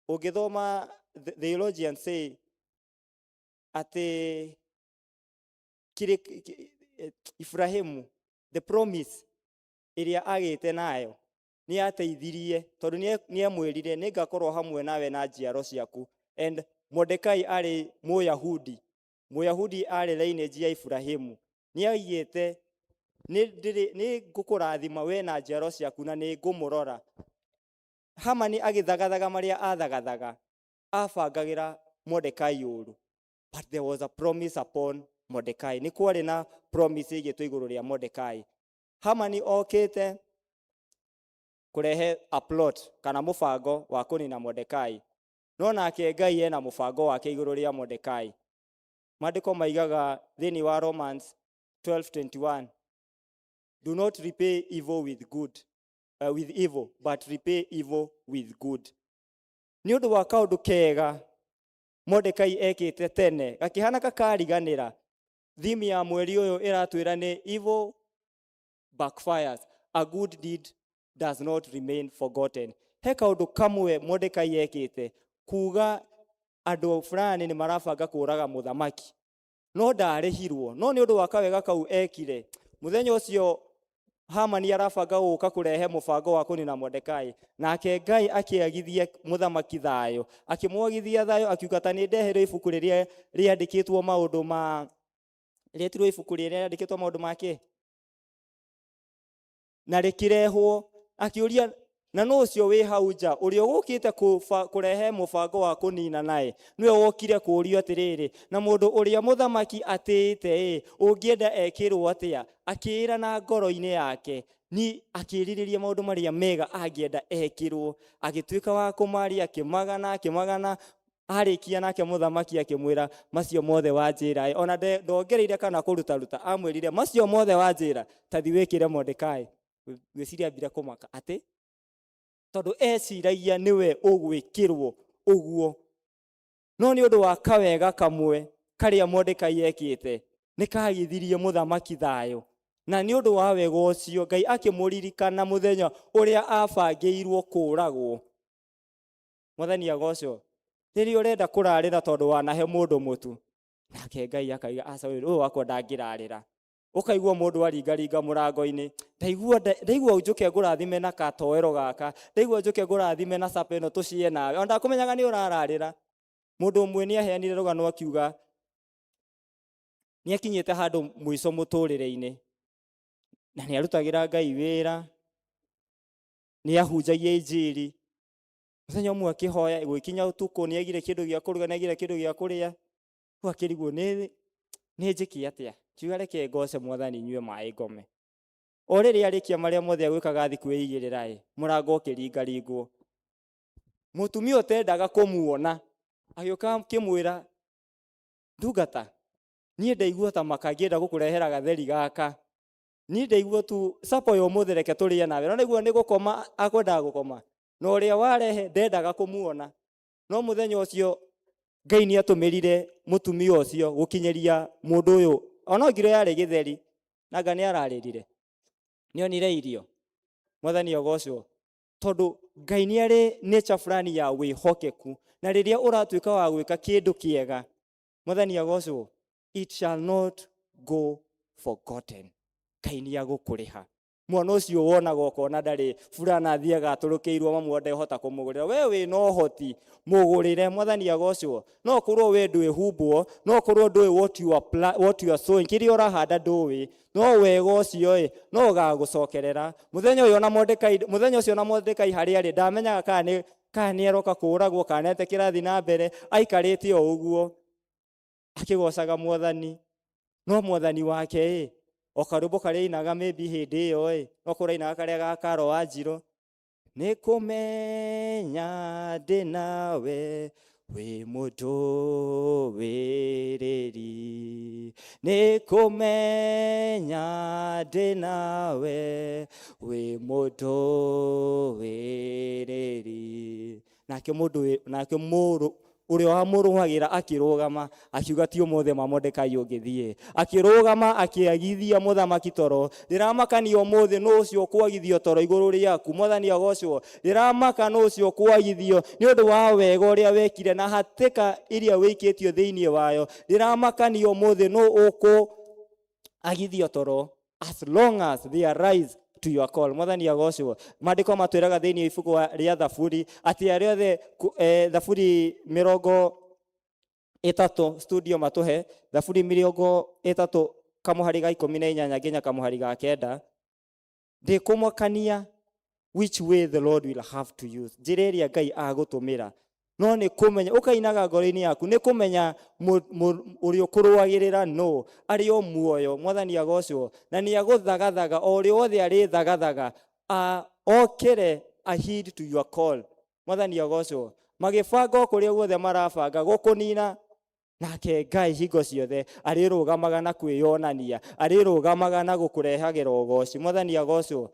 Ũngĩthoma, the theologians say atĩ kĩrĩ Ibrahimu, the promise ĩrĩa agĩte nayo, nĩ Nĩ ateithirie tondũ nĩ amwĩrire, "Nĩ ngakorwo hamwe nawe na njiaro ciaku." And Mordekai arĩ Mũyahudi. Mũyahudi arĩ lineage ya Ibrahimu. Nĩ aigĩte, "Nĩ ngũkũrathima we na njiaro ciaku na nĩ ngũmũrora." Hamani agĩthagathaga marĩa athagathaga, abangagĩra Mordekai ũru, but there was a promise upon Mordekai. Nĩ kwarĩ na promise ĩigĩtwo igũrũ rĩa Mordekai. Hamani okĩte kũrehe a plot kana mũbango wa kũnina Mordekai, no nake Ngai ena mũbango wake igũrũ rĩa Mordekai. Maandĩko maigaga thĩinĩ wa Romans 12:21, "Do not repay evil with evil, but repay evil with good." Nĩ ũndũ wa kaũndũ kega Mordekai ekĩte tene gakĩhana kakariganĩra. Theme ya mweri ũyũ ĩratwĩra nĩ "Evil backfires, a good deed does not remain forgotten." He kaũndũ kamwe Mordekai ekĩte, kuga andũ fulani nĩ marabanga kũraga mũthamaki, no ndarĩhirwo. No nĩ ũndũ wa kawega kau ekire, mũthenya ũcio Hamani arabanga gũka kũrehe mũbango wa kũnina Mordekai, nake Ngai akĩagithia mũthamaki thayũ, akĩmwagithia thayũ, akiuga ta nĩ ndeherwo ibuku rĩrĩa rĩandĩkĩtwo maũndũ ma rĩetirwo ibuku rĩrĩa rĩandĩkĩtwo maũndũ make, na rĩkĩrehwo. Akĩũria, "Na nũ ũcio wĩ hau nja ũrĩa ũgũkĩte kũrehe mũbango wa kũnina?" Naye nĩwe wokire kũũrio atĩrĩrĩ, "Na mũndũ ũrĩa mũthamaki atĩĩte ĩ, ũngĩenda ekĩrwo atĩa?" Akĩĩra na ngoro-inĩ yake ni akĩrirĩria maũndũ marĩa mega angĩenda ekĩrwo, agĩtuĩka wa kũmaria, akĩmagana, akĩmagana. Arĩkia, nake mũthamaki akĩmwĩra, "Macio mothe wanjĩra ĩ," ona ndongereire kana kũrutaruta, amwĩrire, "Macio mothe wanjĩra, tathi wĩkĩre Mordekai." Ngwĩciria ambire kũmaka atĩ tondũ eciragia nĩwe ũgwĩkĩrwo ũguo, no nĩ ũndũ wa kawega kamwe karĩa Mordekai ekĩte nĩ kagithirie mũthamaki thayũ, na nĩ ũndũ wa wega ũcio Ngai akĩmũririkana mũthenya ũrĩa abangĩirwo kũragwo. Mwathani agocwo. Rĩrĩa ũrenda kũrarĩra tondũ wanahe mũndũ mũtu, nake Ngai akaiga, "Aca, ũyũ wakwa ndangĩrarĩra." Ũkaigua mũndũ aringaringa mũrango-inĩ, "Ndaigua ndaigua njũke ngũrathime na katoero gaka, ndaigua njũke ngũrathime na capa ĩno tũcie nawe," ona ndakũmenyaga nĩ ũrararĩra. Mũndũ ũmwe nĩ aheanire rũgano, akiuga nĩ akinyĩte handũ mũico mũtũrĩre-inĩ, na nĩ arutagĩra Ngai wĩra, nĩ ahunjagia injiri. Mũthenya ũmwe akĩhoya, gũgĩkinya ũtukũ, nĩ agire kĩndũ gĩa kũruga, nĩ agire kĩndũ gĩa kũrĩa. Rĩu akĩrigwo, nĩ njĩke atĩa? Kiuga, "Reke ngoce Mwathani, nyue maĩ, ngome." O rĩrĩa arĩkia marĩa mothe agwĩkaga, athi kwĩigĩrĩra ĩ, mũrango ũkĩringaringwo. Mũtumia ũtendaga kũmuona agĩũka akĩmwĩra, "Ndungata, niĩ ndaigua ta maka ngĩenda gũkũrehera gatheri gaka. Niĩ ndaigua tu capo ya ũmũthĩ, reke tũrĩe nawe." No ndaigua nĩ gũkoma akwendaga gũkoma, na ũrĩa warehe ndendaga kũmuona. No mũthenya ũcio Ngai nĩ atũmĩrire mũtumia ũcio gũkinyĩria mũndũ ũyũ ona ngiro yarĩ gĩtheri, nanga nĩ ararĩrire, nĩ onire irio. Mwathani agocwo, tondũ Ngai nĩ arĩ nature fulani ya wĩhokeku, na rĩrĩa ũratuĩka wa gwĩka kĩndũ kĩega, Mwathani agocwo, it shall not go forgotten. Ngai nĩ agũkũrĩha. Mwana ũcio wonaga ũkona ndarĩ burana, athiaga atũrũkĩirwo, mamu ndehota kũmũgũrĩra, we wĩna ũhoti, mũgũrĩre. Mwathani agocwo. No korwo we ndwĩhumbwo, no korwo ndũĩ what you are sowing, kĩrĩa ũrahanda ndũĩ, no wega ũcio ĩ no ũgagũcokerera mũthenya ũyũ. Ona Mordekai, mũthenya ũcio ona Mordekai harĩa arĩ ndamenyaga kana nĩ aroka kũragwo kana nĩ kĩrathi na mbere. Aikarĩte o ũguo akĩgocaga Mwathani, no Mwathani wake ĩ o karwĩmbo karĩa ainaga maybe hĩndĩ ĩyo ĩ no korwo ainaga karĩa ga Karo wa Njirũ, "Nĩ kũmenya ndĩ nawe wĩ mũndũwĩrĩri, nĩ kũmenya ndĩ nawe wĩ mũndũwĩrĩri." Nake mũndũ nake mũrũ ũrĩa wamũrũagĩra akĩrũgama, akiuga, "Ti ũmũthĩ ma Mordekai ũngĩthiĩ." Akĩrũgama akĩagithia mũthamaki toro. Ndĩramakania ũmũthĩ nũ ũcio ũkwagithio toro igũrũ rĩaku. Mwathani agocwo. Ndĩramaka nũ ũcio ũkwagithio nĩ ũndũ wa wega ũrĩa wekire na hatĩka iria wĩikĩtio thĩinĩ wayo. Ndĩramakania ũmũthĩ nũ ũkũ agithio toro. As long as there rise to your call. Mwathani agocwo. Maandĩko matwĩraga thĩinĩ wa ibuku rĩa Thaburi atĩ arĩa othe Thaburi 30 studio matuhe Thaburi 30 kamuhari ga 18 nginya kamuhari ga 9 ndĩkũmakania which way the Lord will have to use, njĩra ĩrĩa Ngai agũtũmĩra, no nĩ kũmenya ũkainaga ngoro-inĩ yaku, nĩ kũmenya ũrĩa ũkũrũagĩrĩra no arĩ o muoyo. Mwathani agocwo. Na nĩ agũthagathaga o ũrĩa wothe arĩthagathaga okĩre a heed to your call. Mwathani agocwo. Magĩbanga o kũrĩa guothe marabanga gũkũnina, nake Ngai hingo ciothe arĩrũgamaga na kwĩyonania, arĩrũgamaga na gũkũrehagĩra ũgoci. Mwathani agocwo.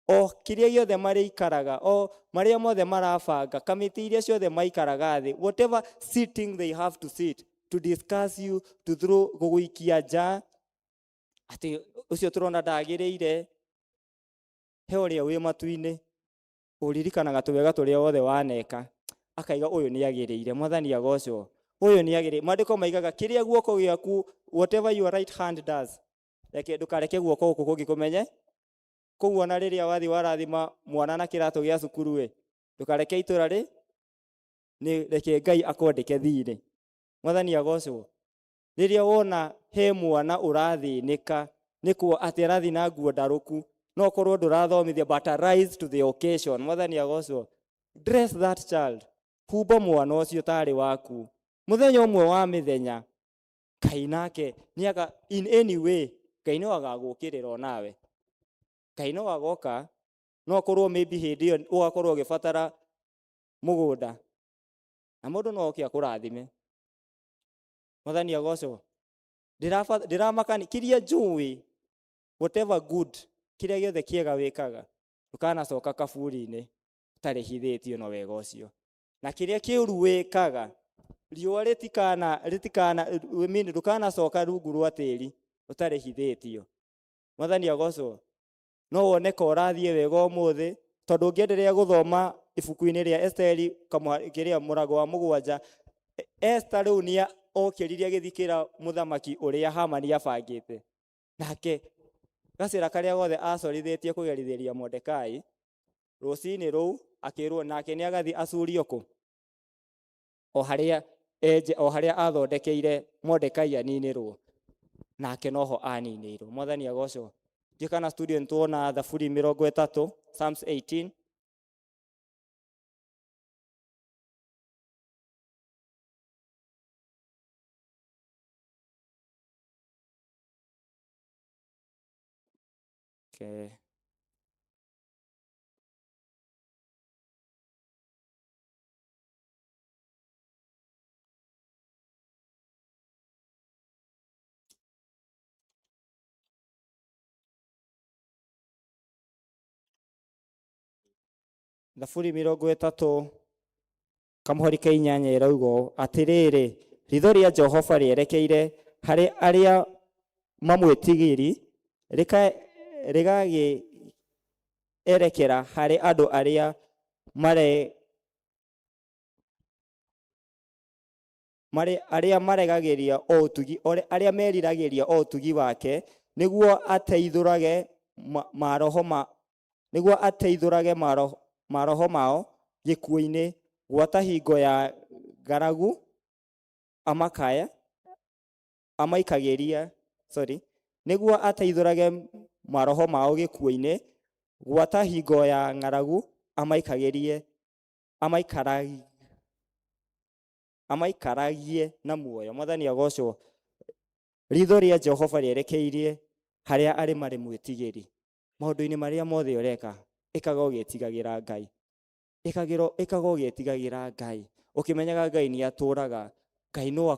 O kĩrĩa gĩothe marĩikaraga, o marĩa mothe marabanga, kamĩtĩ iria ciothe maikaraga thĩ, whatever sitting they have to sit to discuss you, to throw gũgũikia nja atĩ ũcio tũrona ndagĩrĩire, he ũrĩa wĩ matu-inĩ ũririkanaga tũwega tũrĩa wothe waneka, akaiga ũyũ nĩ agĩrĩire. Mwathani agocwo. Ũyũ nĩ agĩrĩire. Maandĩko maigaga kĩrĩa guoko gĩaku, whatever your right hand does, reke ndũkareke guoko gũkũ kũngĩ kũmenye. Koguo ona rĩrĩa wathiĩ warathima mwana na kĩratũ gĩa cukuru ĩ, ndũkareke itũra rĩ, nĩ reke Ngai akwandĩke thirĩ. Mwathani agocwo. Rĩrĩa wona he mwana ũrathĩnĩka nĩ kuo atĩ arathiĩ na nguo ndarũku, no ũkorwo ndũrathomithia, but arise to the occasion. Mwathani agocwo. Dress that child, humba mwana ũcio tarĩ waku. Mũthenya ũmwe wa mĩthenya Ngai nake nĩaga, in any way Ngai no agagũkĩrĩra onawe. Ngai no agoka, no akorwo maybe hĩndĩ ĩyo ũgakorwo ũgĩbatara mũgũnda na mũndũ no oke akũrathime. Mwathani agocwo. Ndĩramakani kĩrĩa njũĩ, whatever good, kĩrĩa gĩothe kĩega wĩkaga, ndũkanacoka kaburi-inĩ ũtarĩhithĩtio na wega ũcio. Na kĩrĩa kĩũru wĩkaga, riũa rĩtikana, rĩtikana, I mean, ndũkanacoka rungu rwa tĩri ũtarĩhithĩtio. Mwathani agocwo. No wone ka ũrathiĩ wega ũmũthĩ, tondũ ũngĩenderea gũthoma ibuku-inĩ rĩa Esteri kĩrĩa mũrango wa 7, Esther rĩu nĩ okĩrire agĩthikĩra mũthamaki ũrĩa Hamani abangĩte. Nake gacĩra karĩa gothe acorithĩtie kũgerithĩria Mordekai, rũcinĩ rũu akĩrwo nake nĩ agathiĩ acurio kũ? O harĩa enje, o harĩa athondekeire Mordekai aninĩrwo, nake noho aninĩirwo. Mwathani agocwo. Ndiũĩ kana studio nĩ tuona Thaburi 30, Psalms 18. Okay. Thaburi 30 kamũhari ka 8 ĩrauga ũũ, atĩrĩrĩ, ritho rĩa Jehova rĩerekeire harĩ arĩa mamwĩtigĩri, rĩgagĩerekera harĩ andũ arĩa arĩa maregagĩria o ũtugi, arĩa meriragĩria o ũtugi wake, nĩguo ateithũrage maroho ma, nĩguo ateithũrage maroho mao gĩkuũ-inĩ, gwata hingo ya ng'aragu amakaya, amaikagĩria, sorry, nĩguo ateithũrage maroho mao gĩkuũ-inĩ, gwata hingo ya ng'aragu amaikagĩrie, amaikaragie na muoyo. Mwathani agocwo. Ritho rĩa Jehova rĩerekeirie harĩa arĩ marĩ mwĩtigĩri. Maũndũ-inĩ marĩa mothe ũreka, ĩkaga ũgĩtigagĩra Ngai. Ĩkaga ũgĩtigagĩra Ngai. Ũkĩmenyaga Ngai nĩ atũũraga, Ngai no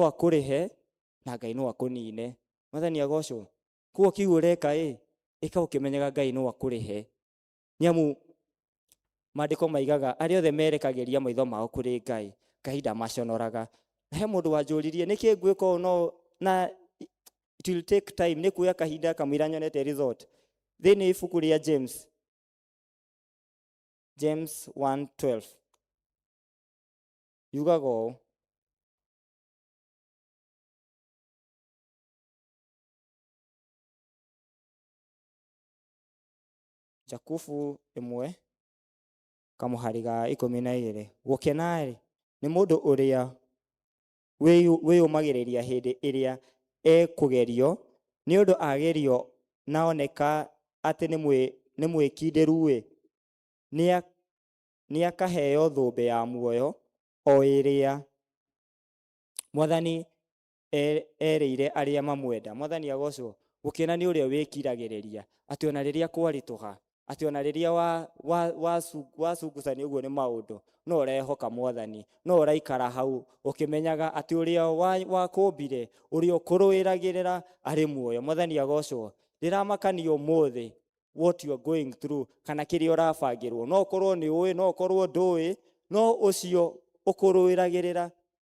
akũrĩhe na Ngai no akũnine. Mwathani agocwo. Koguo kiu ũreka ĩ, ĩka ũkĩmenyaga Ngai no akũrĩhe. Nĩamu maandĩko maigaga arĩa othe merekagĩria maitho mao kũrĩ Ngai, Ngai ndamaconoraga. Na he mũndũ wanjũririe nĩkĩ ngwĩka ũũ, no na it will take time, nĩ kuoya kahinda kamũira nyonete result. Thĩinĩ ibuku rĩa James, James 1:12 yugaga ũũ, Jakubu 1 kamũhari ga 12. Gũkena-rĩ nĩ mũndũ ũrĩa wĩyũmagĩrĩria hĩndĩ ĩrĩa ekũgerio, nĩ ũndũ agerio na oneka atĩ nĩ mwĩkindĩru-ĩ, nĩakaheo thũmbĩ ya muoyo o ĩrĩa Mwathani erĩire arĩa mamwenda. Mwathani agocwo. Gũkena nĩ ũrĩa wĩkiragĩrĩria atĩ ona rĩrĩa kwaritũha, atĩ ona rĩrĩa wacungucanio ũguo nĩ maũndũ, no ũrehoka Mwathani, no ũraikara hau ũkĩmenyaga atĩ ũrĩa wakũmbire, ũrĩa ũkũrũĩragĩrĩra arĩ muoyo. Mwathani agocwo. Ndĩramakania ũmũthĩ what you are going through, kana kĩrĩa ũrabangĩrwo, no ũkorwo nĩ ũĩ, no ũkorwo ndũĩ, no ũcio ũkũrũĩragĩrĩra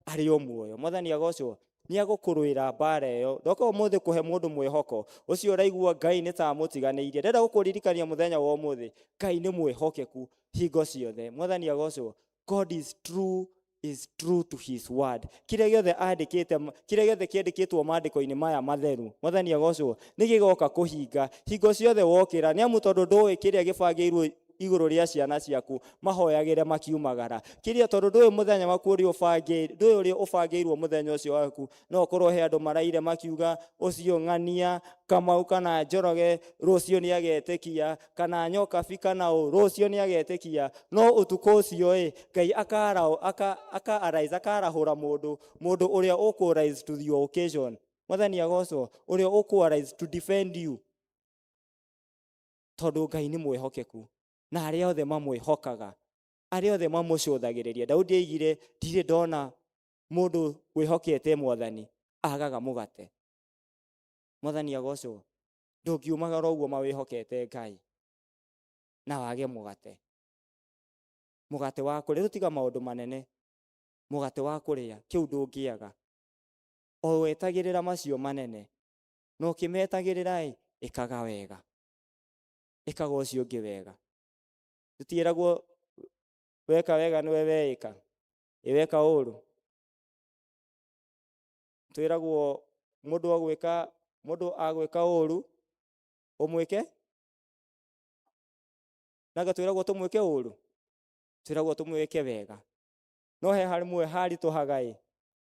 arĩ o muoyo. Mwathani agocwo. Nĩ agũkũrũĩra mbara ĩyo. Ndoka ũmũthĩ kũhe mũndũ mwĩhoko ũcio ũraigua Ngai nĩ ta amũtiganĩirie. Ndĩrenda gũkũririkania mũthenya wa ũmũthĩ, Ngai nĩ mwĩhokeku hingo ciothe. Mwathani agocwo. God is true, is true to his word. Kĩrĩa gĩothe andĩkĩte, kĩrĩa gĩothe kĩandĩkĩtwo maandĩko-inĩ maya matheru, Mwathani agocwo, nĩ gĩgoka kũhinga hingo ciothe wokĩra. Nĩ amu tondũ ndũĩ kĩrĩa gĩbangĩirwo igũrũ rĩa ciana ciaku, mahoyagĩre makiumagara. Kĩrĩa tondũ ndũĩ mũthenya waku ũrĩa ũbangĩirwo, ndũĩ ũrĩa ũbangĩirwo mũthenya ũcio waku. No ũkorwo he andũ maraire makiuga ũcio ng'ania Kamau kana Njoroge rũciũ nĩ agetĩkia, kana Nyokabi kana ũ rũciũ nĩ agetĩkia. No ũtukũ ũcio ĩ, Ngai aka arise, akarahũra mũndũ, mũndũ ũrĩa ũkũ rise to the occasion. Mwathani agocwo. Ũrĩa ũkũ arise to defend you, tondũ Ngai nĩ mwĩhokeku na arĩa othe mamwĩhokaga, arĩa othe mamũcũthagĩrĩria. Daudi aigire, ndirĩ ndona mũndũ wĩhokete Mwathani agaga mũgate. Mwathani agocwo. Ndũngiumagara ũguo mawĩhokete Ngai na wage mũgate. Mũgate wa kũrĩa, tũtiga maũndũ manene, mũgate wa kũrĩa kĩu ndũngĩaga. O wetagĩrĩra macio manene, na ũkĩmetagĩrĩra ĩ, ĩkaga wega, ĩkaga ũcio ũngĩ wega. Tũtiĩragwo weka wega nĩwe weĩka, ĩ weka ũru. Twĩragwo mũndũ agwĩka, mũndũ agwĩka ũru ũmwĩke, nanga twĩragwo tũmwĩke ũru, twĩragwo tũmwĩke wega. No he harĩmwe haritũhaga ĩ,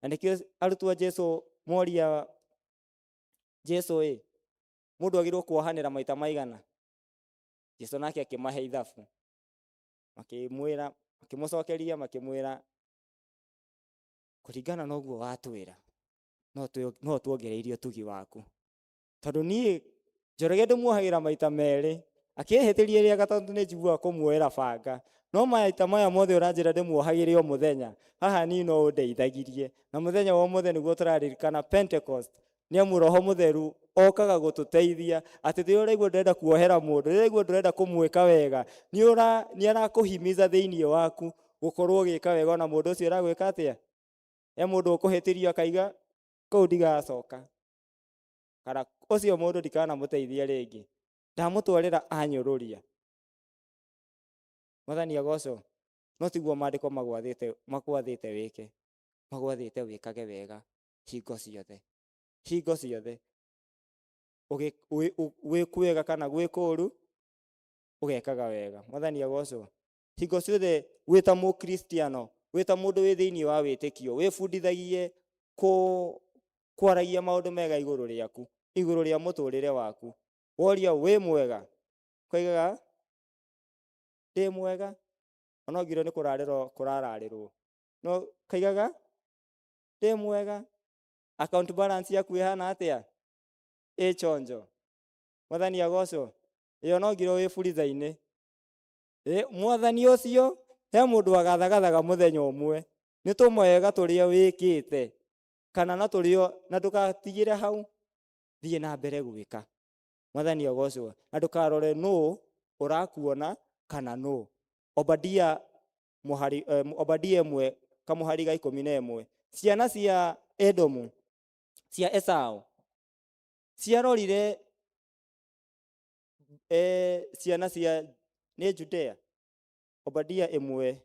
na nĩkĩo arutwo a Jesu moria Jesu ĩ, mũndũ agĩrĩirwo kuohanĩra maita maigana? Jesu nake akĩmahe ithabu, makĩmwĩra, makĩmũcokeria, makĩmwĩra kũringana na ũguo watwĩra, no tuongereirie ũtugi waku, tondũ niĩ Njoroge ndĩmuohagĩra maita merĩ, akĩhĩtĩria rĩa gatatũ nĩ njiguaga kũmuoera banga, no maita maya mothe ũranjĩra ndĩmuohagĩre o mũthenya, haha niĩ no ũndeithagirie. Na mũthenya wa ũmũthĩ nĩguo tũraririkana Pentecost, nĩ amu Roho Mũtheru okaga gũtũteithia atĩ rĩrĩa ũraigua ndũrenda kuohera mũndũ, rĩrĩa ũraigua ndũrenda kũmwĩka wega, nĩ arakũhimiza thĩinĩ waku gũkorwo ũgĩka wega ona mũndũ ũcio ũragwĩka atĩa. He mũndũ ũkũhĩtĩrio akaiga kũu ndigacoka, kana ũcio mũndũ ndikanamũteithia rĩngĩ, ndamũtwarĩra anyũrũria. Mwathani agocwo. No tiguo maandĩko magwathĩte wĩke, magwathĩte wĩkage wega hingo ciothe, hingo ciothe, gwĩ kwega kana gwĩ kũũru, ũgekaga wega. Mwathani agocwo. Hingo ciothe wĩ ta mũkristiano, wĩ ta mũndũ wĩ thĩinĩ wa wĩtĩkio, wĩbundithagie kwaragia maũndũ mega igũrũ rĩaku, igũrũ rĩa mũtũrĩre waku. Woria wĩ mwega, koigaga ndĩ mwega, ona ngiro nĩ kũrarĩrwo kũrararĩrwo, no kaigaga ndĩ mwega. Account balance yaku ĩhana atĩa? Ĩ chonjo. Mwathani agocwo. Ĩyo no ngiro wĩ buriza-inĩ. Mwathani ũcio he mũndũ agathagathaga mũthenya ũmwe, nĩ tũmwega tũrĩa wĩkĩte, kana na tũrĩa, na ndũgatigĩre hau, thiĩ na mbere gwĩka. Mwathani agocwo. Na ndũkarore nũ ũrakuona kana nũ. Obadia mũhari, Obadia 1 kamũhari ga 11. Ciana cia Edomu, cia Esau, ciarorire ciana cia nĩ Judea. Obadia 1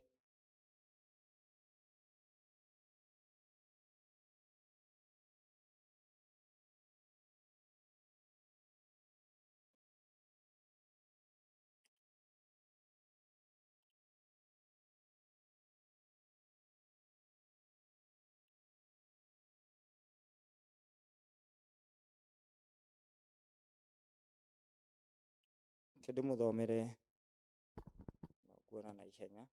Reke ndĩmũthomere no nguona na ihenya.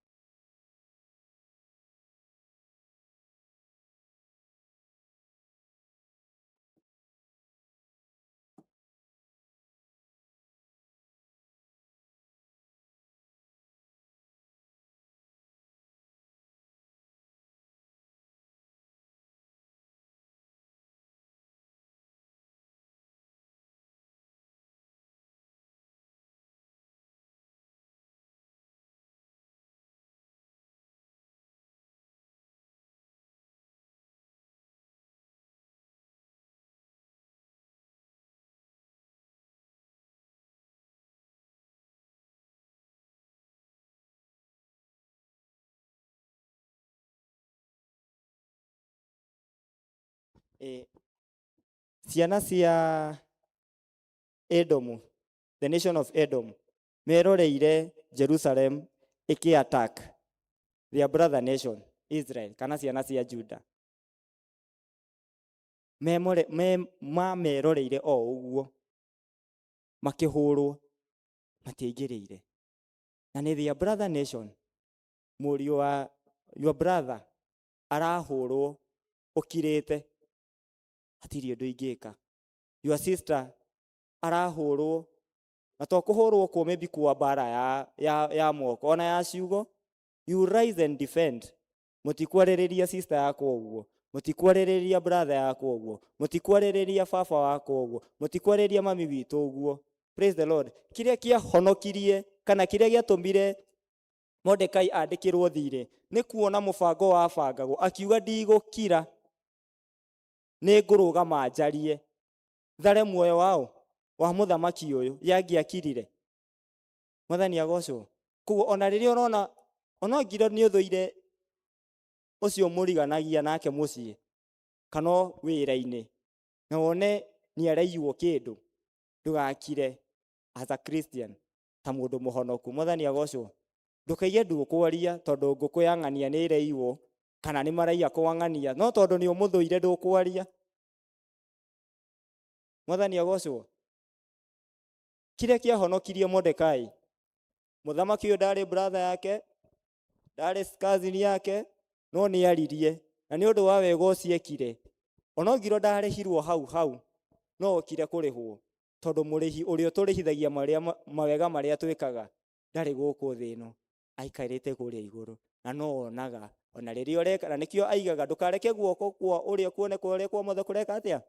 Ciana cia Edomu, the nation of Edom, meroreire Jerusalem ĩkĩ attack their brother nation Israel, kana ciana cia Juda. Mameroreire o ũguo makĩhũrwo, matiaingĩrĩire. Na nĩ their brother nation, mũriũ wa your brother arahũrwo ũkirĩte, hatirĩ ũndũ ingĩka. Your sister arahũrwo, na to kũhũrwo kuo maybe kwa mbara ya moko ona ya ciugo, you rise and defend. Mũtikwarĩrĩria sister yakwa ũguo, mũtikwarĩrĩria brother yakwa ũguo, mũtikwarĩrĩria baba wakwa ũguo, mũtikwarĩrĩria mami witũ ũguo. Praise the Lord. Kĩrĩa kĩahonokirie kana kĩrĩa gĩatũmire Mordekai andĩkĩrwo thirĩ nĩ kuona mũbango wabangagwo, akiuga ndigũkira, nĩ ngũrũgama njarie thare muoyo wao wa mũthamaki ũyũ yangĩakirire. Mwathani agocwo. Koguo ona rĩrĩa ũrona ona ngiro nĩ ũthũire ũcio mũriganagia nake mũciĩ kana wĩra-inĩ, na wone nĩ araiywo kĩndũ, ndũgakire as a Christian ta mũndũ mũhonoku. Mwathani agocwo. Ndũkaige ndũkwaria tondũ ngũkũ ya ng'ania nĩ ĩraiywo kana nĩ maraiya kwa ng'ania, no tondũ nĩ ũmũthũire ndũkwaria. Mwathani agocwo. Kĩrĩa kĩahonokirie Mordekai, mũthamaki ũyũ ndarĩ brother yake, ndarĩ cousin yake, no nĩ aririe, na nĩ ũndũ wa wega ũcio ekire, ona ngiro ndarĩhirwo hau hau, no okire kũrĩhwo, tondũ mũrĩhi ũrĩa ũtũrĩhithagia mawega marĩa twĩkaga ndarĩ gũkũ thĩ ĩno, aikarĩte kũrĩa igũrũ, na no onaga ona rĩrĩa ũreka, na nĩkĩo aigaga ndũkareke guoko kwa ũrĩa kuone kwa ũrĩa kwa mothe kũreka atĩa,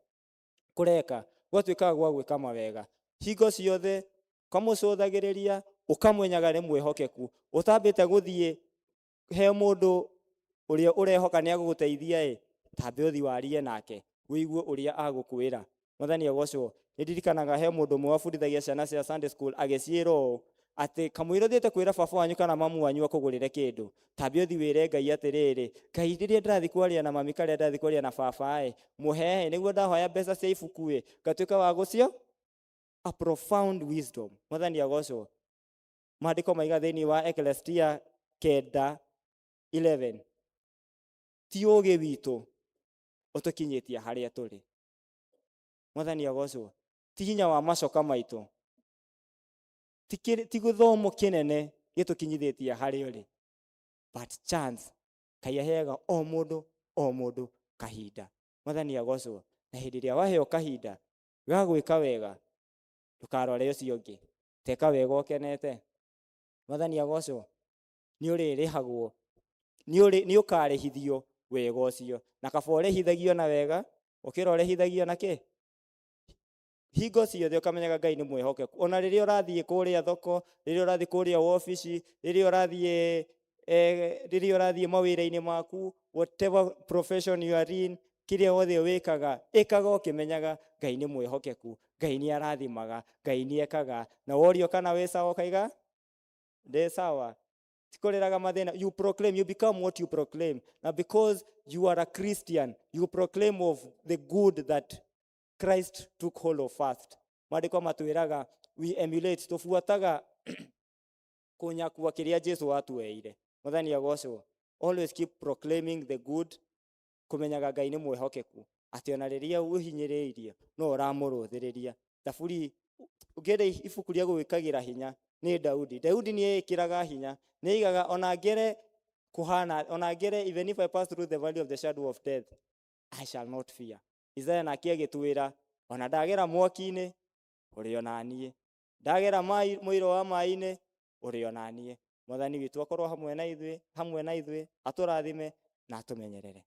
kũreka gwatuĩkaga gwa gwĩka mawega hingo ciothe, ũkamũcũthagĩrĩria, ũkamwenyaga nĩ mwĩhokeku, ũtambĩte gũthiĩ he mũndũ ũrĩa ũrehoka nĩ agũgũteithia ĩ, tambe ũthiĩ warie nake ũigue ũrĩa agũkwĩra. Mwathani agocwo. Nĩ ndirikanaga he mũndũ ũmwe wabundithagia ciana cia Sunday school agĩciĩra ũũ atĩ kamũira ũthiĩte kwĩra baba wanyu kana mamu wanyu akũgũrĩre kĩndũ, tambe ũthiĩ wĩre Ngai atĩrĩrĩ, Ngai rĩrĩa ndĩrathiĩ kwaria na mami karĩa ndĩrathiĩ kwaria na baba ĩ, mũhe nĩguo ndahoya mbeca cia ibuku ĩ, ngatuĩka wa gũcio. A profound wisdom. Mwathani agocwo. Maandĩko maiga thĩinĩ wa Ecclesiastes 9:11, ti ũũgĩ witũ ũtũkinyĩtie harĩa tũrĩ. Mwathani agocwo. Ti hinya wa macoka maitũ, ti gĩthomo kĩnene gĩtũkinyithĩtie harĩa ũrĩ, but chance Ngai aheaga o mũndũ o mũndũ kahinda. Mwathani agocwo. Na hĩndĩ ĩrĩa waheo kahinda ga gwĩka wega, ndũkarore ũcio ũngĩ, teka wega ũkenete. Mwathani agocwo. Nĩ ũrĩrĩhagwo, nĩ ũkarĩhithio wega ũcio, na kaba ũrĩhithagio na wega ũkĩra ũrĩhithagio na kĩ. Hingo ciothe ũkamenyaga Ngai nĩ mwĩhokeku, ona rĩrĩa ũrathiĩ kũrĩa thoko, rĩrĩa ũrathiĩ kũrĩa wabici, rĩrĩa ũrathiĩ mawĩra-inĩ maku, whatever profession you are in, kĩrĩa wothe wĩkaga, ĩkaga ũkĩmenyaga Ngai nĩ mwĩhokeku, Ngai nĩ arathimaga, Ngai nĩ ekaga. Na worio kana wĩ sawa, ũkaiga ndĩ sawa. Tikoreraga mathĩna. You proclaim, you become what you proclaim. Now because you are a Christian, you proclaim of the good that Christ took hold of first. Maandĩko matwĩraga we emulate, tũbuataga kũnyakua kĩrĩa Jesu atueire. Mwathani agocwo. Always keep proclaiming the good, kũmenyaga Ngai nĩ mwĩhokeku, atĩ ona rĩrĩa ũhinyĩrĩirie no ũramũrũthĩrĩria. Thaburi Ũngĩenda ibuku rĩa gwĩkagĩra hinya nĩ Daudi. Daudi nĩ ekĩraga hinya, nĩ aigaga ona ngere kuhana, ona ngere, even if I pass through the valley of the shadow of death, I shall not fear. Isaiah nake agĩtwĩra ona ndagera mwaki-inĩ ũrĩ ona niĩ, ndagera mũiro wa maĩ-inĩ ũrĩ ona niĩ. Mwathani witũ akorwo hamwe na ithuĩ, hamwe na ithuĩ, atũrathime na atũmenyerere.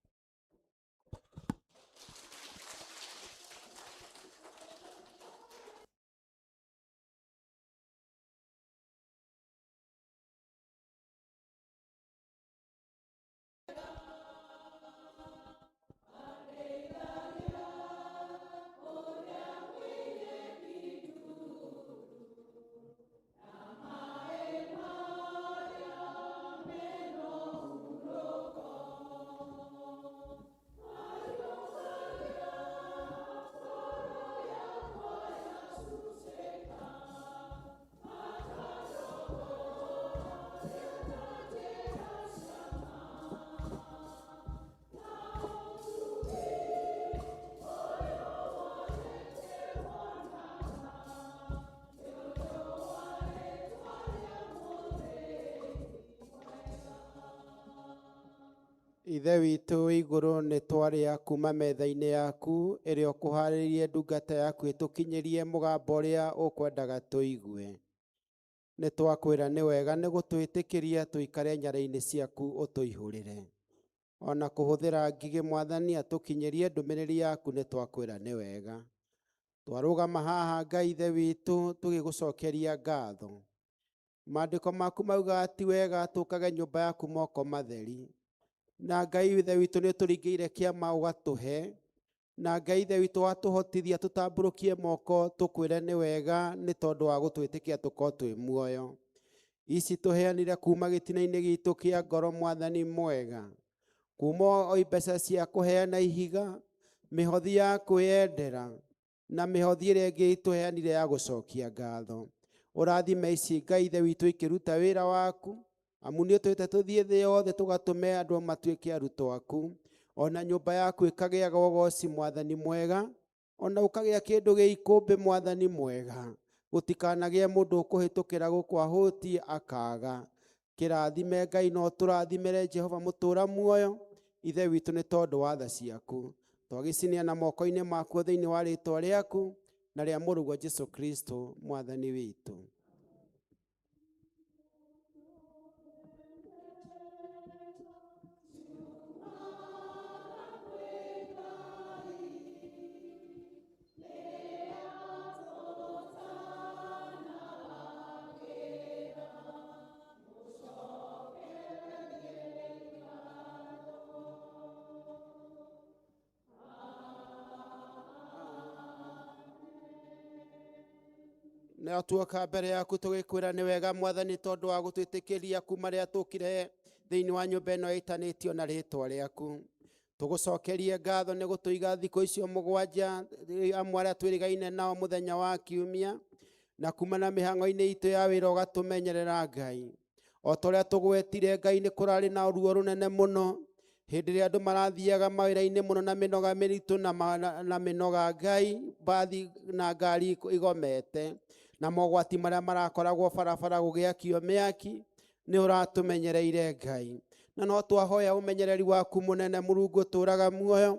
Ithe witũ wĩ igũrũ, nĩ twarĩa kuma metha-inĩ yaku ĩrĩa ũkũharĩrĩirie ndungata yaku ĩtũkinyĩrie mũgambo ũrĩa ũkwendaga tũigue. Nĩ twakwĩra nĩ wega nĩ gũtwĩtĩkĩria tũikare nyara-inĩ ciaku ũtũihũrĩre. Ona kũhũthĩra ngigĩ Mwathani atũkinyĩrie ndũmĩrĩri yaku, nĩ twakwĩra nĩ wega. Twarũgama haha Ngai Ithe witũ tũgĩgũcokeria ngatho. Maandĩko maku maugaga ti wega tũkage nyũmba yaku moko matheri. Na Ngai Ithe witũ nĩ ũtũringĩire kĩama ũgatũhe. Na Ngai Ithe witũ watũhotithia tũtambũrũkie moko tũkwĩre nĩ wega nĩ tondũ wa gũtwĩtĩkia tũkorwo twĩ muoyo. Ici tũheanire kuma gĩtina-inĩ gitũ kĩa ngoro Mwathani mwega. Kuma o mbeca cia kũheana ihiga, mĩhothi ya kwĩyendera, na mĩhothi ĩrĩa ĩngĩ tũheanire ya gũcokia ngatho. Ũrathime ici Ngai Ithe witũ ikĩruta wĩra waku, amu nĩ ũtwĩte tũthiĩ thĩ yothe tũgatũme andũ matuĩke arutwo aku. Ona nyũmba yaku ĩkagĩaga ũgoci Mwathani mwega, ona ũkagĩa kĩndũ gĩ ikũmbĩ Mwathani mwega. Gũtikanagĩe mũndũ ũkũhĩtũkĩra gũkũ ahũtiĩ akaga. Kĩrathime Ngai no tũrathimĩre Jehova mũtũũra muoyo, Ithe witũ nĩ tondũ wa tha ciaku. Twagĩcineana moko-inĩ maku thĩinĩ wa rĩtwa rĩaku na rĩa mũrũguo Jesu Kristo Mwathani witũ. Na tuoka mbere yaku tũgĩkwĩra nĩ wega Mwathani tondũ wa gũtwĩtĩkĩria kuma rĩrĩa tũkire thĩinĩ wa nyũmba ĩno ĩtanĩtio na rĩtwa rĩaku. Tũgũcokerie ngatho nĩ gũtũiga thikũ icio mũgwanja amwe arĩa twĩrĩgaine nao mũthenya wa kiumia, na kuma na mĩhang'o-inĩ itũ ya wĩra ũgatũmenyerera Ngai. O ta ũrĩa tũgwetire Ngai, nĩ kũrarĩ na ruo rũnene mũno hĩndĩ ĩrĩa andũ marathiaga mawĩra-inĩ mũno na mĩnoga mĩritũ na mĩnoga Ngai, mbathi na ngari igomete, na mogwati marĩa marakoragwo barabara gũgĩakio mĩaki, nĩ ũratũmenyereire Ngai. Na no twahoya ũmenyereri waku mũnene Mũrungu ũtũũraga muoyo,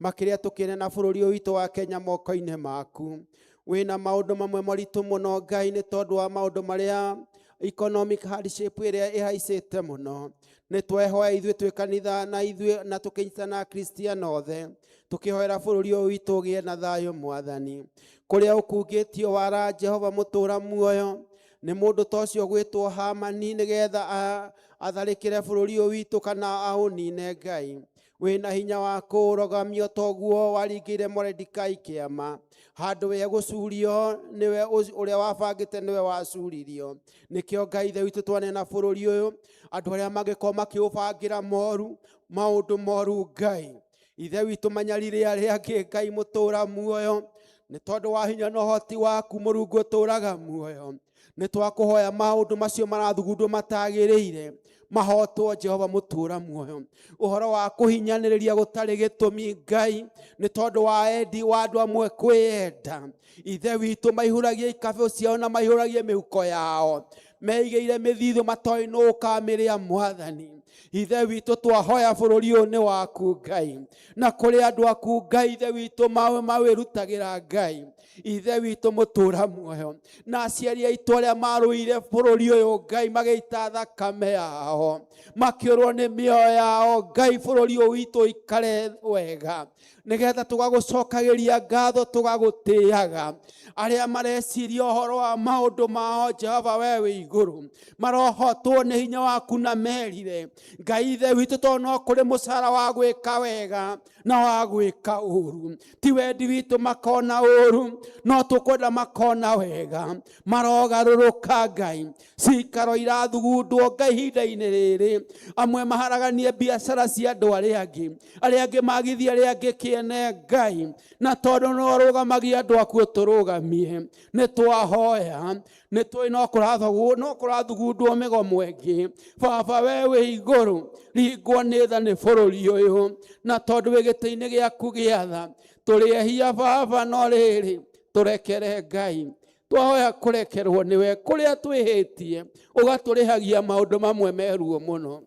makĩria tũkĩne na bũrũri ũyũ witũ wa Kenya moko-inĩ maku. Wĩna maũndũ mamwe maritũ mũno Ngai, nĩ tondũ wa maũndũ marĩa economic hardship ĩrĩa ĩhaicĩte mũno. Nĩ twehoya ithuĩ twĩ kanitha na ithuĩ na tũkĩnyitana Akristiano othe, tũkĩhoera bũrũri ũyũ witũ ũgĩe na thayũ Mwathani. Kũrĩa ũkungĩtio wara Jehova mũtũũra muoyo, nĩ mũndũ ta ũcio gwĩtwo Hamani nĩgetha atharĩkĩre bũrũri ũyũ witũ kana aũnine Ngai. Wĩna hinya wa kũũrogamio toguo waringĩire Moridekai kĩama. Handũ we gũcurio nĩwe ũrĩa wabangĩte nĩwe wacuririo. Nĩkĩo Ngai Ithe witũ twanena bũrũri ũyũ, andũ arĩa mangĩkorwo makĩũbangĩra moru, maũndũ moru Ngai. Ithe witũ manyarire arĩa angĩ Ngai mũtũũra muoyo, nĩ tondũ wa hinya na ũhoti waku Mũrungu ũtũũraga muoyo. Nĩ twakũhoya maũndũ macio marathugundwo matagĩrĩire, Mahotwo Jehova mũtũra muoyo. Ũhoro wa kũhinyanĩrĩria gũtarĩ gĩtũmi Ngai, nĩ tondũ wa endi wa andũ amwe kwĩyenda. Ithe witũ maihũragia ikabũ ciao na maihũragie mĩhuko yao. Meigĩire mĩthithũ matoĩ nũ ũkamĩrĩa Mwathani. Ithe witũ twahoya bũrũri ũyũ nĩ waku Ngai, na kũrĩ andũ aku Ngai, Ithe witũ mawĩrutagĩra Ngai. Ithe witũ mũtũra muoyo, na aciari aitũ arĩa marũire bũrũri ũyũ Ngai magĩita thakame yao, makĩũrwo nĩ mĩoyo yao Ngai, bũrũri ũyũ witũ ũikare wega, nĩgetha tũgagũcokagĩria ngatho, tũgagũtĩaga. Arĩa mareciria ũhoro wa maũndũ mao Jehova we wĩ igũrũ, marohotwo nĩ hinya waku na merire Ngai Ithe witũ, tondũ no kũrĩ mũcara wa gwĩka wega na wa gwĩka ũru. Ti wendi witũ makona ũru, no tũkwenda makona wega. Marogarũrũka Ngai, cikaro irathugundwo Ngai ihinda-inĩ rĩrĩ, amwe maharaganie biacara cia andũ arĩa angĩ, arĩa angĩ magithie arĩa angĩ kĩene Ngai, na tondũ no rũgamagia andũ aku ũtũrũgamie. Nĩ twahoya, nĩ tũĩ no kũrathogwo, no kũrathugundwo mĩgomo ĩngĩ. Baba we wĩ igũrũ, ringwo nĩ tha nĩ bũrũri ũyũ, na tondũ wĩ gĩtĩ-inĩ gĩaku gĩa tha, tũrĩ ehia Baba, no rĩrĩ tũrekere Ngai. Twahoya kũrekerwo nĩwe kũrĩa twĩhĩtie, ũgatũrĩhagia maũndũ mamwe meruo mũno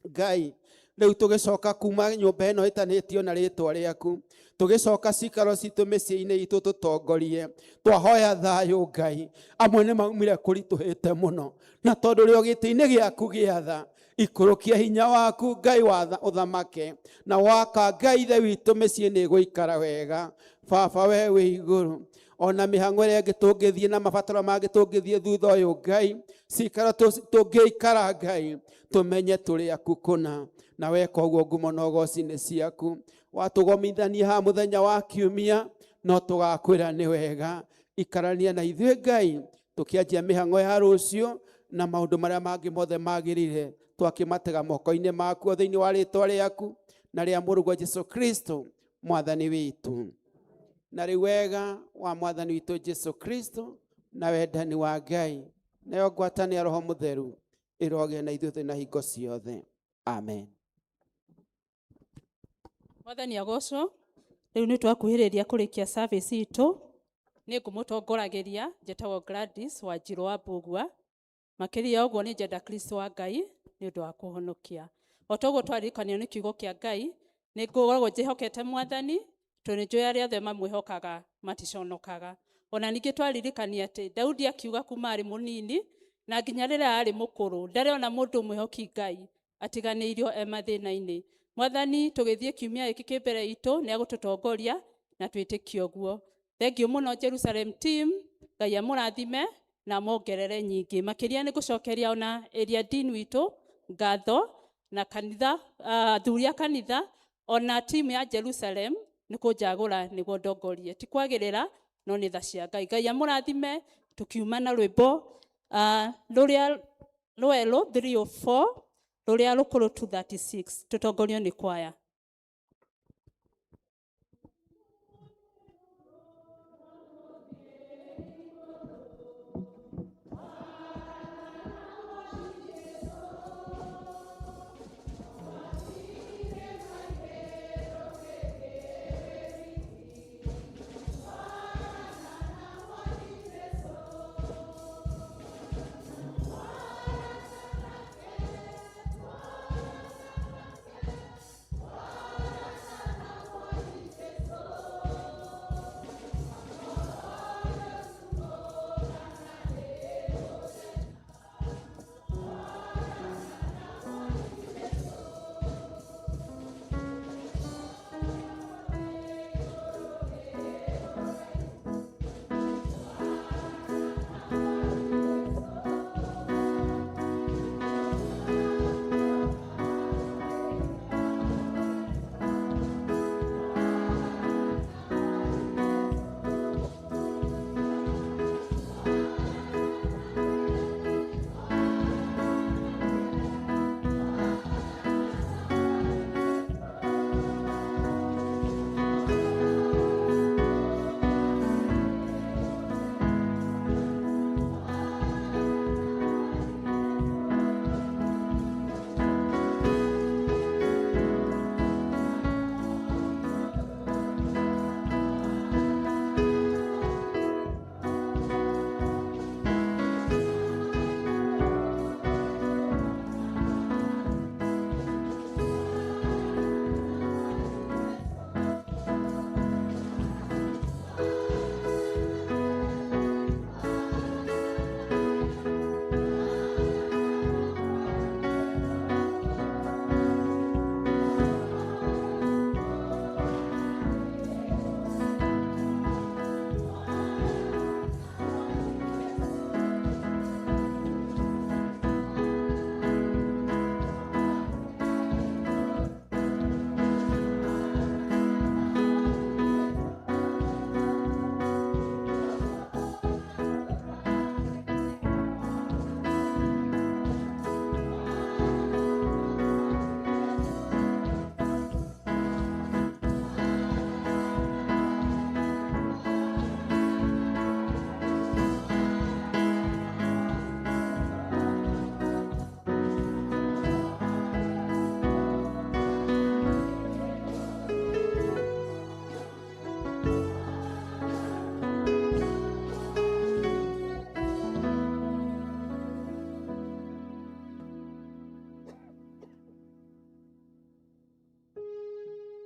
Ngai. Rĩu tũgĩcoka kuma nyũmba ĩno ĩtanĩtio na rĩtwa rĩaku, tũgĩcoka cikaro citũ mĩciĩ-inĩ itũ, tũtongorie. Twahoya thayũ Ngai, amwe nĩ maumire kũritũhĩte mũno, na tondũ rĩ o gĩtĩ-inĩ gĩaku gĩa tha, ikũrũkia hinya waku Ngai wa ũthamake, na waka Ngai Ithe witũ mĩciĩ nĩ ĩgũikara wega. Baba we wĩ igũrũ, ona mĩhang'o ĩrĩa ĩngĩ tũngĩthiĩ na mabataro mangĩ tũngĩthiĩ thutha ũyũ Ngai, cikaro tũngĩikara Ngai, tũmenye tũrĩ aku kũna, na weka ũguo ngumo na ũgoci nĩ ciaku. Watũgomithania haha mũthenya wa kiumia, no tũgakwĩra nĩ wega. Ikarania na ithuĩ Ngai, tũkĩanjia mĩhang'o ya rũciũ na maũndũ marĩa mangĩ mothe magĩrĩire, twakĩmatega moko-inĩ maku thĩinĩ wa rĩtwa rĩaku na rĩa mũrũguo Jesu Kristo Mwathani witũ. Na rĩu wega wa Mwathani witũ Jesu Kristo na wendani wa Ngai nayo ngwatanĩro ya Roho Mũtheru ĩrogĩa na ithuĩ na hingo ciothe. Amen. Mwathani agocwo. Rĩu nĩ twakuhĩrĩria kũrĩkia service itũ. Nĩ ngũmũtongoragĩria, njĩtagwo Gladys Wanjirũ wa Mbugua. Makĩria ũguo nĩ njenda Kristo wa Ngai nĩ ũndũ wa kũhonokia. O ta ũguo twaririkanio nĩ kiugo kĩa Ngai, nĩ ngoragwo njĩhokete Mwathani, tondũ nĩ njũĩ arĩa othe mamwĩhokaga maticonokaga. Ona ningĩ twaririkania atĩ Daudi akiuga kuma arĩ mũnini na nginya rĩrĩa arĩ mũkũrũ, ndarĩ ona mũndũ mwĩhoki Ngai atiganĩirio e mathĩna-inĩ. Mwathani tũgĩthiĩ kiumia gĩkĩ kĩ mbere itũ nĩ agũtũtongoria na twĩtĩkie ũguo. Thank you mũno Jerusalem team, Ngai amũrathime na amongerere nyingĩ. Makĩria nĩ ngũcokeria ona area dean witũ ngatho na kanitha, athuri a kanitha ona team ya Jerusalem nĩ kũnjagũra nĩguo ndongorie. Ti kwagĩrĩra no nĩ tha cia Ngai. Ngai amũrathime. Tũkiuma na rwĩmbo rũrĩa rwerũ 304 rũrĩa rũkũrũ 236, tũtongorio nĩ kwaya.